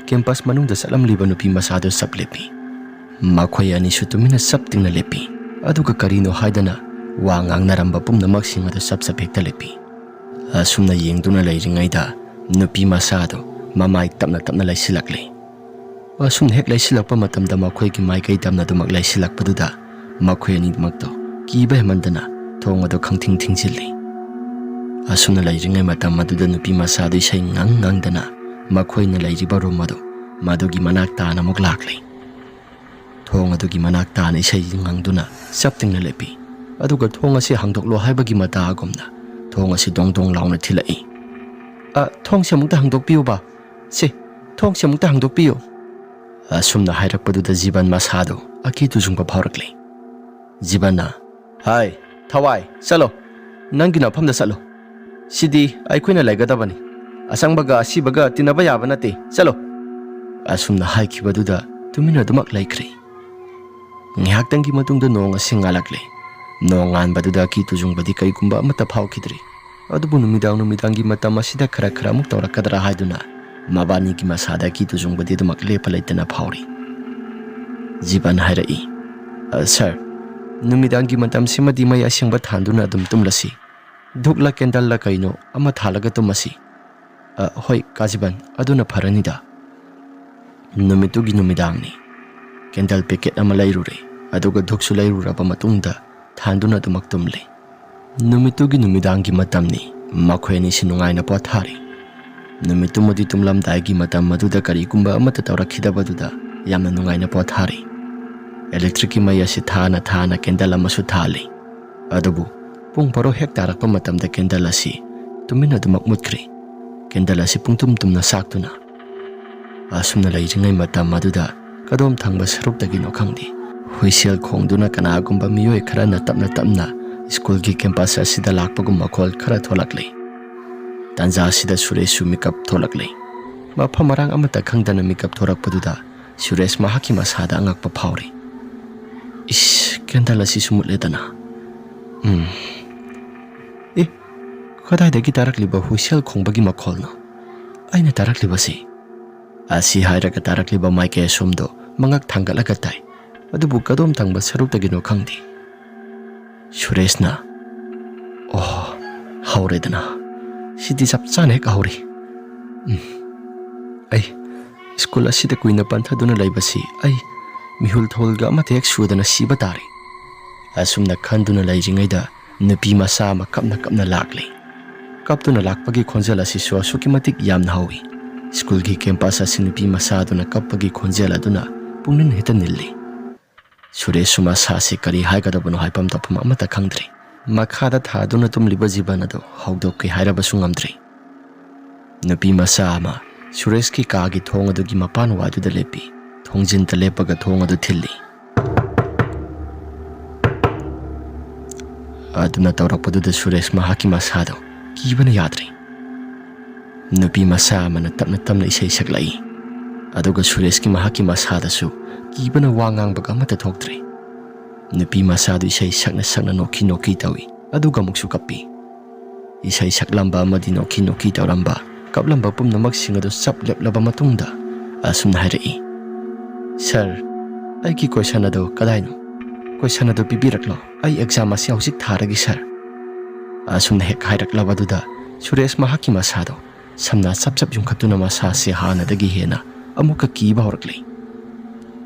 ꯀꯦꯝꯄꯁ ꯃꯅꯨꯡꯗ ꯆꯠꯂꯝꯂꯤꯕ ꯅꯨꯄꯤ ꯃꯆꯥꯗꯨ ꯆꯞ ꯂꯦꯞꯄꯤ꯫ ꯃꯈꯣꯏ ꯑꯅꯤꯁꯨ ꯇꯨꯃꯤꯟꯅ ꯆꯞ ꯇꯤꯡꯅ ꯂꯦꯞꯄꯤ꯫ ꯑꯗꯨꯒ ꯀꯔꯤꯅꯣ ꯍꯥꯏꯗꯅ ꯋꯥ ꯉꯥꯡꯅꯔꯝꯕ ꯄꯨꯝꯅꯃꯛꯁꯤꯡ ꯑꯗꯨ ꯆꯞ ꯆꯞ ꯍꯦꯛꯇ ꯂꯦꯞꯄꯤ꯫ ꯑꯁꯨꯝꯅ ꯌꯦꯡꯗꯨꯅ ꯂꯩꯔꯤꯉꯩꯗ ꯅꯨꯄꯤ ꯃꯆꯥꯗꯨ ꯃꯃꯥꯏ ꯇꯞꯅ ꯇꯞꯅ ꯂꯩꯁꯤꯜꯂꯛꯂꯤ꯫ ꯑꯁꯨꯝꯅ ꯍꯦꯛ ꯂꯩꯁꯤꯜꯂꯛꯄ ꯃꯇꯝꯗ ꯃꯈꯣꯏꯒꯤ ꯃꯥꯏꯀꯩ ꯇꯝꯅꯗꯨꯃꯛ ꯂꯩꯁꯤꯜꯂꯛꯄꯗꯨꯗ ꯃꯈꯣꯏ ꯑꯅꯤꯗꯨꯃꯛꯇꯣ ꯀꯤꯕ ꯍꯦꯟꯃꯟꯗꯅ ꯊꯣꯡ ꯑꯗꯨ ꯈꯪꯊꯤꯡ ꯊꯤꯡꯖꯤꯜꯂꯤ꯫ ꯑꯁꯨꯝꯅ ꯂꯩꯔꯤꯉꯩ ꯃꯇꯝ ꯑꯗꯨꯗ ꯅꯨꯄꯤ ꯃꯆꯥꯗꯨ ꯏꯁꯩ ꯉꯪ ꯉꯪꯗꯅ ꯃꯈꯣꯏꯅ ꯂꯩꯔꯤꯕ ꯔꯨꯝ ꯑꯗꯨ ꯃꯗꯨꯒꯤ ꯃꯅꯥꯛ ꯇꯥꯅ ꯑꯃꯨꯛ ꯂꯥꯛꯂꯤ꯫ ꯊꯣꯡ ꯑꯗꯨꯒꯤ ꯃꯅꯥꯛ ꯇꯥꯅ ꯏꯁꯩ ꯉꯪꯗꯨꯅ ꯆꯞ ꯇꯤꯡꯅ ꯂꯦꯞꯄꯤ꯫ ꯑꯗꯨꯒ ꯊꯣꯡ ꯑꯁꯤ ꯍꯥꯡꯗꯣꯛꯂꯣ ꯍꯥꯏꯕꯒꯤ ꯃꯇꯥꯒꯨꯝꯅ ꯊꯣꯡ ꯑꯁꯤ ꯗꯣꯡ ꯗꯣꯡ ꯂꯥꯎꯅ ꯊꯤꯜꯂꯛꯏ꯫ "ꯑ, ꯊꯣꯡꯁꯦ ꯑꯃꯨꯛꯇ ꯍꯥꯡꯗꯣꯛꯄꯤꯌꯨꯕ꯫ ꯁꯦ, ꯊꯣꯡꯁꯦ ꯑꯃꯨꯛꯇ ꯍꯥꯡꯗꯣꯛꯄꯤꯌꯨ"꯫ ꯑꯁꯨꯝꯅ ꯍꯥꯏꯔꯛꯄꯗꯨꯗ ꯖꯤꯕꯟ ꯃꯁꯥꯗꯨ ꯑꯀꯤ ꯇꯨꯖꯨꯡꯕ ꯐꯥꯎꯔꯛꯂꯤ꯫ ꯖꯤꯕꯟꯅ, "ꯍꯥꯏ, ꯊꯋꯥꯏ, ꯆꯠꯂꯣ꯫ ꯅꯪꯒꯤ ꯅꯐꯝꯗ ꯆꯠꯂꯣ꯫ ꯁꯤꯗꯤ ꯑꯩꯈꯣꯏꯅ ꯂꯩꯒꯗꯕꯅꯤ꯫ ꯑꯁꯪꯕꯒ ꯑꯁꯤꯕꯒ ꯇꯤꯟꯅꯕ ꯌꯥꯕ ꯅꯠꯇꯦ꯫ ꯆꯠꯂꯣ"꯫ ꯑꯁꯨꯝꯅ ꯍꯥꯏꯈꯤꯕꯗꯨꯗ ꯇꯨꯃꯤꯟꯅ ꯑꯗꯨꯃꯛ ꯂꯩꯈ꯭ꯔꯦ꯫ ꯉꯥꯏꯍꯥꯛꯇꯪꯒꯤ ꯃꯇꯨꯡꯗ ꯅꯣꯡ ꯑꯁꯤ ꯉꯥꯜꯂꯛꯂꯦ꯫ ꯅꯣꯡ ꯉꯥꯟꯕꯗꯨꯗ ꯑꯀꯤ ꯇꯨꯖꯨꯡꯕꯗꯤ ꯀꯩꯒꯨꯝꯕ ꯑꯃꯠꯇ ꯐꯥꯎꯈꯤꯗ꯭ꯔꯤ꯫ ꯑꯗꯨꯕꯨ ꯅꯨꯃꯤꯗꯥꯡ ꯅꯨꯃꯤꯗꯥꯡꯒꯤ ꯃꯇꯝ ꯑꯁꯤꯗ ꯈꯔ ꯈꯔ ꯑꯃꯨꯛ ꯇꯧꯔꯛꯀꯗ꯭ꯔꯥ ꯍꯥꯏꯗꯨꯅ ꯃꯕꯥꯅꯤꯒꯤ ꯃꯁꯥꯗ ꯑꯀꯤ ꯇꯨꯖꯨꯡꯕꯗꯤ ꯑꯗꯨꯃꯛ ꯂꯦꯞꯄ ꯂꯩꯇꯅ ꯐꯥꯎꯔꯤ꯫ ꯖꯤꯕꯟ ꯍꯥꯏꯔꯛꯏ, "ꯑ, ꯁꯥꯔ, ꯅꯨꯃꯤꯗꯥꯡꯒꯤ ꯃꯇꯝꯁꯤꯃꯗꯤ ꯃꯩ ꯑꯁꯦꯡꯕ ꯊꯥꯟꯗꯨꯅ ꯑꯗꯨꯝ ꯇꯨꯝꯂꯁꯤ꯫ ꯙꯨꯛꯂ ꯀꯦꯟꯗꯜꯂ ꯀꯩꯅꯣ ꯑꯃ ꯊꯥꯜꯂꯒ ꯇꯨꯝꯃꯁꯤ"꯫ "ꯑ, ꯍꯣꯏ, ꯀꯥ ꯖꯤꯕꯟ, ꯑꯗꯨꯅ ꯐꯔꯅꯤꯗ"꯫ ꯅꯨꯃꯤꯠꯇꯨꯒꯤ ꯅꯨꯃꯤꯗꯥꯡꯅꯤ꯫ ꯀꯦꯟꯗꯜ ꯄꯦꯀꯦꯠ ꯑꯃ ꯂꯩꯔꯨꯔꯦ, ꯑꯗꯨꯒ ꯙꯨꯛꯁꯨ ꯂꯩꯔꯨꯔꯕ ꯃꯇꯨꯡꯗ ꯊꯥꯟꯗꯨꯅ ꯑꯗꯨꯃꯛ ꯇꯨꯝꯂꯦ꯫ ꯅꯨꯃꯤꯠꯇꯨꯒꯤ ꯅꯨꯃꯤꯗꯥꯡꯒꯤ ꯃꯇꯝꯅꯤ꯫ ꯃꯈꯣꯏ ꯑꯅꯤꯁꯤ ꯅꯨꯡꯉꯥꯏꯅ ꯄꯣꯊꯥꯔꯤ꯫ ꯅꯨꯃꯤꯠꯇꯨꯃꯗꯤ ꯇꯨꯝꯂꯝꯗꯥꯏꯒꯤ ꯃꯇꯝ ꯑꯗꯨꯗ ꯀꯔꯤꯒꯨꯝꯕ ꯑꯃꯠꯇ ꯇꯧꯔꯛꯈꯤꯗꯕꯗꯨꯗ ꯌꯥꯝꯅ ꯅꯨꯡꯉꯥꯏꯅ ꯄꯣꯊꯥꯔꯤ꯫ ꯏꯂꯦꯛꯇ꯭ꯔꯤꯛꯀꯤ ꯃꯩ ꯑꯁꯤ ꯊꯥꯅ ꯊꯥꯅ ꯀꯦꯟꯗꯜ ꯑꯃꯁꯨ ꯊꯥꯜꯂꯤ꯫ ꯑꯗꯨꯕꯨ ꯄꯨꯡ ꯕꯥꯔꯣ ꯍꯦꯛ ꯇꯥꯔꯛꯄ ꯃꯇꯝꯗ ꯀꯦꯟꯗꯜ ꯑꯁꯤ ꯇꯨꯃꯤꯟꯅ ꯑꯗꯨꯃꯛ ꯃꯨꯠꯈ꯭ꯔꯦ꯫ ꯀꯦꯟꯗꯜ ꯑꯁꯤ ꯄꯨꯡꯇꯨꯝ ꯇꯨꯝꯅ ꯆꯥꯛꯇꯨꯅ꯫ ꯑꯁꯨꯝꯅ ꯂꯩꯔꯤꯉꯩ ꯃꯇꯝ ꯑꯗꯨꯗ ꯀꯗꯣꯝ ꯊꯪꯕ ꯁꯔꯨꯛꯇꯒꯤꯅꯣ ꯈꯪꯗꯦ, ꯍꯨꯏꯁꯦꯜ ꯈꯣꯡꯗꯨꯅ ꯀꯅꯥꯒꯨꯝꯕ ꯃꯤꯑꯣꯏ ꯈꯔꯅ ꯇꯞꯅ ꯇꯞꯅ ꯁ꯭ꯀꯨꯜꯒꯤ ꯀꯦꯝꯄꯁ ꯑꯁꯤꯗ ꯂꯥꯛꯄꯒꯨꯝ ꯃꯈꯣꯜ ꯈꯔ ꯊꯣꯛꯂꯛꯂꯤ꯫ ꯇꯥꯟꯖꯥ ꯑꯁꯤꯗ ꯁꯨꯔꯦꯁꯁꯨ ꯃꯤꯀꯞ ꯊꯣꯛꯂꯛꯂꯤ꯫ ꯃꯐꯝ ꯃꯔꯥꯡ ꯑꯃꯠꯇ ꯈꯪꯗꯅ ꯃꯤꯀꯞ ꯊꯣꯔꯛꯄꯗꯨꯗ ꯁꯨꯔꯦꯁ ꯃꯍꯥꯛꯀꯤ ꯃꯁꯥꯗ ꯑꯉꯛꯄ ꯐꯥꯎꯔꯤ꯫ "ꯏꯁ, ꯀꯦꯟꯗꯜ ꯑꯁꯤꯁꯨ ꯃꯨꯠꯂꯦꯗꯅ"꯫ ꯎꯝ꯫ ꯑꯦ, ꯀꯗꯥꯏꯗꯒꯤ ꯇꯥꯔꯛꯂꯤꯕ ꯍꯨꯏꯁꯦꯜ ꯈꯣꯡꯕꯒꯤ ꯃꯈꯣꯜꯅꯣ? ꯑꯩꯅ ꯇꯥꯔꯛꯂꯤꯕꯁꯤ꯫ ꯑꯁꯤ ꯍꯥꯏꯔꯒ ꯇꯥꯔꯛꯂꯤꯕ ꯃꯥꯏꯀꯩ ꯑꯁꯣꯝꯗꯣ ꯃꯉꯛ ꯊꯥꯡꯒꯠꯂꯒ ꯇꯥꯏ꯫ ꯑꯗꯨꯕꯨ ꯀꯗꯣꯝ ꯊꯪꯕ ꯁꯔꯨꯛꯇꯒꯤꯅꯣ ꯈꯪꯗꯦ꯫ ꯁꯨꯔꯦꯁꯅ, "ꯑꯣ, ꯍꯧꯔꯦꯗꯅ꯫ ꯁꯤꯗꯤ ꯆꯞ ꯆꯥꯅ ꯍꯦꯛ ꯍꯧꯔꯦ꯫ ꯎꯝ, ꯑꯩ ꯁ꯭ꯀꯨꯜ ꯑꯁꯤꯗ ꯀꯨꯏꯅ ꯄꯟꯊꯗꯨꯅ ꯂꯩꯕꯁꯤ ꯑꯩ ꯃꯤꯍꯨꯜ ꯊꯧꯍꯨꯜꯒ ꯑꯃꯠꯇ ꯍꯦꯛ ꯁꯨꯗꯅ ꯁꯤꯕ ꯇꯥꯔꯦ"꯫ ꯑꯁꯨꯝꯅ ꯈꯟꯗꯨꯅ ꯂꯩꯔꯤꯉꯩꯗ ꯅꯨꯄꯤ ꯃꯆꯥ ꯑꯃ ꯀꯞꯅ ꯀꯞꯅ ꯂꯥꯛꯂꯦ꯫ ꯀꯞꯇꯨꯅ ꯂꯥꯛꯄꯒꯤ ꯈꯣꯟꯖꯦꯜ ꯑꯁꯤꯁꯨ ꯑꯁꯨꯛꯀꯤ ꯃꯇꯤꯛ ꯌꯥꯝꯅ ꯍꯧꯏ꯫ ꯁ꯭ꯀꯨꯜꯒꯤ ꯀꯦꯝꯄꯁ ꯑꯁꯤ ꯅꯨꯄꯤ ꯃꯆꯥ ꯑꯗꯨꯅ ꯀꯞꯄꯒꯤ ꯈꯣꯟꯖꯦꯜ ꯑꯗꯨꯅ ꯄꯨꯛꯅꯤꯡ ꯍꯦꯛꯇ ꯅꯤꯜꯂꯤ꯫ ꯁꯨꯔꯦꯁꯁꯨ ꯃꯁꯥꯁꯤ ꯀꯔꯤ ꯍꯥꯏꯒꯗꯕꯅꯣ ꯍꯥꯏꯐꯝ ꯇꯧꯐꯝ ꯑꯃꯠꯇ ꯈꯪꯗ꯭ꯔꯦ꯫ ꯃꯈꯥꯗ ꯊꯥꯗꯨꯅ ꯇꯨꯝꯂꯤꯕ ꯖꯤꯕꯟ ꯑꯗꯨ ꯍꯧꯗꯣꯛꯀꯦ ꯍꯥꯏꯔꯕꯁꯨ ꯉꯝꯗ꯭ꯔꯦ꯫ ꯅꯨꯄꯤ ꯃꯆꯥ ꯑꯃ ꯁꯨꯔꯦꯁꯀꯤ ꯀꯥꯒꯤ ꯊꯣꯡ ꯑꯗꯨꯒꯤ ꯃꯄꯥꯟ ꯋꯥꯏꯗꯨꯗ ꯂꯦꯞꯄꯤ꯫ ꯊꯣꯡꯖꯤꯟꯗ ꯂꯦꯞꯄꯒ ꯊꯣꯡ ꯑꯗꯨ ꯊꯤꯜꯂꯤ꯫ ꯑꯗꯨꯅ ꯇꯧꯔꯛꯄꯗꯨꯗ ꯁꯨꯔꯦꯁ ꯃꯍꯥꯛꯀꯤ ꯃꯁꯥꯗꯣ ꯀꯤꯕꯅ ꯌꯥꯗ꯭ꯔꯦ꯫ ꯅꯨꯄꯤ ꯃꯆꯥ ꯑꯃꯅ ꯇꯞꯅ ꯇꯞꯅ ꯏꯁꯩ ꯁꯛꯂꯛꯏ꯫ ꯑꯗꯨꯒ ꯁꯨꯔꯦꯁꯀꯤ ꯃꯍꯥꯛꯀꯤ ꯃꯁꯥꯗꯁꯨ ꯀꯤꯕꯅ ꯋꯥ ꯉꯥꯡꯕꯒ ꯑꯃꯠꯇ ꯊꯣꯛꯇ꯭ꯔꯦ꯫ ꯅꯨꯄꯤ ꯃꯆꯥꯗꯨ ꯏꯁꯩ ꯁꯛꯅ ꯁꯛꯅ ꯅꯣꯛꯈꯤ ꯅꯣꯛꯈꯤ ꯇꯧꯏ꯫ ꯑꯗꯨꯒ ꯑꯃꯨꯛꯁꯨ ꯀꯞꯄꯤ꯫ ꯏꯁꯩ ꯁꯛꯂꯝꯕ ꯑꯃꯗꯤ ꯅꯣꯛꯈꯤ ꯅꯣꯛꯈꯤ ꯇꯧꯔꯝꯕ, ꯀꯞꯂꯝꯕ ꯄꯨꯝꯅꯃꯛꯁꯤꯡ ꯑꯗꯨ ꯆꯞ ꯂꯦꯞꯂꯕ ꯃꯇꯨꯡꯗ ꯑꯁꯨꯝꯅ ꯍꯥꯏꯔꯛꯏ, "ꯁꯥꯔ, ꯑꯩꯒꯤ ꯀꯣꯏꯁꯟ ꯑꯗꯨ ꯀꯗꯥꯏꯅꯣ? ꯀꯣꯏꯁꯟ ꯑꯗꯨ ꯄꯤꯕꯤꯔꯛꯂꯣ꯫ ꯑꯩ ꯑꯦꯛꯖꯥꯝ ꯑꯁꯤ ꯍꯧꯖꯤꯛ ꯊꯥꯔꯒꯦ, ꯁꯥꯔ"꯫ ꯑꯁꯨꯝꯅ ꯍꯦꯛ ꯍꯥꯏꯔꯛꯂꯕꯗꯨꯗ ꯁꯨꯔꯦꯁ ꯃꯍꯥꯛꯀꯤ ꯃꯁꯥꯗꯣ ꯁꯝꯅ ꯆꯞ ꯆꯞ ꯌꯨꯡꯈꯠꯇꯨꯅ ꯃꯁꯥꯁꯦ ꯍꯥꯟꯅꯗꯒꯤ ꯍꯦꯟꯅ ꯑꯃꯨꯛꯀ ꯀꯤꯕ ꯍꯧꯔꯛꯂꯦ꯫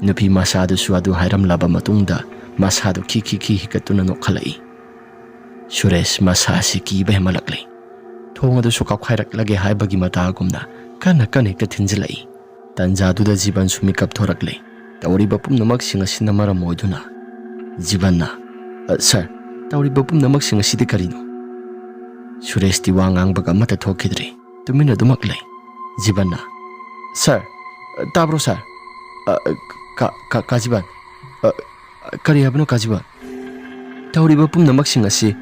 ꯅꯨꯄꯤ ꯃꯆꯥꯗꯨꯁꯨ ꯑꯗꯨ ꯍꯥꯏꯔꯝꯂꯕ ꯃꯇꯨꯡꯗ ꯃꯁꯥꯗꯨ ꯈꯤ ꯈꯤ ꯈꯤ ꯍꯤꯒꯠꯇꯨꯅ ꯅꯣꯛꯈꯠꯂꯛꯏ꯫ ꯁꯨꯔꯦꯁ ꯃꯁꯥꯁꯤ ꯀꯤꯕ ꯍꯦꯟꯃꯠꯂꯛꯂꯦ꯫ ꯊꯣꯡ ꯑꯗꯨꯁꯨ ꯀꯥꯎꯈꯥꯏꯔꯛꯂꯒꯦ ꯍꯥꯏꯕꯒꯤ ꯃꯇꯥꯒꯨꯝꯅ ꯀꯟꯅ ꯀꯟꯅ ꯍꯦꯛꯇ ꯊꯤꯟꯖꯤꯜꯂꯛꯏ꯫ ꯇꯟꯖꯥꯗꯨꯗ ꯖꯤꯕꯟꯁꯨ ꯃꯤꯀꯞ ꯊꯣꯔꯛꯂꯦ꯫ ꯇꯧꯔꯤꯕ ꯄꯨꯝꯅꯃꯛꯁꯤꯡ ꯑꯁꯤꯅ ꯃꯔꯝ ꯑꯣꯏꯗꯨꯅ ꯖꯤꯕꯟꯅ, "ꯑ, ꯁꯥꯔ, ꯇꯧꯔꯤꯕ ꯄꯨꯝꯅꯃꯛꯁꯤꯡ ꯑꯁꯤꯗꯤ ꯀꯔꯤꯅꯣ?" ꯁꯨꯔꯦꯁꯇꯤ ꯋꯥ ꯉꯥꯡꯕꯒ ꯑꯃꯠꯇ ꯊꯣꯛꯈꯤꯗ꯭ꯔꯦ꯫ ꯇꯨꯃꯤꯟꯅ ꯑꯗꯨꯃꯛ ꯂꯩ꯫ ꯖꯤꯕꯟꯅ, "ꯁꯥꯔ, ꯇꯥꯕ꯭ꯔꯣ ꯁꯥꯔ? ꯑ, ꯀꯥ, ꯀꯥ, ꯀꯥ ꯖꯤꯕꯟ, ꯑ, ꯀꯔꯤ ꯍꯥꯏꯕꯅꯣ ꯀꯥ ꯖꯤꯕꯟ? ꯇꯧꯔꯤꯕ ꯄꯨꯝꯅꯃꯛꯁꯤꯡ ꯑꯁꯤ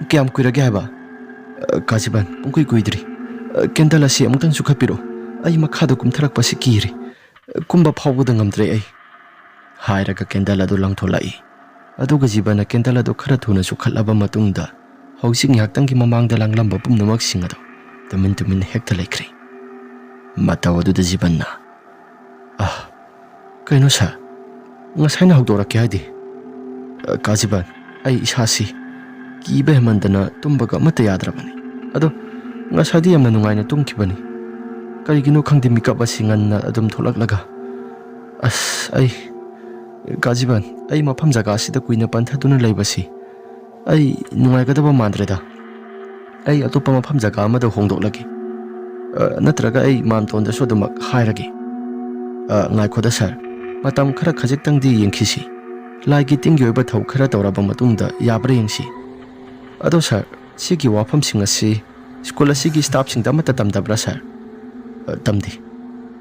ꯀꯌꯥꯝ ꯀꯨꯏꯔꯒꯦ ꯍꯥꯏꯕ? ꯑ, ꯀꯥ ꯖꯤꯕꯟ, ꯄꯨꯡꯀꯨꯏ ꯀꯨꯏꯗ꯭ꯔꯤ꯫ ꯑ, ꯀꯦꯟꯗꯜ ꯑꯁꯤ ꯑꯃꯨꯛꯇꯪ ꯆꯨꯈꯠꯄꯤꯔꯣ꯫ ꯑꯩ ꯃꯈꯥꯗ ꯀꯨꯝꯊꯔꯛꯄꯁꯤ ꯀꯤꯔꯦ꯫ ꯀꯨꯝꯕ ꯐꯥꯎꯕꯗ ꯉꯝꯗ꯭ꯔꯦ ꯑꯩ"꯫ ꯍꯥꯏꯔꯒ ꯀꯦꯟꯗꯜ ꯑꯗꯨ ꯂꯪꯊꯣꯛꯂꯛꯏ꯫ ꯑꯗꯨꯒ ꯖꯤꯕꯟꯅ ꯀꯦꯟꯗꯜ ꯑꯗꯨ ꯈꯔ ꯊꯨꯅ ꯆꯨꯈꯠꯂꯕ ꯃꯇꯨꯡꯗ, ꯍꯧꯖꯤꯛ ꯉꯥꯏꯍꯥꯛꯇꯪꯒꯤ ꯃꯃꯥꯡꯗ ꯂꯥꯡꯂꯝꯕ ꯄꯨꯝꯅꯃꯛꯁꯤꯡ ꯑꯗꯨ ꯇꯨꯃꯤꯟ ꯇꯨꯃꯤꯟ ꯍꯦꯛꯇ ꯂꯩꯈ꯭ꯔꯦ꯫ ꯃꯇꯧ ꯑꯗꯨꯗ ꯖꯤꯕꯟꯅ, "ꯑꯥ, ꯀꯩꯅꯣ ꯁꯥꯔ? ꯉꯁꯥꯏꯅ ꯍꯧꯗꯣꯔꯛꯀꯦ ꯍꯥꯏꯗꯤ?" "ꯑ, ꯀꯥ ꯖꯤꯕꯟ, ꯑꯩ ꯏꯁꯥꯁꯤ ꯀꯤꯕ ꯍꯦꯟꯃꯟꯗꯅ ꯇꯨꯝꯕꯒ ꯑꯃꯠꯇ ꯌꯥꯗ꯭ꯔꯕꯅꯤ꯫ ꯑꯗꯣ ꯉꯁꯥꯏꯗꯤ ꯌꯥꯝꯅ ꯅꯨꯡꯉꯥꯏꯅ ꯇꯨꯝꯈꯤꯕꯅꯤ꯫ ꯀꯔꯤꯒꯤꯅꯣ ꯈꯪꯗꯦ, ꯃꯤꯀꯞ ꯑꯁꯤ ꯉꯟꯅ ꯑꯗꯨꯝ ꯊꯣꯛꯂꯛꯂꯒ꯫ ꯑꯁ, ꯑꯩ, ꯀꯥ ꯖꯤꯕꯟ, ꯑꯩ ꯃꯐꯝ ꯖꯒꯥ ꯑꯁꯤꯗ ꯀꯨꯏꯅ ꯄꯟꯊꯗꯨꯅ ꯂꯩꯕꯁꯤ ꯑꯩ ꯅꯨꯡꯉꯥꯏꯒꯗꯕ ꯃꯥꯟꯗ꯭ꯔꯦꯗ꯫ ꯑꯩ ꯑꯇꯣꯞꯄ ꯃꯐꯝ ꯖꯒꯥ ꯑꯃꯗ ꯍꯣꯡꯗꯣꯛꯂꯒꯦ꯫ ꯑ, ꯅꯠꯇ꯭ꯔꯒ ꯑꯩ ꯃꯥꯝꯇꯣꯟꯗꯁꯨ ꯑꯗꯨꯃꯛ ꯍꯥꯏꯔꯒꯦ꯫ ꯑ, ꯉꯥꯏꯈꯣꯗ ꯁꯥꯔ, ꯃꯇꯝ ꯈꯔ ꯈꯖꯤꯛꯇꯪꯗꯤ ꯌꯦꯡꯈꯤꯁꯤ꯫ ꯂꯥꯏꯒꯤ ꯇꯤꯟꯒꯤ ꯑꯣꯏꯕ ꯊꯧ ꯈꯔ ꯇꯧꯔꯕ ꯃꯇꯨꯡꯗ ꯌꯥꯕ꯭ꯔꯥ ꯌꯦꯡꯁꯤ꯫ ꯑꯗꯣ ꯁꯥꯔ, ꯁꯤꯒꯤ ꯋꯥꯐꯝꯁꯤꯡ ꯑꯁꯤ ꯁ꯭ꯀꯨꯜ ꯑꯁꯤꯒꯤ ꯁ꯭ꯇꯥꯐꯁꯤꯡꯗ ꯑꯃꯠꯇ ꯇꯝꯗꯕ꯭ꯔꯥ ꯁꯥꯔ?" "ꯑ, ꯇꯝꯗꯦ꯫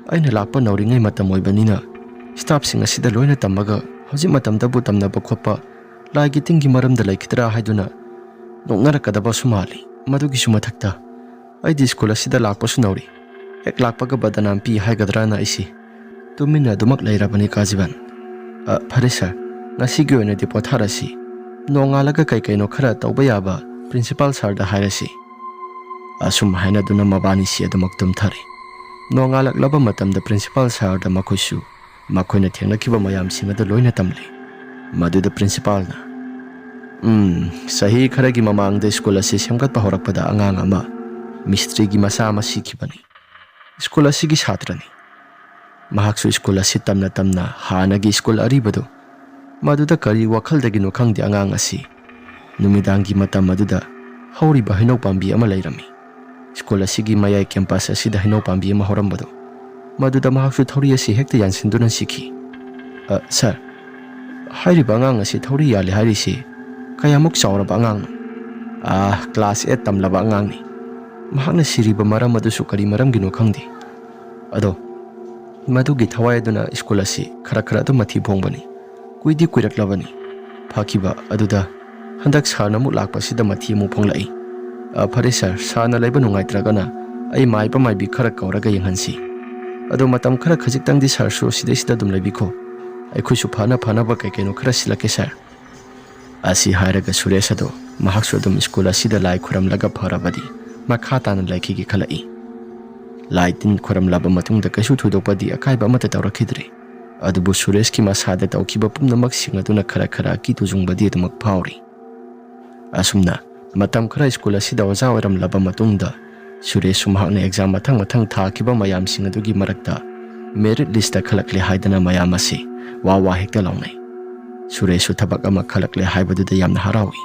ꯑꯩꯅ ꯂꯥꯛꯄ ꯅꯧꯔꯤꯉꯩ ꯃꯇꯝ ꯑꯣꯏꯕꯅꯤꯅ ꯁ꯭ꯇꯥꯐꯁꯤꯡ ꯑꯁꯤꯗ ꯂꯣꯏꯅ ꯇꯝꯃꯒ ꯍꯧꯖꯤꯛ ꯃꯇꯝꯗꯕꯨ ꯇꯝꯅꯕ ꯈꯣꯠꯄ ꯂꯥꯏꯒꯤ ꯇꯤꯟꯒꯤ ꯃꯔꯝꯗ ꯂꯩꯈꯤꯗ꯭ꯔꯥ ꯍꯥꯏꯗꯨꯅ ꯅꯣꯛꯅꯔꯛꯀꯗꯕꯁꯨ ꯃꯥꯜꯂꯤ꯫ ꯃꯗꯨꯒꯤꯁꯨ ꯃꯊꯛꯇ ꯑꯩꯗꯤ ꯁ꯭ꯀꯨꯜ ꯑꯁꯤꯗ ꯂꯥꯛꯄꯁꯨ ꯅꯧꯔꯤ꯫ ꯍꯦꯛ ꯂꯥꯛꯄꯒ ꯕꯗꯅꯥꯝ ꯄꯤ ꯍꯥꯏꯒꯗ꯭ꯔꯥꯅ ꯑꯩꯁꯤ ꯇꯨꯃꯤꯟꯅ ꯑꯗꯨꯃꯛ ꯂꯩꯔꯕꯅꯤ ꯀꯥ ꯖꯤꯕꯟ꯫ ꯑ, ꯐꯔꯦ ꯁꯥꯔ, ꯉꯁꯤꯒꯤ ꯑꯣꯏꯅꯗꯤ ꯄꯣꯊꯥꯔꯁꯤ꯫ ꯅꯣꯡꯉꯥꯜꯂꯒ ꯀꯩ ꯀꯩꯅꯣ ꯈꯔ ꯇꯧꯕ ꯌꯥꯕ ꯄ꯭ꯔꯤꯟꯁꯤꯄꯥꯜ ꯁꯥꯔꯗ ꯍꯥꯏꯔꯁꯤ꯫ ꯑꯁꯨꯝ ꯍꯥꯏꯅꯗꯨꯅ ꯃꯕꯥꯅꯤꯁꯤ ꯑꯗꯨꯃꯛ ꯇꯨꯝꯊꯔꯦ꯫ ꯅꯣꯡꯉꯥꯜꯂꯛꯂꯕ ꯃꯇꯝꯗ ꯄ꯭ꯔꯤꯟꯁꯤꯄꯥꯜ ꯁꯥꯔꯗ ꯃꯈꯣꯏꯁꯨ ꯃꯈꯣꯏꯅ ꯊꯦꯡꯅꯈꯤꯕ ꯃꯌꯥꯝꯁꯤꯡ ꯑꯗꯨ ꯂꯣꯏꯅ ꯇꯝꯂꯦ꯫ ꯃꯗꯨꯗ ꯄ꯭ꯔꯤꯟꯁꯤꯄꯥꯜꯅ, "ꯎꯝ, ꯆꯍꯤ ꯈꯔꯒꯤ ꯃꯃꯥꯡꯗ ꯁ꯭ꯀꯨꯜ ꯑꯁꯤ ꯁꯦꯝꯒꯠꯄ ꯍꯧꯔꯛꯄꯗ ꯑꯉꯥꯡ ꯑꯃ ꯃꯤꯁꯇ꯭ꯔꯤꯒꯤ ꯃꯆꯥ ꯑꯃ ꯁꯤꯈꯤꯕꯅꯤ꯫ ꯁ꯭ꯀꯨꯜ ꯑꯁꯤꯒꯤ ꯁꯥꯇ꯭ꯔꯅꯤ꯫ ꯃꯍꯥꯛꯁꯨ ꯁ꯭ꯀꯨꯜ ꯑꯁꯤ ꯇꯝꯅ ꯇꯝꯅ ꯍꯥꯟꯅꯒꯤ ꯁ꯭ꯀꯨꯜ ꯑꯔꯤꯕꯗꯨ, ꯃꯗꯨꯗ ꯀꯔꯤ ꯋꯥꯈꯜꯗꯒꯤꯅꯣ ꯈꯪꯗꯦ, ꯑꯉꯥꯡ ꯑꯁꯤ ꯅꯨꯃꯤꯗꯥꯡꯒꯤ ꯃꯇꯝ ꯑꯗꯨꯗ ꯍꯧꯔꯤꯕ ꯍꯩꯅꯧ ꯄꯥꯝꯕꯤ ꯑꯃ ꯂꯩꯔꯝꯃꯤ꯫ ꯁ꯭ꯀꯨꯜ ꯑꯁꯤꯒꯤ ꯃꯌꯥꯏ ꯀꯦꯝꯄꯁ ꯑꯁꯤꯗ ꯍꯩꯅꯧ ꯄꯥꯝꯕꯤ ꯑꯃ ꯍꯧꯔꯝꯕꯗꯨ, ꯃꯗꯨꯗ ꯃꯍꯥꯛꯁꯨ ꯊꯧꯔꯤ ꯑꯁꯤ ꯍꯦꯛꯇ ꯌꯥꯟꯁꯤꯟꯗꯨꯅ ꯁꯤꯈꯤ꯫" "ꯑ, ꯁꯥꯔ, ꯍꯥꯏꯔꯤꯕ ꯑꯉꯥꯡ ꯑꯁꯤ ꯊꯧꯔꯤ ꯌꯥꯜꯂꯤ ꯍꯥꯏꯔꯤꯁꯤ ꯀꯌꯥꯃꯨꯛ ꯆꯥꯎꯔꯕ ꯑꯉꯥꯡꯅꯣ?" "ꯑ, ꯀ꯭ꯂꯥꯁ ꯑꯦꯠ ꯇꯝꯂꯕ ꯑꯉꯥꯡꯅꯤ꯫ ꯃꯍꯥꯛꯅ ꯁꯤꯔꯤꯕ ꯃꯔꯝ ꯑꯗꯨꯁꯨ ꯀꯔꯤ ꯃꯔꯝꯒꯤꯅꯣ ꯈꯪꯗꯦ꯫ ꯑꯗꯣ ꯃꯗꯨꯒꯤ ꯊꯋꯥꯏ ꯑꯗꯨꯅ ꯁ꯭ꯀꯨꯜ ꯑꯁꯤ ꯈꯔ ꯈꯔ ꯑꯗꯨꯝ ꯃꯊꯤ ꯐꯣꯡꯕꯅꯤ꯫ ꯀꯨꯏꯗꯤ ꯀꯨꯏꯔꯛꯂꯕꯅꯤ ꯐꯈꯤꯕ ꯑꯗꯨꯗ ꯍꯟꯗꯛ ꯁꯥꯔꯅ ꯑꯃꯨꯛ ꯂꯥꯛꯄꯁꯤꯗ ꯃꯊꯤ ꯑꯃꯨꯛ ꯐꯣꯡꯂꯛꯏ꯫ ꯑ, ꯐꯔꯦ ꯁꯥꯔ, ꯁꯥꯔꯅ ꯂꯩꯕ ꯅꯨꯡꯉꯥꯏꯇ꯭ꯔꯒꯅ ꯑꯩ ꯃꯥꯏꯕ ꯃꯥꯏꯕꯤ ꯈꯔ ꯀꯧꯔꯒ ꯌꯦꯡꯍꯟꯁꯤ꯫ ꯑꯗꯣ ꯃꯇꯝ ꯈꯔ ꯈꯖꯤꯛꯇꯪꯗꯤ ꯁꯥꯔꯁꯨ ꯁꯤꯗꯩꯁꯤꯗ ꯑꯗꯨꯝ ꯂꯩꯕꯤꯈꯣ꯫ ꯑꯩꯈꯣꯏꯁꯨ ꯐꯅ ꯐꯅꯕ ꯀꯩ ꯀꯩꯅꯣ ꯈꯔ ꯁꯤꯜꯂꯛꯀꯦ ꯁꯥꯔ꯫" ꯑꯁꯤ ꯍꯥꯏꯔꯒ ꯁꯨꯔꯦꯁ ꯑꯗꯣ ꯃꯍꯥꯛꯁꯨ ꯑꯗꯨꯝ ꯁ꯭ꯀꯨꯜ ꯑꯁꯤꯗ ꯂꯥꯏ ꯈꯨꯔꯝꯂꯒ ꯐꯔꯕꯗꯤ ꯃꯈꯥ ꯇꯥꯅ ꯂꯩꯈꯤꯒꯦ ꯈꯜꯂꯛꯏ꯫ ꯂꯥꯏ ꯇꯤꯟ ꯈꯨꯔꯝꯂꯕ ꯃꯇꯨꯡꯗ ꯀꯩꯁꯨ ꯊꯣꯏꯗꯣꯛꯄꯗꯤ ꯑꯀꯥꯏꯕ ꯑꯃꯠꯇ ꯇꯧꯔꯛꯈꯤꯗ꯭ꯔꯦ꯫ ꯑꯗꯨꯕꯨ ꯁꯨꯔꯦꯁꯀꯤ ꯃꯁꯥꯗ ꯇꯧꯈꯤꯕ ꯄꯨꯝꯅꯃꯛꯁꯤꯡ ꯑꯗꯨꯅ ꯈꯔ ꯈꯔ ꯑꯀꯤ ꯇꯨꯖꯨꯡꯕꯗꯤ ꯑꯗꯨꯃꯛ ꯐꯥꯎꯔꯤ꯫ ꯑꯁꯨꯝꯅ ꯃꯇꯝ ꯈꯔ ꯁ꯭ꯀꯨꯜ ꯑꯁꯤꯗ ꯑꯣꯖꯥ ꯑꯣꯏꯔꯝꯂꯕ ꯃꯇꯨꯡꯗ ꯁꯨꯔꯦꯁꯁꯨ ꯃꯍꯥꯛꯅ ꯑꯦꯛꯖꯥꯝ ꯃꯊꯪ ꯃꯊꯪ ꯊꯥꯈꯤꯕ ꯃꯌꯥꯝꯁꯤꯡ ꯑꯗꯨꯒꯤ ꯃꯔꯛꯇ ꯃꯦꯔꯤꯠ ꯂꯤꯁꯇ ꯈꯜꯂꯛꯂꯦ ꯍꯥꯏꯗꯅ ꯃꯌꯥꯝ ꯑꯁꯤ ꯋꯥ ꯋꯥ ꯍꯦꯛꯇ ꯂꯥꯎꯅꯩ꯫ ꯁꯨꯔꯦꯁꯁꯨ ꯊꯕꯛ ꯑꯃ ꯈꯜꯂꯛꯂꯦ ꯍꯥꯏꯕꯗꯨꯗ ꯌꯥꯝꯅ ꯍꯔꯥꯎꯏ꯫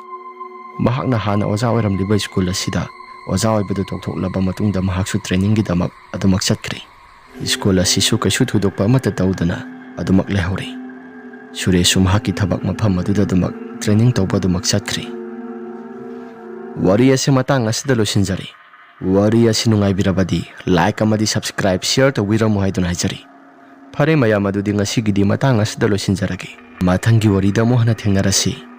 ꯃꯍꯥꯛꯅ ꯍꯥꯟꯅ ꯑꯣꯖꯥ ꯑꯣꯏꯔꯝꯂꯤꯕ ꯁ꯭ꯀꯨꯜ ꯑꯁꯤꯗ ꯑꯣꯖꯥ ꯑꯣꯏꯕꯗꯨ ꯇꯣꯛꯊꯣꯛꯂꯕ ꯃꯇꯨꯡꯗ ꯃꯍꯥꯛꯁꯨ ꯇ꯭ꯔꯦꯅꯤꯡꯒꯤꯗꯃꯛ ꯑꯗꯨꯃꯛ ꯆꯠꯈ꯭ꯔꯦ꯫ ꯁ꯭ꯀꯨꯜ ꯑꯁꯤꯁꯨ ꯀꯩꯁꯨ ꯊꯣꯏꯗꯣꯛꯄ ꯑꯃꯠꯇ ꯇꯧꯗꯅ ꯑꯗꯨꯃꯛ ꯂꯩꯍꯧꯔꯦ꯫ ꯁꯨꯔꯦꯁꯁꯨ ꯃꯍꯥꯛꯀꯤ ꯊꯕꯛ ꯃꯐꯝ ꯑꯗꯨꯗ ꯑꯗꯨꯃꯛ ꯇ꯭ꯔꯦꯅꯤꯡ ꯇꯧꯕ ꯑꯗꯨꯃꯛ ꯆꯠꯈ꯭ꯔꯦ꯫ ꯋꯥꯔꯤ ꯑꯁꯤ ꯃꯇꯥꯡ ꯑꯁꯤꯗ ꯂꯣꯏꯁꯤꯟꯖꯔꯦ꯫ ꯋꯥꯔꯤ ꯑꯁꯤ ꯅꯨꯡꯉꯥꯏꯕꯤꯔꯕꯗꯤ ꯂꯥꯏꯛ ꯑꯃꯗꯤ ꯁꯕꯁꯀ꯭ꯔꯥꯏꯕ, ꯁꯤꯌꯔ ꯇꯧꯕꯤꯔꯝꯃꯨ ꯍꯥꯏꯗꯨꯅ ꯍꯥꯏꯖꯔꯤ꯫ ꯐꯔꯦ ꯃꯌꯥꯝ, ꯑꯗꯨꯗꯤ ꯉꯁꯤꯒꯤꯗꯤ ꯃꯇꯥꯡ ꯑꯁꯤꯗ ꯂꯣꯏꯁꯤꯟꯖꯔꯒꯦ꯫ ꯃꯊꯪꯒꯤ ꯋꯥꯔꯤꯗ ꯑꯃꯨꯛ ꯍꯟꯅ ꯊꯦꯡꯅꯔꯁꯤ꯫